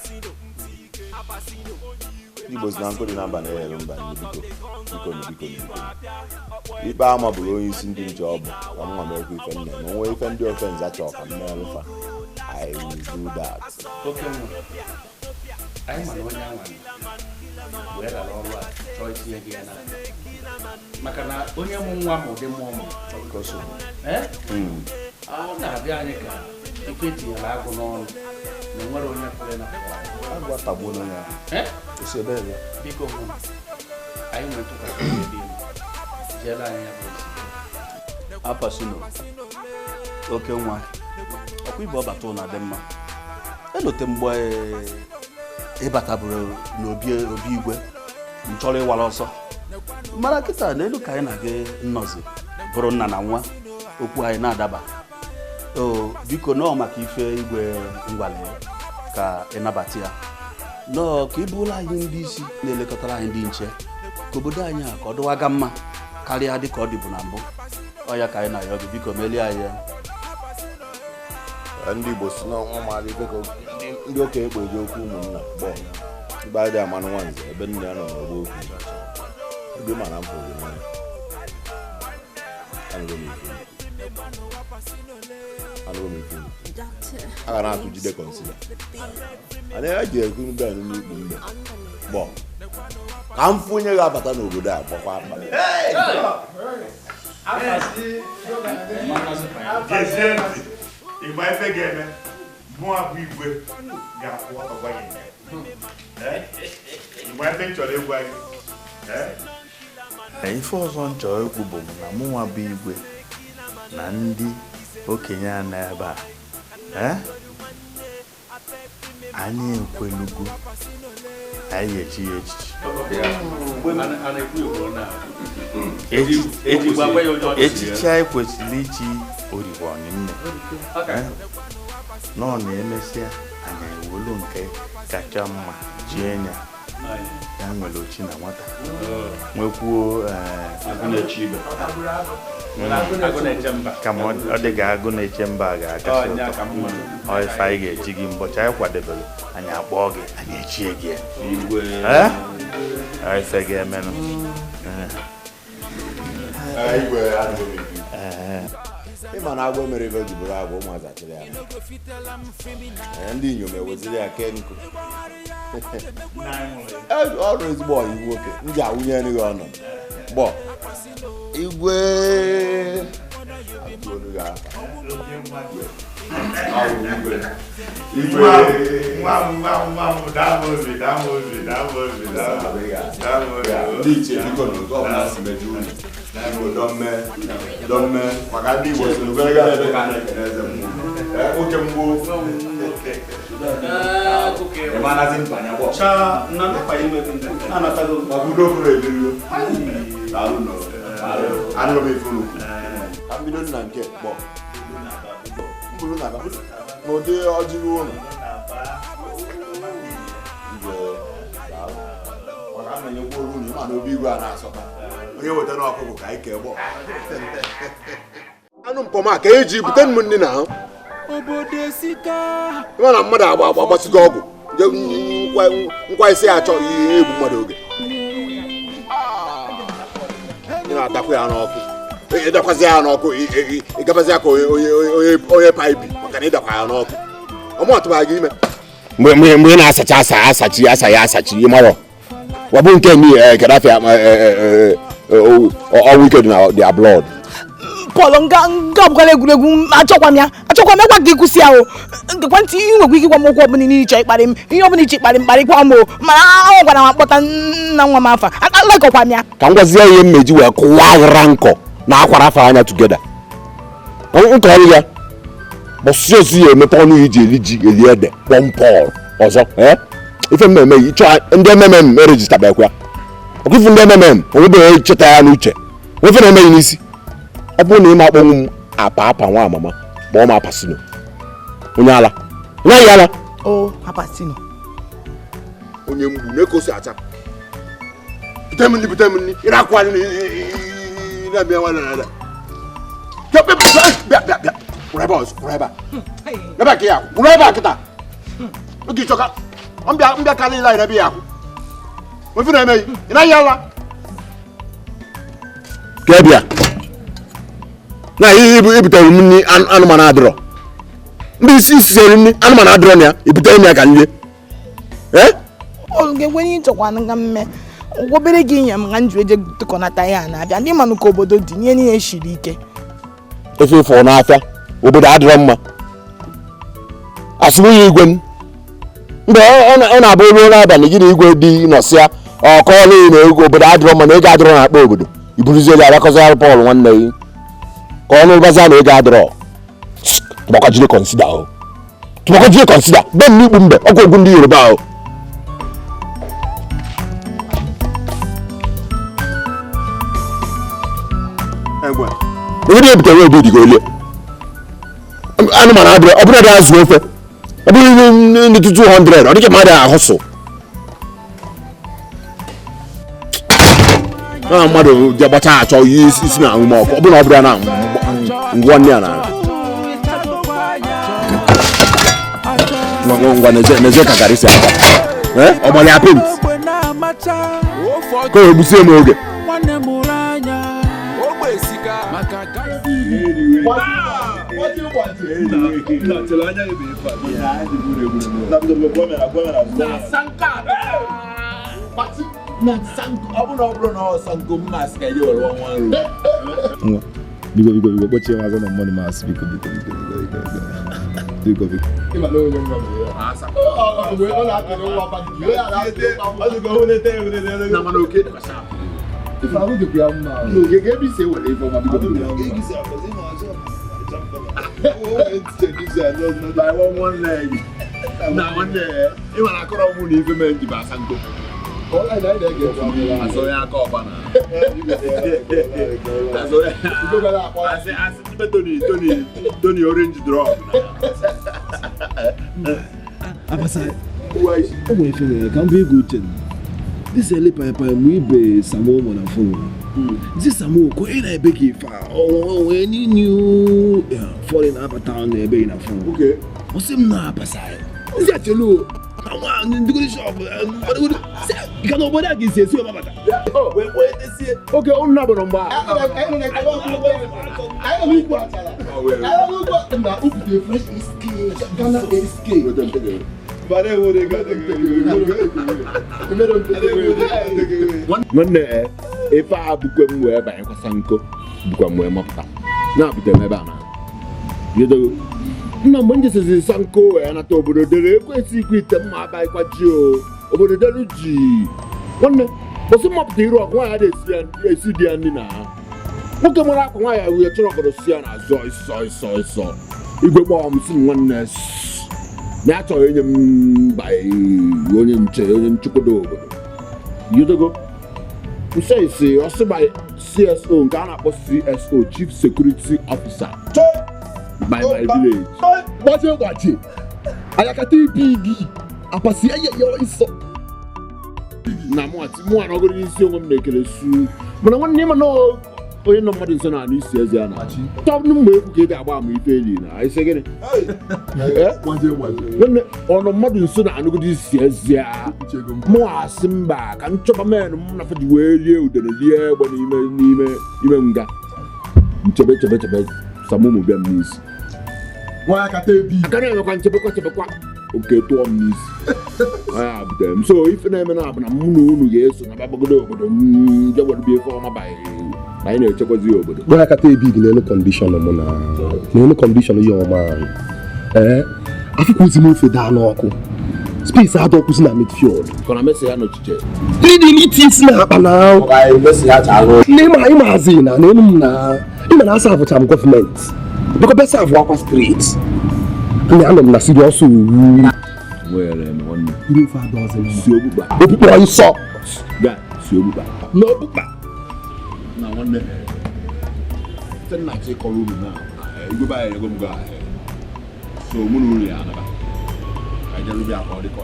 Igbo si na nkụ dị na mba na-enyere mba biko biko biko biko. Ikpe ama bụrụ onye isi ndị nche ọ bụ ka m nwa merekwa ife nne ma onwe ife ndị ofe nza chọọ ka m merụfa. I will do that. Oke nwa, anyị ma na onye anwa wee ghara ọrụ a chọọ itinye gị ya n'aka, maka na onye mụ nwa ma ụdị mmụọ mụ ọ na-abịa anyị ka ife etinyere agụ n'ọnụ na enwere onye pụrụ ịnapụta. Biko hụ anyị nwere ntụkwasị obi elu, jeela anyị ya bụ ozi. Apasino, oke nwa, ọkwa ibe ọbata ụlọ dị mma. Elote mgbe ịbataburu n'obi obi igwe m chọrọ ịwara ọsọ, mara kịta n'elu ka anyị na-aga nnọzi bụrụ nna na nwa, okwu anyị na-adaba. O biko nọọ maka ife igwe ngwale ka ịnabata ya, nọọ ka ị bụrụ anyị ndị isi na-elekọtara anyị ndị nche ka obodo anyị a ka ọ dịwaga mma karịa dị ka ọ dịbu na mbụ. Ọ ya ka anyị na-ayọ gị, biko melie anyị ya. Ndị Igbo si n'ọnwa maara ife ka ndị okenye kpo eji okwu ụmụnna gbọọ igbe adị amanụ nwanze ebe nne ya nọ n'ọgbọ okwu ebe mana m fụrụ n'anya. Anụgo m ife a ga na-atụ jide kọnsila ana ya ji ekwu ben n'ikpu mbe gbọọ ka m fụ onye ga-abata n'obodo a gbakwa akpa. Igba ife ga-eme mụa bụ igwe ga-akwụ ọtọ gwa gị. Igba ife m chọrọ ịgwa gị. Ife ọzọ m chọrọ ikwu bụ na mụnwa bụ igwe na ndị okenye a nọ ebe a Anyị ekwelugo anyị echi ya echichi. Echichi anyị kwesịrị ichi orikwa nne nọ na-emesịa anyị ewelu nke kacha mma jie ya ya nwere ochi na nwata nwekwuo kama ọ dị ka agụ na-eche mba ga-akasị ụtọ. Ọ ife anyị ga-eji gị mbọchị anyị kwadebere anyị akpọọ gị anyị echie gị ya ife ga-emenụ. Ịma na agwọ mere ebe o ji bụrụ agwọ ụmụazị achịrị ya ndị inyom eweziri ya kee nkụ ọrụ ezigbo ọyị nwoke m ji awụnye gị ọnọ gbọ igwe ndị ichie biko na otu ọbụla si meju unu Igbo dọmme maka ndị Igbo si n'obere gara ebe ka a na-ekene eze mmụọ oke mgbo maka udo bụrụ ebirigo anụrụ m ife unu ka m bido na nke kpọ mbụrụ na n'ụdị ọjiri ụlọ maka a na-enyekwa olu unu ịma na obi igwe a na-asọta onye wetara ọkụkọ ka anyị kee gbọ anụ mpọma ka eji bute m nri na ahụ ịma na mmadụ agba agba gbasigo ọgwụ nkwa isi achọ ihe egwu mmadụ oge ị na-adakwa ya n'ọkụ ịdakwazị ya n'ọkụ ịgabazi ya ka onye paipi maka na ịdakwa ya n'ọkụ ọmụ atụba gị ime mgbe ị na-asacha asa asachi asa ya asachi ịmarọ wabụ nke ni Gaddafi ọnwụ ike dị na their blood. Paul nga ọbụkwala egwuregwu achọkwa m ya achọkwa m ịgwa gị kwụsị ya o nkekwa ntị ị nwekwa ike ịgwa m okwu ọbụla niile ịchọ ịkparị m ihe ọbụla ịchọ ịkparị m kparịkwa m o mana ahụ gwara m akpọta nna nwa m afa alakọkwa m ya ka m gwazie ihe mmeji wee kụwa aghara nkọ na akwara afọ anya tugeda nke ọrụ ya bọsị ozi ya emepe ọnụ iji eri ji eli ede kpọm Paul ọzọ ife mmemme ịchọ ndị MMM erejista bekwa ọkụ ifu ndị MMM onwebeghị cheta ya n'uche nwefe na-emeghị n'isi ọ bụrụ na ị ma akpọnwụ m apa apa nwa amama kpọọ m apasino onye ala nwaghị ala o apasino onye mgbu na-ekosi acha bute m nri bute m nri ịra akwa na-abịa nwa na bịa bịa bịa kwụrụ ebe ọzọ kwụrụ ebe a ebe a ka ya kwụrụ ebe a kịta oge ịchọka mbịa karịa ịla ebe ya akwụ nwefe na-emeghị ị naghị ala ka bịa na ihe ibutere m nri anụmanụ adịrọ ndị isi isiri nri anụmanụ adịrọ na ya ibutere m ya ka nrie ọ ga-enwe ihe ịchọkwa nga mme obere gị nye m nga nju eje tụkọnata ya na-abịa ndị manụ ka obodo dị nye niile shiri ike efe ịfọ n'afịa obodo adịrọ mma asụmụghị igwe m mgbe ọ na-abụ ruo n'abalị gị na igwe dị nọsịa ọkọọla na ego obodo adịrọ mma na ego adịrọ na-akpa obodo iburuzielu abịakọzara Pọl nwanne gị ka ọnụ ụbaza na ego adịrọ tụbakwa kọnsida o tụbakwa kọnsida be m n'ikpu mbe ọgwụ ogwu ndị Yoruba o onye ebutere obi dịga ole anụmanụ adịrọ ọ bụrụ dị azụ ofe ọ bụrụ ndị 200 ọ dịka mmadụ ahụ so na mmadụ ji agbacha achọ ihe isi na ahụ ọkụ ọ bụrụ na ọ bụrụ na ngwa nne ya na ngwa n'ezie ka garị si agba ọ gbalịa pint ka o egbusie m oge Biko biko biko kpọchie m azụ na mmadụ masị biko biko biko biko biko biko Na nwanne ị nwere akọrọ mụ na ife mee nji bụ Asanko. Asị onye aka ọkpa na. Asị onye asị asị ibe Tony Tony Tony Orange Drug. Abasa, o nwere ife mere ka m bụ ego uche m. This ele paipai mụ ibe Samo mụ na phone. This Samo ko ị na-ebe ka ife a o nwere any new foreign abata na-ebe ị na phone. Okay. Ọ sị m na Abasa. Ndị achelu na nwa ndị gori shop ka na obodo a ga-esi esi ọbata. Wee wee desie. Okay, unu nabụrụ mgbe a. Fresh SK, Ghana SK. Nwanne ife a bụkwe m wee banyekwa Sanko bụkwa m wee mapụta na-abụte m ebe a na nna mgbe m jesezi Sanko wee nata obodo dere ekwesị ikwu ite mma abaghịkwa ji o obodo dere ji nwanne kwụsị mmapụta iru ọgụ nwaanyị esi di ya nri na ha nwoke mara akwa nwaanyị wee chọrọ ọgọdọ si ya n'azụ ịsọ ịsọ ịsọ igwe kpọọ m si nwanne na achọghị enye m mba onye nche onye nchekwado obodo yodogo nse isi ọsị by CSO nke a na-akpọ CSO Chief Security Officer by my village gbachie gbachie ayakata ibi gị apasi ayẹyẹ ịsọ na mụ anọgoro n'isi onwe m na-ekele su mana nwanne ịma na onye nọ mmadụ nso na-anụ isi eze ya na tọpụ mgbe ekwu ka ị ga-agba ama ife eli na isi gịnị nwanne ọnụ mmadụ nso na-anụgide isi eze ya mụ asị mba ka nchọba men m na ji wee lie udene lie egbe n'ime n'ime ime nga nchebe chebe chebe samụmụ bịa m n'isi aka na-emekwa nchebekwa chebekwa oke tụọ m n'isi ya butere m so ife na-eme na abụ na mụ na unu ga-eso na gbagodo obodo m jegwadobie ife ọma banyere anyị na-echekwazi obodo nwa akata ebi gị n'elu kọndishọn mụ na n'elu kọndishọn ya ọma ahụ ee afụkwụzi m ofe daa n'ọkụ space adọkwụzi na midfield kọna Messi ya n'ochiche ndị n'iti isi na akpa na ịmahazi na n'elu m na ịma na asa abụcha m gọọmenti biko besa abụ akwa street ndị anọ m na siriọs owu okpukpe nsọ si ogbukpa na okpukpa na nwanne sị nna chi kọrọ unu na igwe be anyị ego m gaa so mụ na unu ya anaba ka anyị jerube akwa ọ dịkọ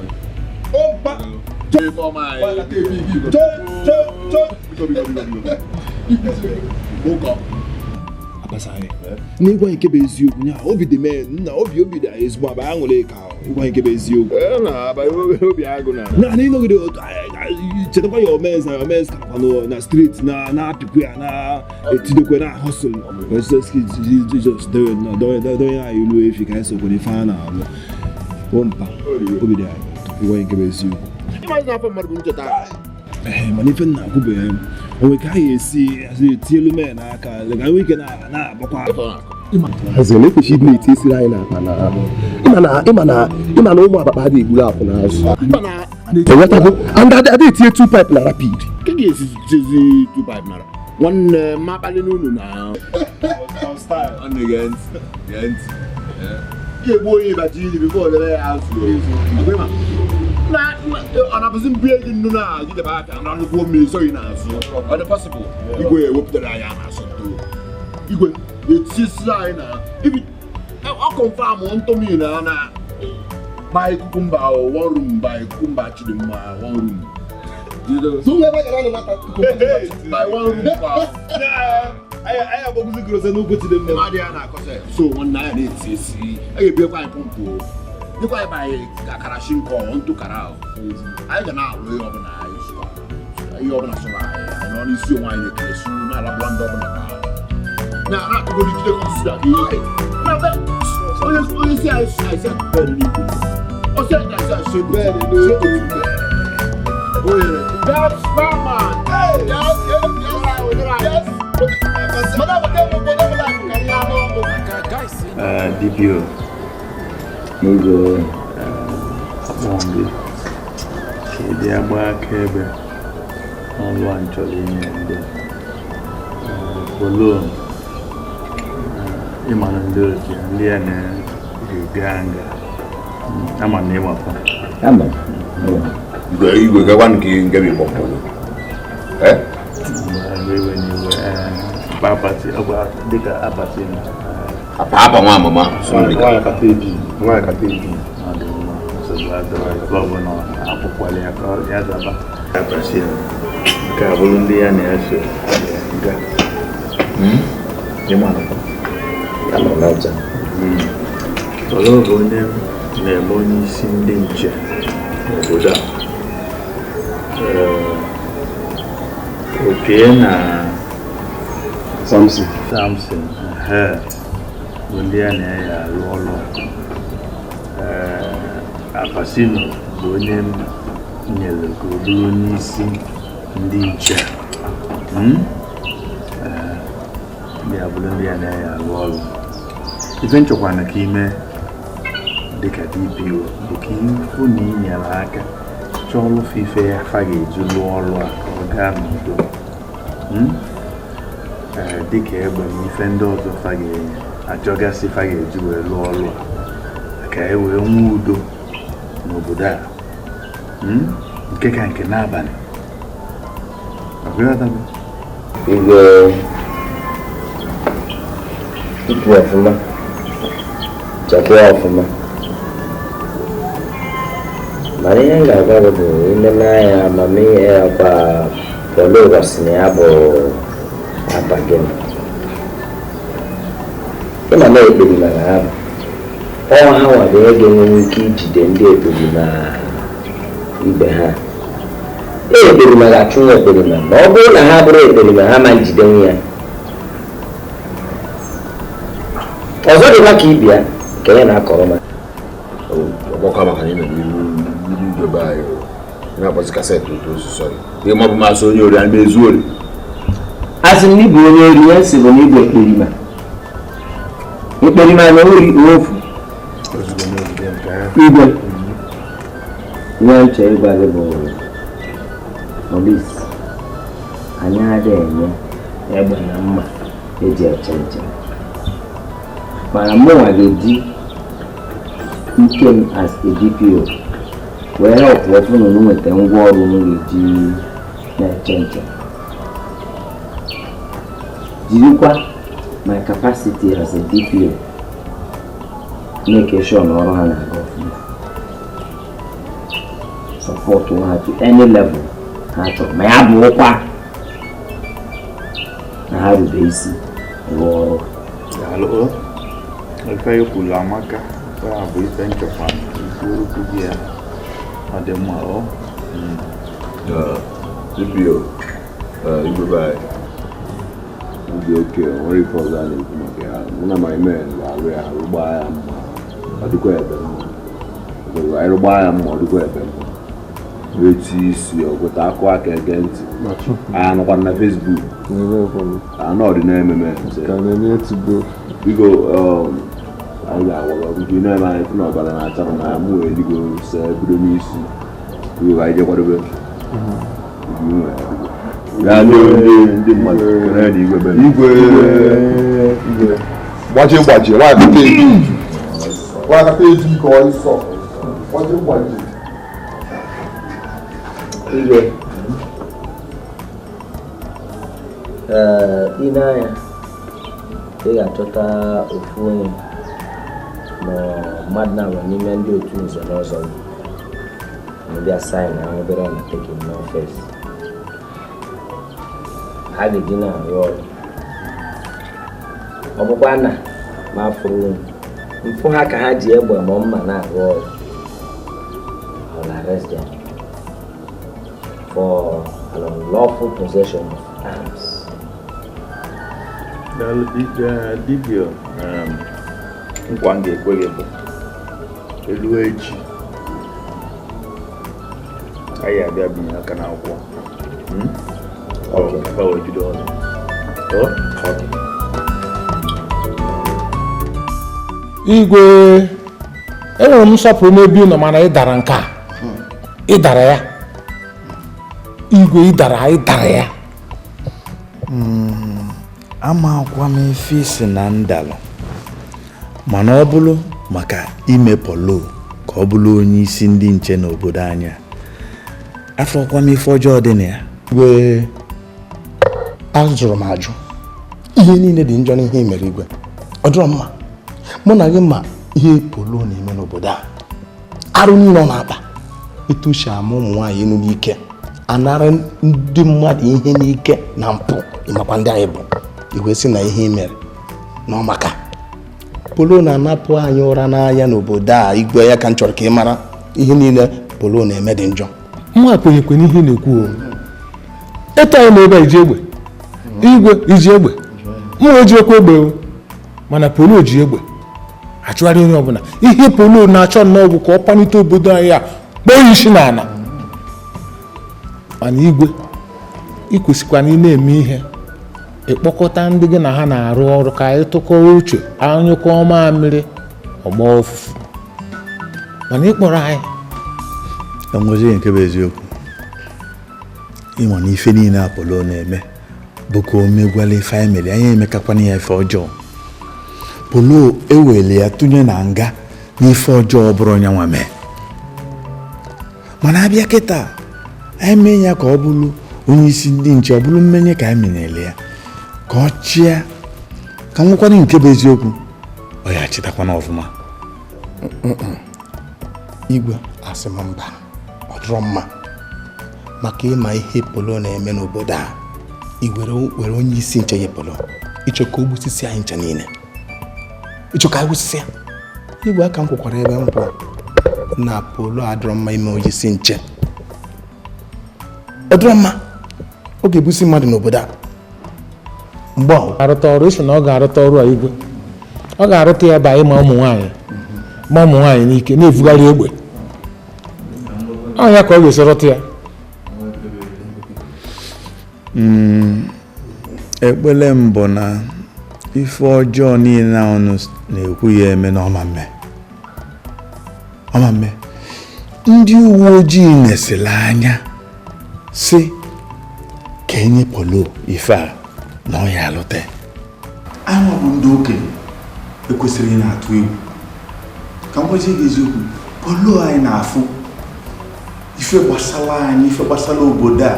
N'ịgwa nke bụ eziokwu nya obi dị mee nna obi obi dị ezigbo aba aṅụrị ka ịgwa nke bụ eziokwu na na ịnọgide chetakwa ya omez na omez kakwa na street na na-apịkwa ya na-etidokwe na hustle Jizọs donye anyị ilu efi ka anyị sokwa n'ife a na-alụ ompa obi dị anyị ịgwa nke bụ eziokwu. Ee, mana ife nna akwụbeghị m onwe ka anyị esi etielu mee n'aka ka nwee ike na-agbakwa azụ na-ekwesị ịdị na-eti esiri anyị n'akpa na ịma na ụmụ akpakpa adịghị egburu akwụ n'azụ enwetago and ada etinye 2 pipe na rapid ka ga-esizi 2 pipe nara nwanne m akpali n'unu na ga-egbu onye ịbaji ili bifo olere ya azụ ọ na-abụzi mbụ egi nnu na jidebe aka na nnukwu mmiri soghị n'azụ ọ dị possible igwe ewepụtara anyị na-asụ igwe etisi anyị na ibi ọ confirm ntọmi na na by kukumba one room by kukumba Chidimma one room by one room anyị agbagụzi groze n'ugwu Chidimma mmadụ ya na-akọsa so nwanne anyị na-eti esi a ga-ebiekwa anyị pọmpụ dịkwa ebe anyị akara shi nke ntụkara ahụ anyị ga na-alụ ihe ọbụla anyị ihe ọbụla sọrọ anyị anyị nọ n'isi onwe anyị na-ekele su na-alabụla ndị ọbụla ka na-atụgoro jide kọnsida ka ihe onye si anyị si bed n'igwe ọsị anyị na-asị asị bed n'otu ohere. That's my man. Yes, yes, yes. DPO n'oge akpọm gị ka ị bịa gbaa akaebe n'ọlụ a nchọrọ inye ndị polo ịmara ndị otu ya ndị a na-ega nga Ama na ịmakwa. Ama. Igwe igwe gakwa nke nke bụ Igbo mkpụrụ. Eh? Iwe n'iwe apati ọgwa dịka apati na Apa apa nwa amama. Nwaanyị kata ebi. Nwaanyị kata ebi. Ọ dị mma. Nsogbu adịrọ ebe ọ bụla ọ na-akwụkwala ya ka ya zaba. Apati nke a bụrụ ndị ya na-eso ga. Ịma nụkwa. Ama m aja. Polo bụ onye na-eme onye isi ndị nche n'obodo a. Oke na Samson. Samson ehe, bụ ndị a na-eyi arụ ọrụ. Apasino bụ onye m nyere ka ọ bụrụ onye isi ndị nche. Ndị a bụrụ ndị a na-eyi arụ ọrụ. Ife nchekwa na ka ime dịka DPO bụ ka ịfụ na ị nyere aka chọọlụ ife ya fa ga-eji lụọ ọrụ a ka ọ gaa n'udo. Dịka egbe na ife ndị ọzọ fa ga-achọgasị fa ga-eji wee lụọ ọrụ a ka e wee nwee udo n'obodo a. Nke ka nke n'abalị. Igwe ikwu ọfụma, chekwa ọfụma. Mana ihe m ga-agwa gị bụ ilele anya amamihe kwa Polo gosi na ya bụ apa gịnị. Ịma na ekperima na ha bụ ọ ha nwa bụ ihe ga-enwenwu ike ijide ndị ekperima ibe ha. Ekperima ga-achụ nwa ekperima ma ọ bụrụ na ha bụrụ ekperima ha ma njidenwu ya. Ọzọ dịkwa ka ibia nke ya na-akọrọ ma ọgbakọ maka na ị nọ n'iru igwe be anyị na-akpọzi kasetị otu osisi ọrị ihe ma ọ bụ masị onye ori anyị ezu ori. Asị m na ịbụ onye ori ya sị bụ na ịbụ ekperima. Ekperima na ori ofu. Igwe ihe nche ịgwa gị bụ polisi anyị adịghị enye egbe na mma eji eche nche. Mana mụnwa ga-eji ike m as a DPO wee help ọfụ na unu nweta ngwaọrụ unu ga-eji na-eche nche. Jirikwa my capacity as a DPO make sure na ọrụ ha na-aga ọfụma. Support ha to any level ha chọrọ ma ya bụ ụkwa na ha rube isi rụọ ọrụ. Daalụ. Ife ikwulu amaka. Ife a bụ ife nchekwa ikwu okwu gị ya. Ọ dị mma ọ. DPO igwe be anyị ndị oke nwere ife ọzọ a na-ekwu maka ya. Mụ na my men ga-arụ ya rụgbaa ya mma ọ dịkwa ebe mma. Anyị rụgbaa ya mma ọ dịkwa ebe mma. Eti isi ọgwụta akụ aka ege ntị. Anyị anọkwa na Facebook. Anọ dị na-ememe. Biko anyị ga-agwa gị nke na-eme anyị fụ na ọbara na-achara na mụ wee digo se bido n'isi. Biko anyị je kwadobe. Gaa ndị mmadụ kere na igwe be. Igwe igwe gbajie gbajie nwaanyị kata eji. Nwaanyị kata eji ka ọ ịsọ. Gbajie gbajie. Igwe ị na-anya ị ga-achọta ofu onye ma mmadụ na-abụ n'ime ndị otu nze na ọzọ ndị asaịn ahụ obere undertaking n'ọfịs ha ga-eji na-arụ ọrụ. Ọ bụkwa na ma fụrụ mfụ ha ka ha ji egbe ma mma na-arụ ọrụ, I will arrest them for an unlawful possession of arms. Daalụ dibịa, nkwa m ga-ekwe gị bụ elu echi anyị abịa binye aka n'akwụkwọ. Ọ wee bido ọrụ. Igwe enwere m nsọpụrụ n'ebe ị nọ mana ị dara nke a. Ị dara ya. Igwe ị dara ya. Amakwa m ife isi na ndalụ mana ọ bụrụ maka ime Polo Ka ọ bụrụ onye isi ndị nche n'obodo anyị a. Afọkwa m ife ọjọọ dị na ya. Igwe, ajụrụ m ajụ. Ihe niile dị njọ n'ihe mere, Igwe. Ọ dịrọ mma. Mụ na gị ma ihe Polo na-eme n'obodo a. Arụ niile ọ na-akpa, etu si ama ụmụ nwaanyị enu n'ike, anara ndị mmadụ ihe n'ike na mpụ. Ịmakwa ndị anyị bụ. Igwe sị na ihe mere na ọ maka Polo na-anapụ anyị ụra n'anya n'obodo a. Igwe, ya ka m chọrọ ka ị mara, ihe niile Polo na-eme dị njọ. Mma kwenyekwe n'ihe na-ekwu o. Etu anyị na ebe a, iji egbe, Igwe, iji egbe, mụ ejiekwa egbe o, mana Polo ji egbe achụgharị onye ọbụla. Ihe Polo na-achọ nnọọ bụ ka ọ kpalite obodo anyị a, kpọọ isi n'ala. Mana Igwe, ị kwesịkwa na ị na-eme ihe, ịkpọkọta ndị gị na ha na-arụ ọrụ ka anyị tụkọọ uche, anyụkọ mamịrị ọgbọ ụfụfụ, mana ịkpọrọ anyị. Enwezighị nke bụ eziokwu. Ịma na ife niile Apollo na-eme bụ ka o megwala ife anyị mere anyị. Emekakwana ya ife ọjọọ. Polo ewele ya tụnye na nga n'ife ọjọọ ọ bụrụ onye nwa mee. Mana abịa kịta, anyị mee ya ka ọ bụrụ onye isi ndị nche, ọ bụrụ mmenye ka anyị menyere ya ka ọ chịa, ka nwekwana nke bụ eziokwu, ọ ya achịtakwana ọfụma. Igwe, asị m mba, ọ dịrọ mma, maka ịma ihe Polo na-eme n'obodo a. I were onye isi nche nye Polo, ịchọ ka o gbusisi anyị nche niile, ịchọ ka anyị gbusisi ya. Igwe, aka m kwụkwara ebe m kwụ na Polo adịrọ mma ime onye isi nche. Ọ dịrọ mma, ọ ga-ebusi mmadụ n'obodo a mgbe ọ Arụta ọrụ isi na ọ ga-arụta ọrụ a, Igwe, ọ ga-arụta ya bụ ịma ụmụ nwaanyị, ma ụmụ nwaanyị n'ike, na-ebugharị egbe. Ọ ya ka ọ ga-esi rụta ya. Ekpele m bụ na ife ọjọọ niile a unu na-ekwu ya eme na ọma mme, ọma mme. Ndị uwe ojii nesịrị anya si ka enye Polo ife a na ọ ya alụte. Anyị bụ ndị okenye ekwesịrị ị na-atụ egwu. Ka m gwazie gị eziokwu, Polo anyị na-afụ ife gbasara anyị, ife gbasara obodo a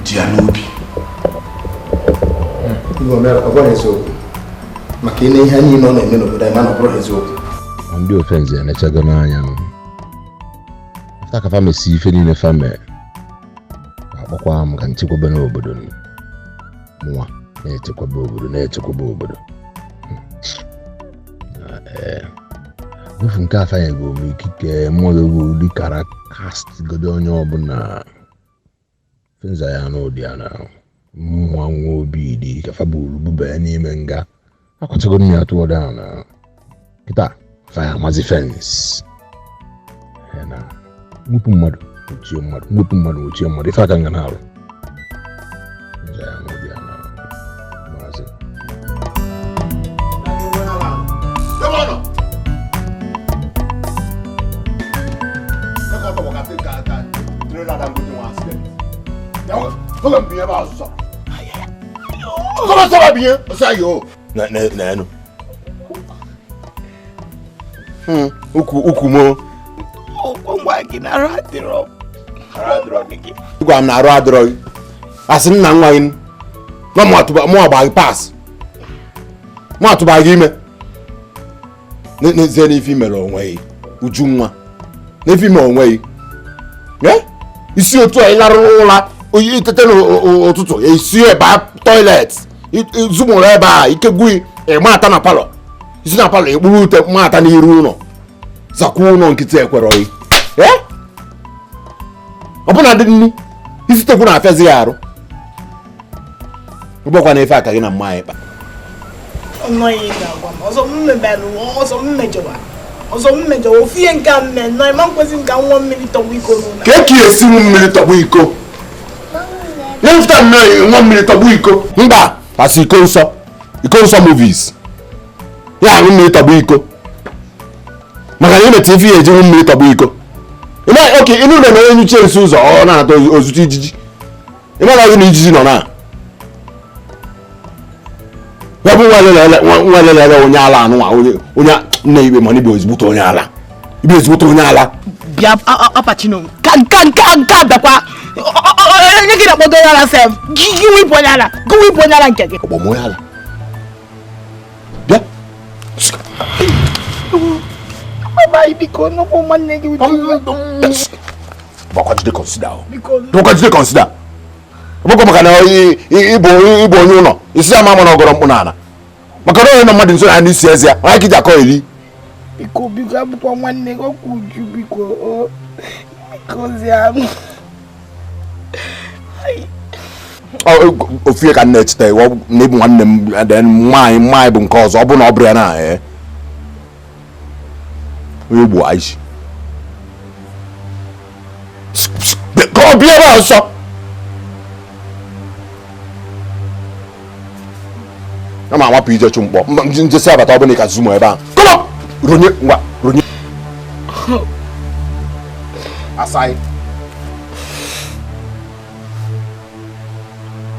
ji ya n'obi. Igwe, ọ bụghị eziokwu, maka ị na ihe niile ọ na-eme n'obodo anyị, mana ọ bụrụ eziokwu. Ndị ofenze enechago n'anya nụ after ka fa mesi ife niile fa mee, akpọkwa m ka nchekwaba n'obodo nụ. Mụnwa na-echekwaba obodo, na-echekwaba obodo. Ee, wefu nke afa nyego m ikike mmadụ bụ ụdị kara cast godo onye ọbụla fenza ya n'ụdị ya na nwa nwa obi dị ka fa buru buba ya n'ime nga akwatago m ya tụọ down na kịta fa ya amazi fence na mwepụ mmadụ nwụchie mmadụ, mwepụ mmadụ nwụchie mmadụ. Ife aka nga na-arụ nza ya n'ụdị ya na maazị. Ebe ọ nọ? Ebe ọ tọgbọ ka trailer Dangote nwe accident. Ya oge m binye ebe ọzọ. Kọ́mọ sọ́ba binye, ọsọ ayò. Na enu. Ukwu ukwu mo. Okwu ngwa gị na arụ adịrọ m. Arụ adịrọ gị. Gwa m na arụ adịrọ gị. Asị m na nwa gị na mụ atụba, mụ agba gị pass. Mụ atụba gị ime. N'ezie n'ife mere onwe gị, Uju nwa. N'ife ime onwe gị. Isi otu a ị larụrụ ụra, oyi itete n'ụtụtụ, esi ebe a toilet, zumụrụ ebe a, ike gwu ịma ata na palọ. Isi na palọ ekpuru ute ma ata n'iru ụlọ. Zakwa ụlọ nkịtị ekwerọ gị. Ọbụna dị nni, isi tekwu na-afịazi ya arụ. Ụgbọkwa na ife aka gị na mma anyị kpa. Ọnụ anyị ga-agwa m, ọzọ m mebere, ọzọ m mejọwa. Ọzọ m mejọwa, ofu ihe nke a m mee, nọ ịma nkwesị m ka m ṅụọ mmiri tọgbọ iko n'ụlọ. Ka e esi ṅụ mmiri tọgbọ iko? Nye m fụta nnọọ ṅụọ mmiri tọgbọ iko. Mba, asị iko nsọ. Iko nsọ movies. Ya aṅụ mmiri tọgbọ iko. Maka na imeta ife ya eji ṅụ mmiri tọgbọ iko. Oke, ịnụ ụlọ na onye nyuchie nsi ụzọ, ọ na-atọ ozute ijiji. Ị maghị na ijiji nọ na. Ya bụ nwa lelele onye ala anụnwa, onye nne ikpe mana ibe ezigbote onye ala. Ibe ezigbote onye ala. Bịa Apachino, ka nke nke a bịakwa onye gị na-akpọdo onye ala sef gị wipụ onye ala gị wipụ onye ala nke gị. Ọgbọ m onye ala. Bịa. Baba biko nnukwu nwanne gị. Gbakwa jide consider o. Gbakwa jide consider. Ọbụkwa maka na ịbụ onye ụlọ isi ama ama na ọgọrọ mkpụ n'ala. Maka na onye nọ mmadụ nso na n'isi eze ya, onye ka iji akọ eri. Biko biko abụkwa nwanne gị ọkwa Uju biko o biko zie m. Ofu ihe ka m na-echeta na ịbụ nwanne m then nwaanyị bụ nke ọzọ ọ bụ na ọ bụrụ ya na onye gbuo Aishi. Ka ọ bịa ebe a ọsọ. Na ma amapụ ije chụ mkpọ njesi abata ọ bụla ka zumo ebe ahụ. Come on! Ronye ngwa ronye. Asai.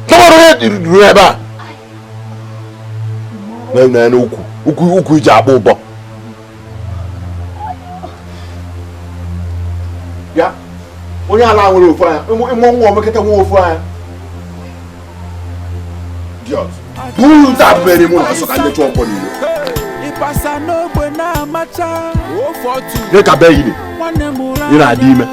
Come on, ronye ebe a. Na ukwu ukwu iji akpụ ụbọ. Bịa. Onye ala nwere ofu anya, ịmụ nwa omekata nwa ofu anya. Idiot. Buru ta bere mu na so ka nje chụọ mkpọ n'ilo. Nye ka bee yiri. Ị na-adị ime.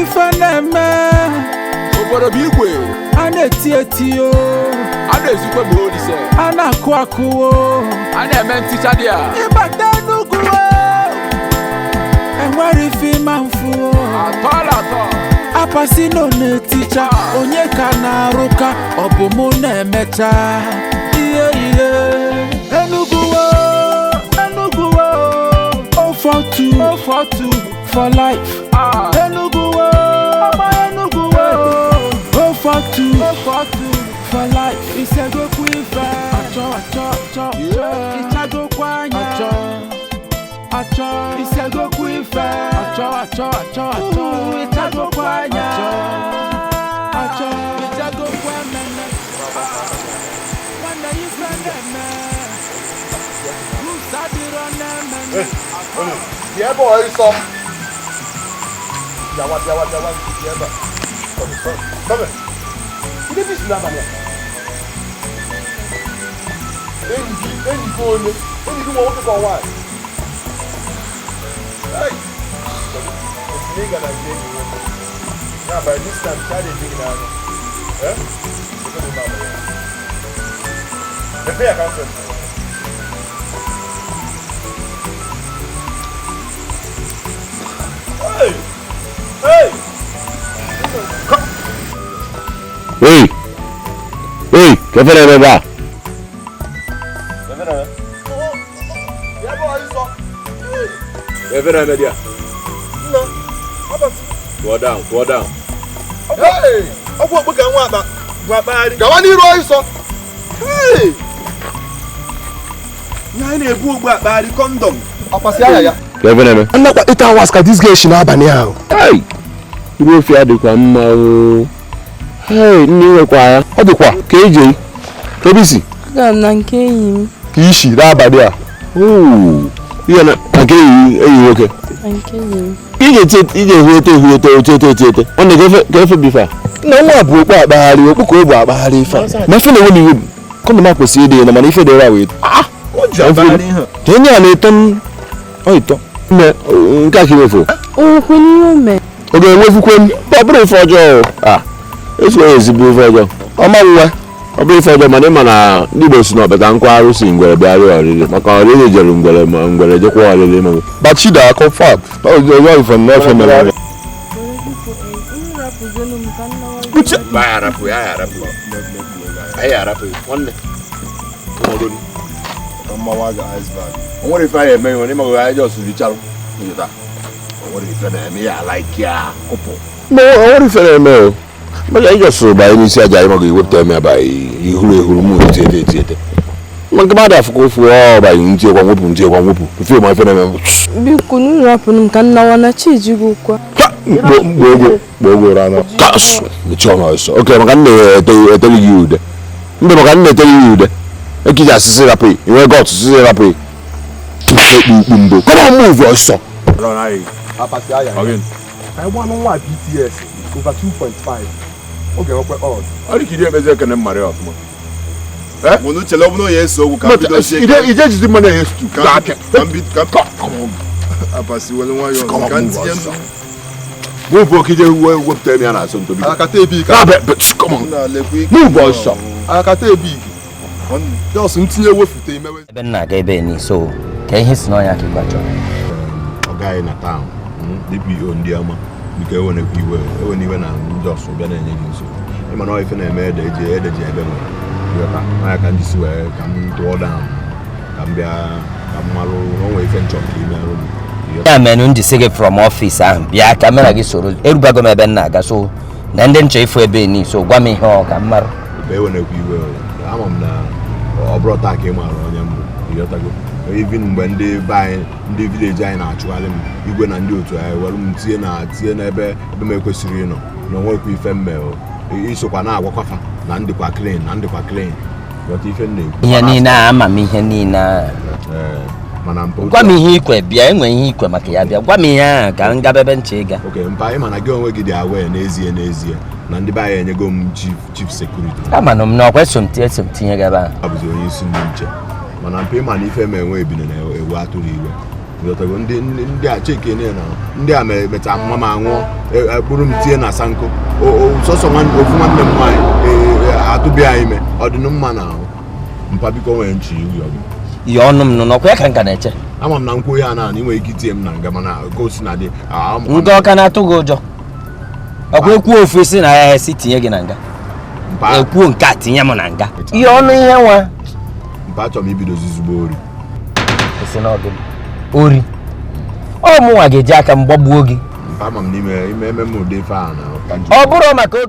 Ife na-eme obodo bụ igwe a na-eti eti o a na-ezukwe ma olise a na-akụ akụ o a na-eme nticha dị a ịbata Enugu enwere ife ịma mfu atọ Apasino na-eticha onye ka na-arụka ọ bụ mụ na-emecha ihe ihe Enugu o Enugu o 042 042 for life. Enugu o Enugu o 042 042 for life. Isegokwu ife achọ achọ achọ ịchagokwa anya achọ achọ isegokwu ife achọ achọ achọ achọ ịchagokwa anya achọ ịchagokwa ememe nwanne ife na-eme rusa dịrọ na-ememe. Bịa ebe ọ ịsọ m. Bịawa bịawa bịawa bịa ebe a. Come here. Ndị bi si n'abalị a. Enyi gị onye enyi gị nwa nwoke ka nwaanyị. Hey! Nigga na nke enyi nwoke. Ya by this time, ka a na-eji gị n'anya. Eh? Mepee ya ka mfe. Hey! Hey! Hey! Hey! Kefere ebe a. Kefere ebe dia. Go down, go down. Hey! Ọgwụ okpu ka nwa akpa bụ akpagharị. Gawa n'iru ọsọ. Hey! Nye anyị na-ebu ogbu akpagharị kọndọm. Ọkwasị anya ya. Kefere ebe. Nnakwa 8 hours ka this girl shi n'abalị ahụ. Hey! Igwe ofe adịkwa mma o. Hey, nne nwekwa ya. Ọ dịkwa ka eje. Ka ebe isi? Aga m na nke enyi m. Ka ishi n'abalị a. Oo. Ihe na nke enyi nwoke. Na nke enyi m. Ị ga-ehuete ehuete otiete otiete. Ọ na ka efe bifa. Na nwa bụ okpu akpagharị okpu ka o bụ akpagharị ife a. Ma ife na-enwe n'iwu kọndọm a kwesịrị ịdị na mana ife dịra wee. Ka enyi a na-eto m ọ ịtọ. Nne nke a ka iwefu. Okwu n'ihe o mee. Ọ ga-enwefukwe m. Ọ bụrụ ife ọjọọ. Ah. Eso ezigbo ife ọjọọ. Ọma nwa. Ọ bụrụ ife ọjọọ mana ị ma na ndị Igbo si na ọbata nkwa arụsị ngwere bịa rịọ ọrịrị maka ọrịrị jere ngwere ma ngwere jekwa ọrịrị ma Bachida confirm. Ọjọọ ife na ofe mere. Uche. Ba arapụ ya arapụ. Anyị arapụ nwanne. Mmawa ga iceberg. O nwere ife anyị eme ihe ịmago anyị just richarụ. Nyota. O nwere ife na-eme ya like ya kụpụ. Ma o nwere ife na-eme o. Maka anyị just banye n'isi aja anyị mago iwepụta eme abalị ihuru ehuru mụ tiete tiete. Ma nke mmadụ afụkọ ofu ọ banye ntiekwa nwepụ ntiekwa nwepụ. Ife ma ife na-eme. Biko nu rapụnụ m ka nnawa na chi ejigokwa. Mkpo ego anọ. Kas, mechie ọnụ ọsọ. Oke, maka m na-eteli gị ude. Mbe maka m na-eteli gị ude. Ekiji asịsị rapụ, inwe gọt sịsị rapụ. Ekpu ukpu mbụ. Come on, move ọsọ. I want nwa BTS over 2.5. Oge nwekwe odds. Ọ dị ka ị ga-emezi ekene mmarị ọfụma. Mụ chele ọ bụrụ na ya eso okwu ka m bido sie. Ije jizi mmanụ ya estu. Ka m bido ka Abasi were nwayọọ ka m tinye ndụ. Move oke ije wepụta emi a na-asọ ntobi. Akata ebi ka. Come on. Move ọsọ. Akata ebi. Just ntinye wefute imewe. Ebe m na-aga ebe ni so ka ihe si n'ọnya ka ịgwa chọrọ. Ọ gaghị na taụn DPO ndị ọma biko ewenekwa iwe ewena iwe na ndị ọsụ bịa na-enye gị nsogbu ịma na ife na-eme ede ji ede ji ebe nwere ịghọta anya ka njisi wee ka m tụọ down ka m bịa ka m malụ onwe ife nchọ ka ime arụ m. Ya mere m ji sị gị from ọfịs ahụ bịa ka mụ na gị soro erubago m ebe m na-aga so na ndị nchọ ịfụ ebe ni so gwa m ihe ọ ka m marụ. Ewenekwa iwe ama m na ọ bụrụ taa ka ị maara onye mbụ ịghọtago even mgbe ndị be anyị ndị vileji anyị na-achụgharị m igwe na ndị otu anyị were m tinye na tinye n'ebe ebe m ekwesịrị ịnọ na onwekwa ife mme isokwa na-agwakwafa na ndịkwa clean na ndịkwa clean ghọta ife m na-ekwu ihe niile a ama m ihe niile a mana mpa gwa m ihe ikwe bịa enwe ihe ikwe maka ya bịa gwa m ihe ahụ ka m gaba ebe nche ịga. Ok mpa ị mana gị onwe gị dị aware n'ezie n'ezie na ndị be anyị enyego m chief security. Amanụ m na ọkwa eso m tinye gị ebe ahụ. Abụzi onye isi ndị nche mana mpa ịma na ife ma enwe ebine na-ewu atụrụ iwe ghọtago ndị a cheke na ndị a mecha mma ma ṅụọ ekpuru m tinye na sanko sọsọ ofu nwanne m nwaanyị atụbịa ime ọ dị mma na ahụ mpa biko nwere nchi iwu gị ihe ọnụ m nọ n'ọkwa ya ka m ka na-eche. Ama m na nkwụ ya na ị nwere ike itinye m na nga mana ka o si na dị nga ọka na-atụ gị ụjọ ọkwa ekwuo ofu esi na ya esi tinye gị na nga ekwuo nke a tinye m na nga ihe ọnụ ihe nwa mpa achọrọ m ibido zizugbo ori. Esi na ọgị ori ọ mụnwa ga-eji aka m gbagbuo gị. Mpa ama m n'ime ime eme m ụdị ife a na ọ bụrụ maka oge.